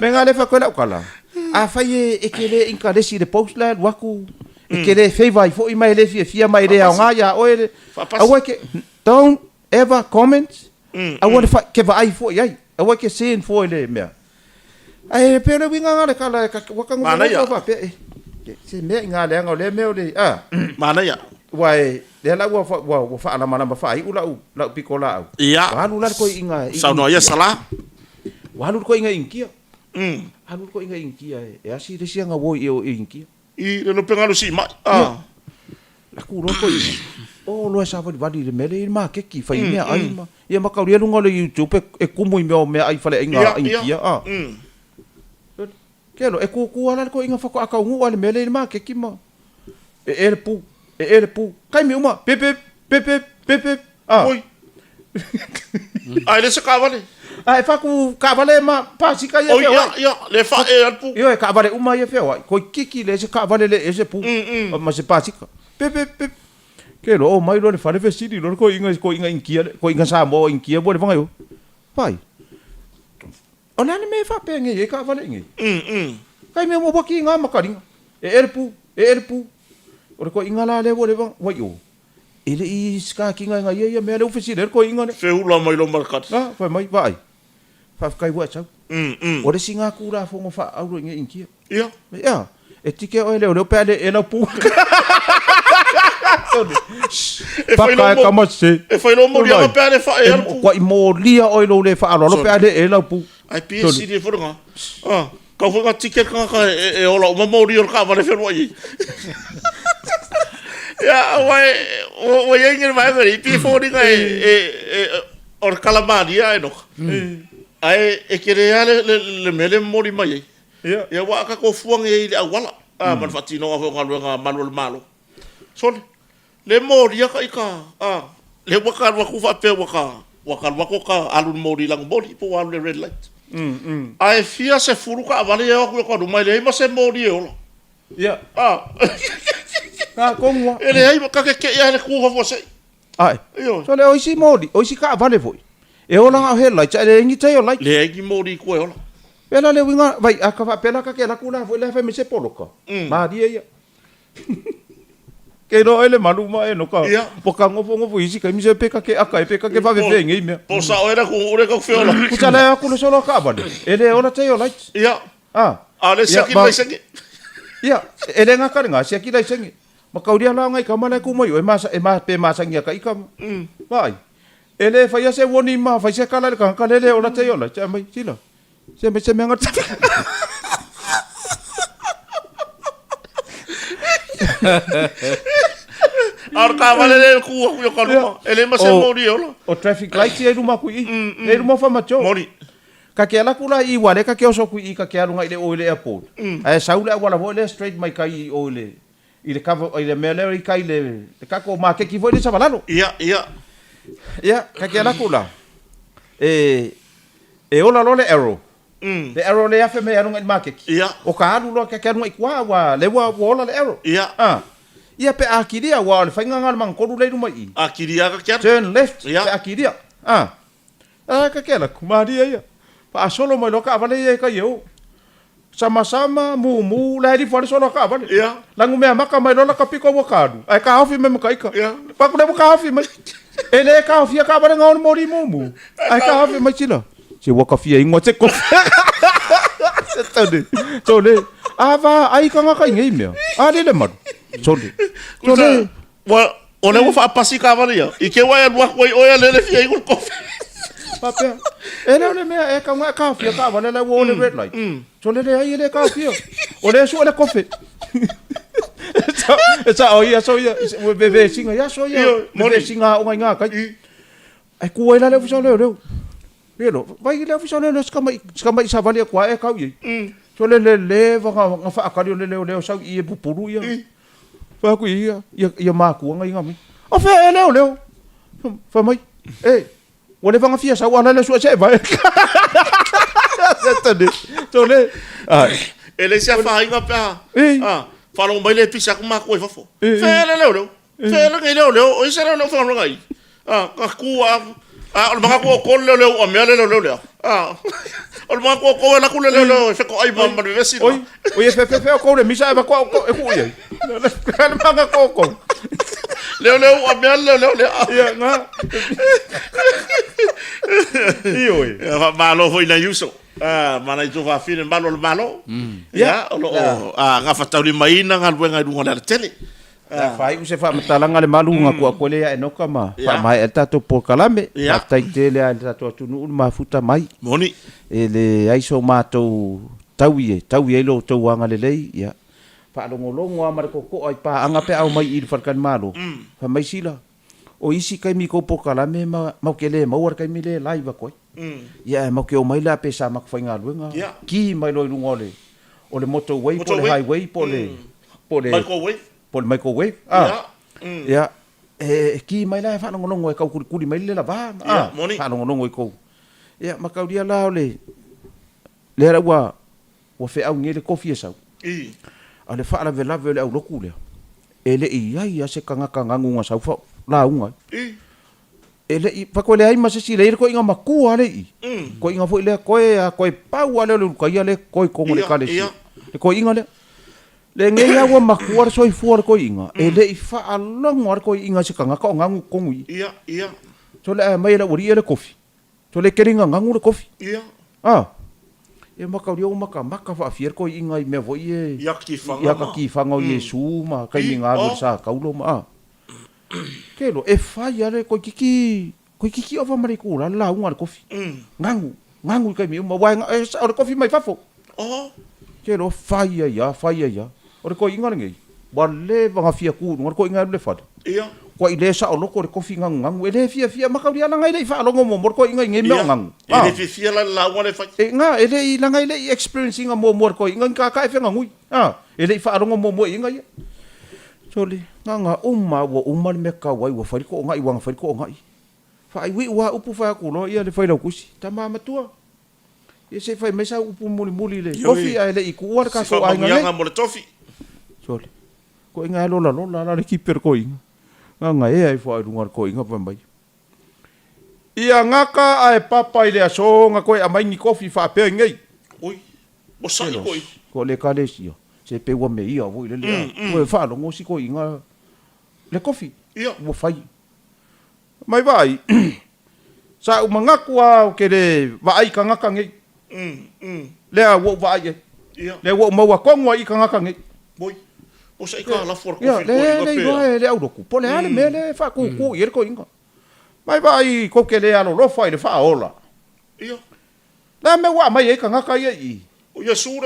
Me nga le fa koe la ukala. A fai e e ke le inka le si le post le waku. E ke le favor i fo i mai le fia fia mai le au nga ya oe le. Aua ke don't ever comment. Aua le fa ke vaai fo i ai. Aua ke send fo i le mea. Ae e pei o le uiga nga le kala e ka waka Manaia. ngofa faapea e se mea i nga leaga o lea mea o le a Manaia. Ua e lea la ua ua ua faalamalama faaiu lau lau piko laau. Ia. Ua alu la le koiiga i Saunoa ia Sala. Ua alu le koiiga i Inikia. Alu le koiiga i Inikia e asi le isi aga ua o i Inikia. I le lope galu sii mai. A. La ku loa koe i. O loa e savalivali i le mea lea i le makeki fai mea ai ma ia ma kaulia luga o le YouTube e kumu i mea o mea ai faleaiga a Inikia a. Ke loa e kuku a la le koiga faatoa taunuu a le mea lea i le makeki ma e e le pu e e le pu taimi uma pip pip pip pip pip pip a. Oi. Ae le se kaavale. A e faku kaavale ma pasika ia feoai. Oi ia, ia, le faaee a le pu. Ioe, kaavale uma ia feoai. Koi kiki le se kaavale le ese pu ma se pasika. Pip pip pip. Ke loa omai loa le fale fesili loa le koiga koiga Inikia le koiga Samoa o Inikia mo le vaga i o. Vai. O le a le mea e faapea nei ai kaavale i nei? Kai mea ua waki i ngā makaringa. E e le pu, e e le pu. O le koiga la lea ua leva wai o. E le i sikakiga e nga ia ia mea lea ua fesili ai le koiga lea. Feula mai lo marakati. Na, fai mai, vaai. Faafetai ua e sau. O le isi nga Tulafono faaaulo i nei Inikia. Ia. Ia. E tike oe leoleo pe a le e lau pu. E fai Paka e kama se. E fai lo moliaga pe a le faaee a le pu. E kuai molia oe i lou le faaaloalo pe a le e lau pu. Ai pi e sili ai foi lena. Ah. Kau foi nga ticket kangaka e ola uma moli o le kaavale fealuai ai. Ia, aua e, ua iai ni vaega nei, pei e foliga e, e, e, o le kalamalia e noka. Ae e kele lava le, le, le mea lea e momoli mai ai. Ia. Ia, aua a tatou fua nei i le auala, a, ma le faatinoga foi o galuega a malu o le Malo. Sole, Le molia ka ika, a, le ua ka alu atu faapea ua ka, ua ka alu atu ka alu i le moli i lagomoli po ua alu i le red light. Ae fia sefulu taavale ia e o atu i ota luma e leai ma se moli e ola. Ia. A. Na tonu lava. E leai ma, ka keke'i lava i le tu faafuasei. Ae. Ioe. Sole o isi moli, o isi taavale foi, e ola na o headlights ae leai ni tail light. Leai ni moli i tua e ola. Pela le uiga, vai, a ka faapea la ka ke alu atu la foi lea fai mai se poloka. Malie ia. Ke iloa oe le malu ma e no ka Ia. po ka ngofongofo isi kaimi se pe ka ke aka e pe ka ke vaveve ngei mea. Po sao e le atunuu le kau feola. Kusa le aku le solo kaavale. E le ola te o light. Ia. Ah. A le siaki ma- laisenge. Ia, e le ngaka le ngā siaki laisenge. Ma kauria la ngai kama le ku mai o e ma e ma pe masangia ka ika. Vai. E le whaia se woni ma whai se kala le kanga le le ola te ola. Te mai sila. Se me se mea ngata. A o le taavale lea e tu atu i o ka luma, e le ma se moli e ola. O traffic lights ia i luma aku i i. E luma o Whamacho. Moli. Ka ke ala aku la i wale ka ke oso aku i i ka ke alu ngai le o i le airport. Ae sau le auala foi lea straight mai kai i o i le i le cover i le mea lea i kai le le kako makeki foi lea Savalalo. Ia, ia. Ia, ka ke ala aku la. E e ola loa le arrow. Le arrow lea afe mai e alu ngai i le makeki. Ia. O ka alu loa ka ke alu ngai i kua ua lea ua ua ola le arrow. Ia. Ah. Ia pe a kilia ua o le faiga nga o le magatolu lea i luma i i. A kilia ka ke alu. Turn left Ia. pe a kilia. Ah. Ah ka ke ala aku malia ia. Faasolo mai loa kaavale ia e kai e o. Samasama, mumu, la e lifo ale solo a kaavale. Ia. Lagu mea maka mai loa la ka piko ua ka alu. Ae kaofi mai ma ka ika. Ia. Paku le ua kaofi mai. E le kaofia kaavale nga ona moli mumu. Ae kaofi mai sila. Se ua kafia ingoa te kofi. Se tone. Tole. A va ai ka ngaka i ngei mea. A lele malu. Tole. Tole. Ua, o lea ua faapasi kaavale ia, i ke ua e alu atu ai oe a lele fia igo le kofi. Faapea, e le o le mea e kau e kaofia kaavale la ua o le red light. Tole leai e le kaofia. O lea e sue le kofe. E sa o ia so ia, ua vevesiga ia so ia, vevesiga aoga i ngā kai. Ai ku ai la le ofisa o leoleo. Pelo, vai le ofisa o leoleo si kamai, si kamai savali aku ae kau i ai. Tole le leva nga, nga whaakali o le leoleo sau i e pupuru ia. Whai aku i ia, ia, ia mākua nga inga mai. O whea e leoleo? Whai mai, e, ua leva nga fia sau ala le sua se vai. Tole, tole. Ai. E leai se afaina pe a, a, faalogo mai le pisa atu matua i fafo. Fea le leoleo? Fea lenei leoleo? O ai se leoleo faigaluega i i? A, ka tu a, a o le manatu o outou le leoleo ua mea le leoleo lea. A, o le manatu o outou e alu atu le leoleo e fetoai ma ma le vevesi Oi, oi e fefefe outou le misa ae avatu au e tuu i ai. Le manatu o outou. Leoleo ua mea le leoleo lea. Ia, na. Ioe. Ia, faamalo foi i nai uso. Ah, ma nai tuafafine malu o le Malo. Ia, o lo o gafataulimaina galuega i luga o le alatele. O le a faaiu se faamatalaga le malu ga kuakuele ia Enoka ma faamaea le tatou polokalame. Faafetai tele lava i le tatou atunuu le mafuta mai. Moni. E leai so matou taui e taui ai lo outou agalelei. Ia, faalogologo lava ma le totoa i paaga pe a omai i i le faletalimalo. Fai mai sila, O isi taimi i kou polokalame ma matou te le maua le taimi lea e live atu ai. Ia ae matou te omai la pe sa matou faigaluega, ki mai loa i luga o le o le motorway po o le highway po o le po o le po o le microwave a. Ia e ki mai la e faalogologo e tau kulikuli mai le lelava a, faalogologo i kou. Ia mataulia la o le lea la ua Ua feau nei le kofi e sau. A o le faalavelave o le aulotu lea, e le i i ai lava se tagata gagu na sau lauga ai. E le i, faatoa leai ma se isi, leai le toeaina matua lea i i. Toeaina foi lea toe a toe pau lava lea o le Ulutaia lea e toe i totonu o le Ekalesia. Le toeaina lea. Lenei lava ua matua le soifua o le toeaina, e le i faalogo lava le toeaina i se tagata o gagu i totonu i i. Sole ae aumai e le aualii ia le kofi. Sole e tele ina gagu le kofi. Ia. A. Ia mataulia ua matamata faafia le toeaina i mea foi ia I ata tifaga ma. I ata tifaga o Iesu ma taimi na alu i le sa taulo ma a. Ke iloa, e fai lava le toeitiiti, toeitiiti ova ma le itula le lauga a le kofi. Gagu, gagu i taimi uma aua e o le kofi mai fafo. Ke iloa, fai ai lava, fai ai lava. O le toeaina lenei, ua leva ona fia tu i luga le toeaina e alu i le fale. Ia. Kua i le saoloto le kofi ganuganu, e le fiafia, mataulia leaga e le i faalogo muamua le toeaina i nei mea o ganu. E le fiafia la i le lauga lea e fai. E, na, e le i, leaga e le i experience ina muamua e le toeaina ni tata e feganui. A, e le i faalogo muamua i inga ia. Sole, na ona uma lava ua uma le mea tatau ai, ua fai le toonai, ua na fai le toonai. Faaiuiu lava upu fai atu loa ia le Failautusi, Tama matua, Ia se i fai mai sau upu mulimuli i le tofi ae le i tuua le tatou aiga nei. mo le tofi. Sole. Koiga e lolalola la le kipi o le koiga. Gagaea ifo lava i luga o le koiga fai mai. Ia gaka ae papa i le aso na toe aumai ni tofi faapea i nei. Oi, ua sa'i koiga. Ko le ekalesia, se pei ua meia foi lele a. Ua faalogo si koiga le tofi. Ia. Ua fai. Mai vaai, sa ou manatu lava ou te le vaai i tagata nei. Lea ua ou vaai i ai. Lea ua ou maua tonu ai i tagata nei. Ia, lea e le iloa e le aulotu, po o le a le mea lea e faatūtū i ai le toeaina. Mai vaai tou te le alolofa i le faaola. Le a mea ua aumai ai tagata ia i i?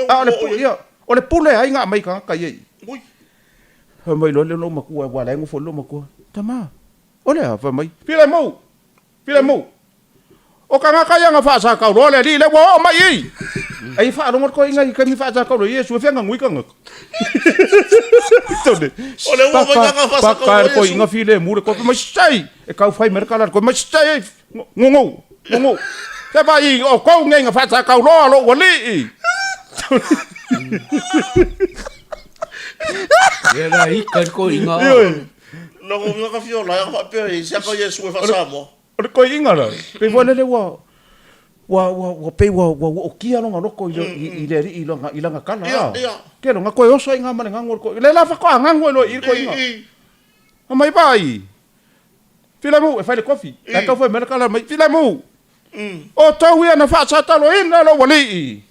A o le, ia, o le pule a ai na aumai tagata ia i i? Fai mai loa le lou matua, aua o la e nofo le lou matua, Tama, O le a? Fai mai, Filemu! Filemu! O tagata ia na faasakauloa le Alii lea ua oo mai i! Ai e faalogo le toeaina i taimi faasakauloa Iesu e feaganui tagata. Tone. O le ua mai na faasakauloa Iesu. Toeaina filemu le kope mai sei! E kau fai mai le kala le koe mai sei ei! Ngongou! Ngongou! Se vai o kou nei na faasakauloa lou Alii! Ia la ika le toeaina. Ioe. Lona uiga ka fia ola ai a faapea e isi aka Iesu e faa-Samoa. O le toeaina la, pei foi lele ua, ua, ua, ua pei ua, ua ootia lona loto i le, i, i le Alii i lana, i lana tala, a. Ke lona toe oso ai nga ma le gagu o le toeaina. Lea la faatoa gagu ai loa i i le toeaina. Fai mai, Vaai, Filemu, e fai le kofi. Ae tau fai mai le tala mai, Filemu, o tou ia na faasataloina lou Alii.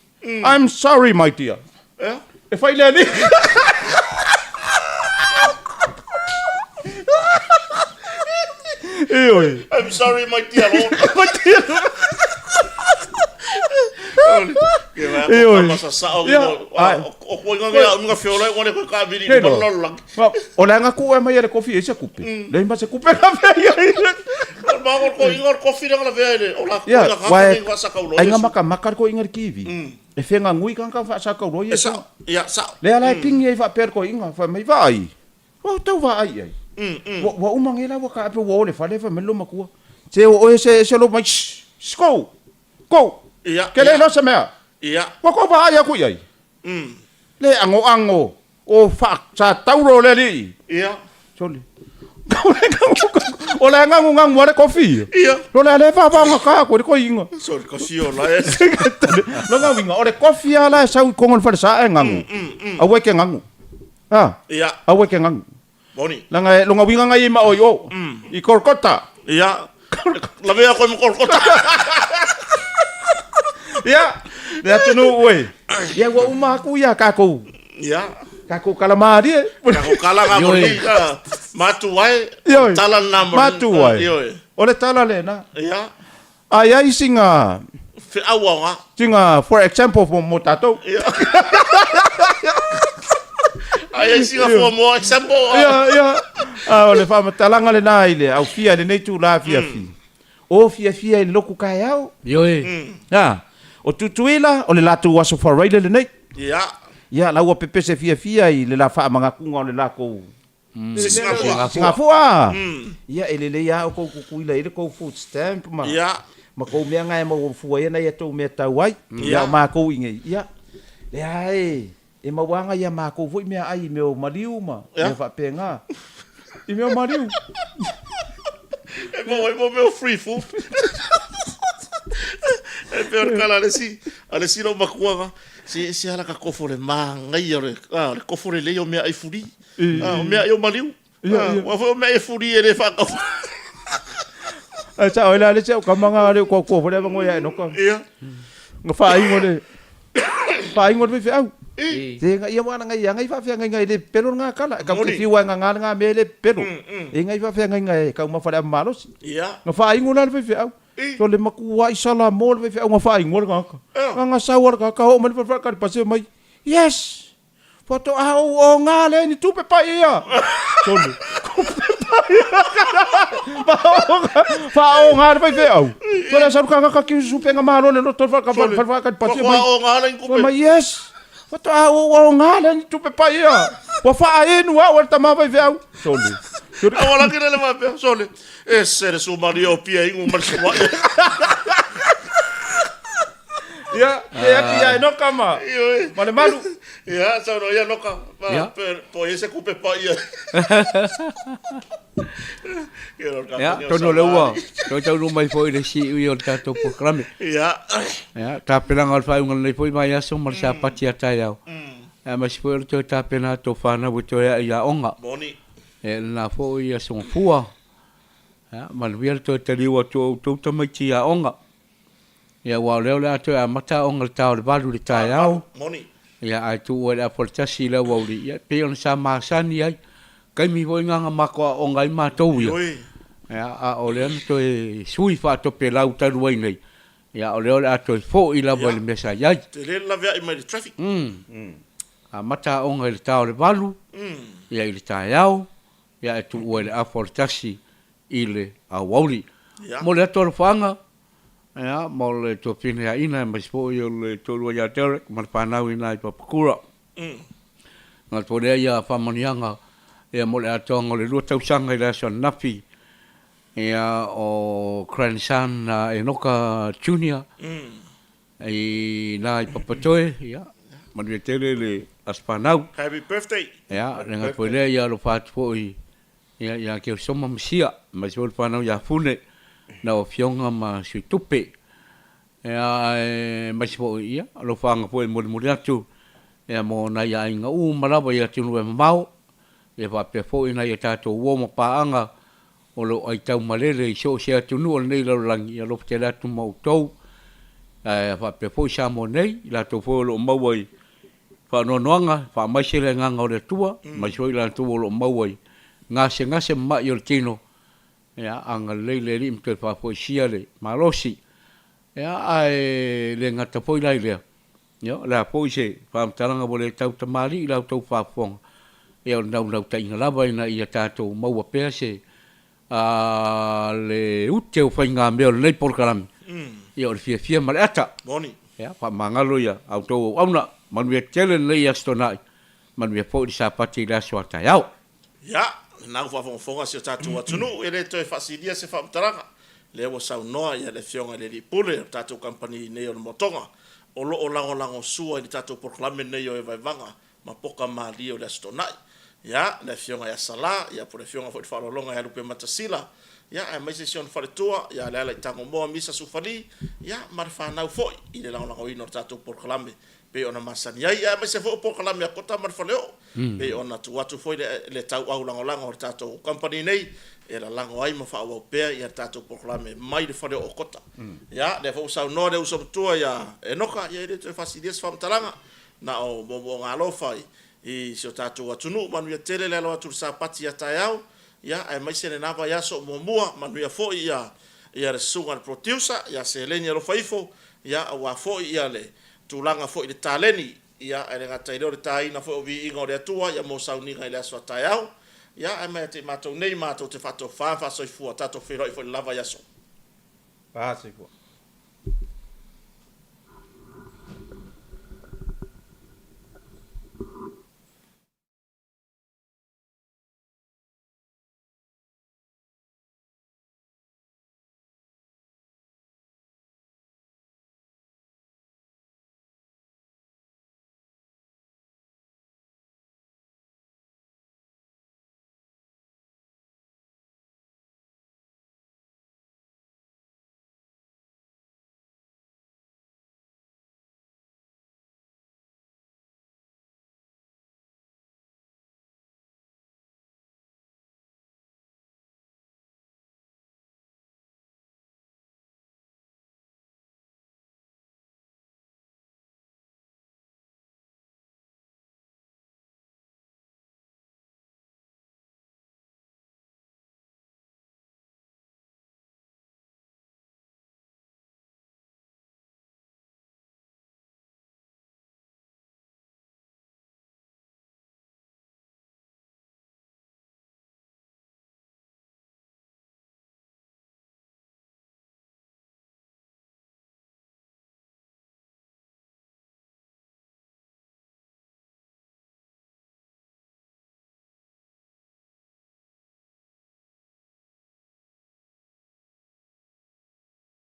I'm sorry my dear. E fai le alii. Ioe. I'm sorry my dear Lord. My dear Lord. Ioe. O koe nga nga feola o le koe ka vili ni lalolagi. O le anga ku e mai ele kofi e se kupe. Le ma se kupe ka vea ia. O ma o ko inga kofi la vea ele o la ko nga ka sa kaulo. Ai nga maka maka ko inga kiwi. E whenga ngui ka ka wha kaulo ia. Sa ia sa. Le ala e pingi ai wha per ko inga wha mai vaai. Wa tau vaai ai. Wa wa uma nge la wa ka ape wa ole fale wha melo makua. Se o e se se lo mai sko. Ko. Ia. Ke le lo se mea. Ia. Wa ko vaai aku i ai. Le agoago o faa sa tauro o le alii. Ia. Sole. O le gagugagu a le kofi. Ia. Lo le le faavaoga ka ko le koiga. Sole kofi o la e. Lona uiga o le kofi a la e sau i kogo o le falesa e gagu. Aua e ke gagu. A. Ia. Aua e ke gagu. Moni. Leaga e lona uiga ngai e mao i o. I Kolkota. Ia. Lavea koe ma Kolkota. Ia, le atunuu e. Ia ua uma aku ia kakou. Ia. Kakou kalamalie. Kakou kala nga moni. Matu ai. Ioe. Tala na moni. Matu ai. Ioe. O le tala lena. Ia. A i ai sina Feau aoga. Sina for example mo, mo tatou. Ia. A i ai sina for more example. Ia, ia. A o le faamatalaga lena i le aufia i lenei itula afiafi. O fiafia i le loku kaeao. Ioe. A, o Tutuila, o le latou aso faraile lenei. Ia. Ia, la ua pepese fiafia i le la faamagatuga o le lakou Sigafua. Sigafua. Ia, e lelei lava outou Tutuila i le tou food stamp ma, Ia. ma tou mea na e maua fua ai nai a tou mea tau ai. Ia. Ia, o makou i nei, ia, lea e, e maua lava nai a makou foi meaai i mea o maliu ma Ia. mea faapena. I mea o maliu. E maua ai mo mea o free food. E pei o le tala a le isi, a le isi loomatua, se, se ala ka kofo le manaia o le, a, o le kofo lelei o meaai free. Ah, o mea o maliu. Ia, ia. Ua foi o mea e furi e le whaakau. Ai sa oi la le se o kamanga le ko ko fole bango ya enoka. Ia. Nga whaingo le whaingo le feau. I. Te nga ia wana ngai ngai wha ngai ngai le pelo nga kala ka Moni. te fiwa nga nga nga me le pelo. E ngai wha ngai ngai ka uma whare malosi. Ia. Nga whaingo la le feau. I. So le makua i sala mo le feau nga whaingo le nga ka. Ia. Nga nga sawa ka ka ho mai wha ka pase mai. Yes. Faatoa ou oga lea i ni tupe paia. Sole. Tupe paia. Faaoga le faifeau. Sole sau ka ka ki supenga malo le loto fa ka fa fa ka patia mai. Faatoa oga le ni tupe. Mai yes. Faatoa ou oga lea ni tupe paia. Ua faaenu au e le tama faifeau. Sole. Aua laki le faapea. Sole. Ese le sumaria o pia ingu ma le sua'i. Ia, e atu ia Enoka ma. Ioe. Ma le malu. Ia, saunoa ia Enoka. Ia. Po i ai se kupe paia. Ia, atonu o lea ua toe taunuu mai foi i le siui o le tatou polokalame. Ia. Ia, tapenaga o le faaiuga o lenei foi vaiaso ma le Sapati a taeao. Aemaise foi o le toe tapena atu o fanau e toe ae i aoga. Moni. Ia, lena foi aso Gafua. Ia, manuia le toe taliu atu o outou tamaiti i aoga. Ia, aua o lea o le a toe amata aoga i le ta o le valu i le taeao. Moni. Ia, ae tuu ai le afa o le tasi i le aoauli, ia, e pei ona sa masani ai, taimi foi na na matou aooga ai matou ia. Oi. Ia, a o lea na toe sui faatopelau talu ai nei, ia, o lea o le a toe foi lava i le mea sa i ai. Tele le laveai mai le traffic. Amata aoga i le ta o le valu, ia, i le taeao, ia, ae tuu ai le afa o le tasi i le aoauli. Ia. Momoli atu alofaaga, ia, mo le tuafine aina aemaise foi o le toalua ia Derek ma le fanau i ina i Papakura. Gata foi lea ia faamanuiaga ia mo le atoaga o le lua tausaga i le aso ananafi ia o grandson a Enoka Junior i ina i Papatoe, ia, manuia tele le aso fanau. Happy birthday. Ia, le gata foi lea ia alofa atu foi Ia, ia Keosoma ma Sia, aemaise foi le fanau ia Fune, lau Afioga ma Sui Tupe. Ia, aemaise foi, ia, alofaaga foi e molimoli atu, ia, mo nai aiga uma lava i atunuu e mamao, ia faapea foi nai a tatou uo ma paaga o lo o aitaumalele i so o se atunuu o lenei lalolagi, ia alofa tele atu ma outou, ae faapea foi Samoa nei, i latou foi o lo o maua i Faanoanoaga, faamaise le agaga o le Atua, aemaise foi i latou o lo o maua i gasegase ma ma'i o le tino, ia, agalelei le Alii ma toe faafoisia le malosi. Ia, ae le gata foi la i lea, ia, o le a foi se faamatalaga ua le tau tamalii i la outou faafofoga, ia, o le naunautaiga lava ina ia tatou maua pea se A le ute o faigamea o lenei polokalame, ia o le fiafia ma le ata. Moni. Ia, faamagalo ia a outou auauna. Manuia tele lenei Aso Toonai, manuia foi le Sapati i le aso a taeao. Ia, lena ua faafogafoga si o tatou atunuu, e le toe faasilia se faamatalaga. Lea ua saunoa ia le Afioga i le Alii Pule o le tatou kamupani nei o le Motoga, o lo o lagolagosua i le tatou polokalame lenei o Evaevaga. ma poka malie o le Aso Toonai. Ia, le Afioga ia Sala, ia po o le Afioga foi i le Faaaloaloga ia Lupematasila, ia aemaise si ona faletua ia Leala i Tagomoa Misa Sufali, ia ma le fanau foi i le lagolagoina o le tatou polokalame pei ona masani ai, ia aemaise foi o polokalame a Kota ma le Faleoo, pei ona tuu atu foi le, le tauau lagolago a le tatou kamupani nei e lalago ai ma faaauau pea ia le tatou polokalame mai le Faleoo o Kota. Ia, lea foi ua saunoa le uso matua ia Enoka, ia e le toe faasilia se faamatalaga, na o moomooga alofa i, i si o tatou atunuu. Manuia tele le alo atu i le Sapati a taeao, ia, aemaise lena vaiaso o muamua. Manuia foi ia, ia le susuga i le producer, ia Seleni Alofa Ifo, ia, aua foi ia le tulaga foi i le taleni, ia, ae le gata i lea o le taina foi o viiga o le Atua, ia, mo sauniga i le aso a taeao. Ia, ae mai ia te i matou nei, matou te faatofa ma faasoifua, tatou feiloai foi i le la vaiaso. Faasoifua.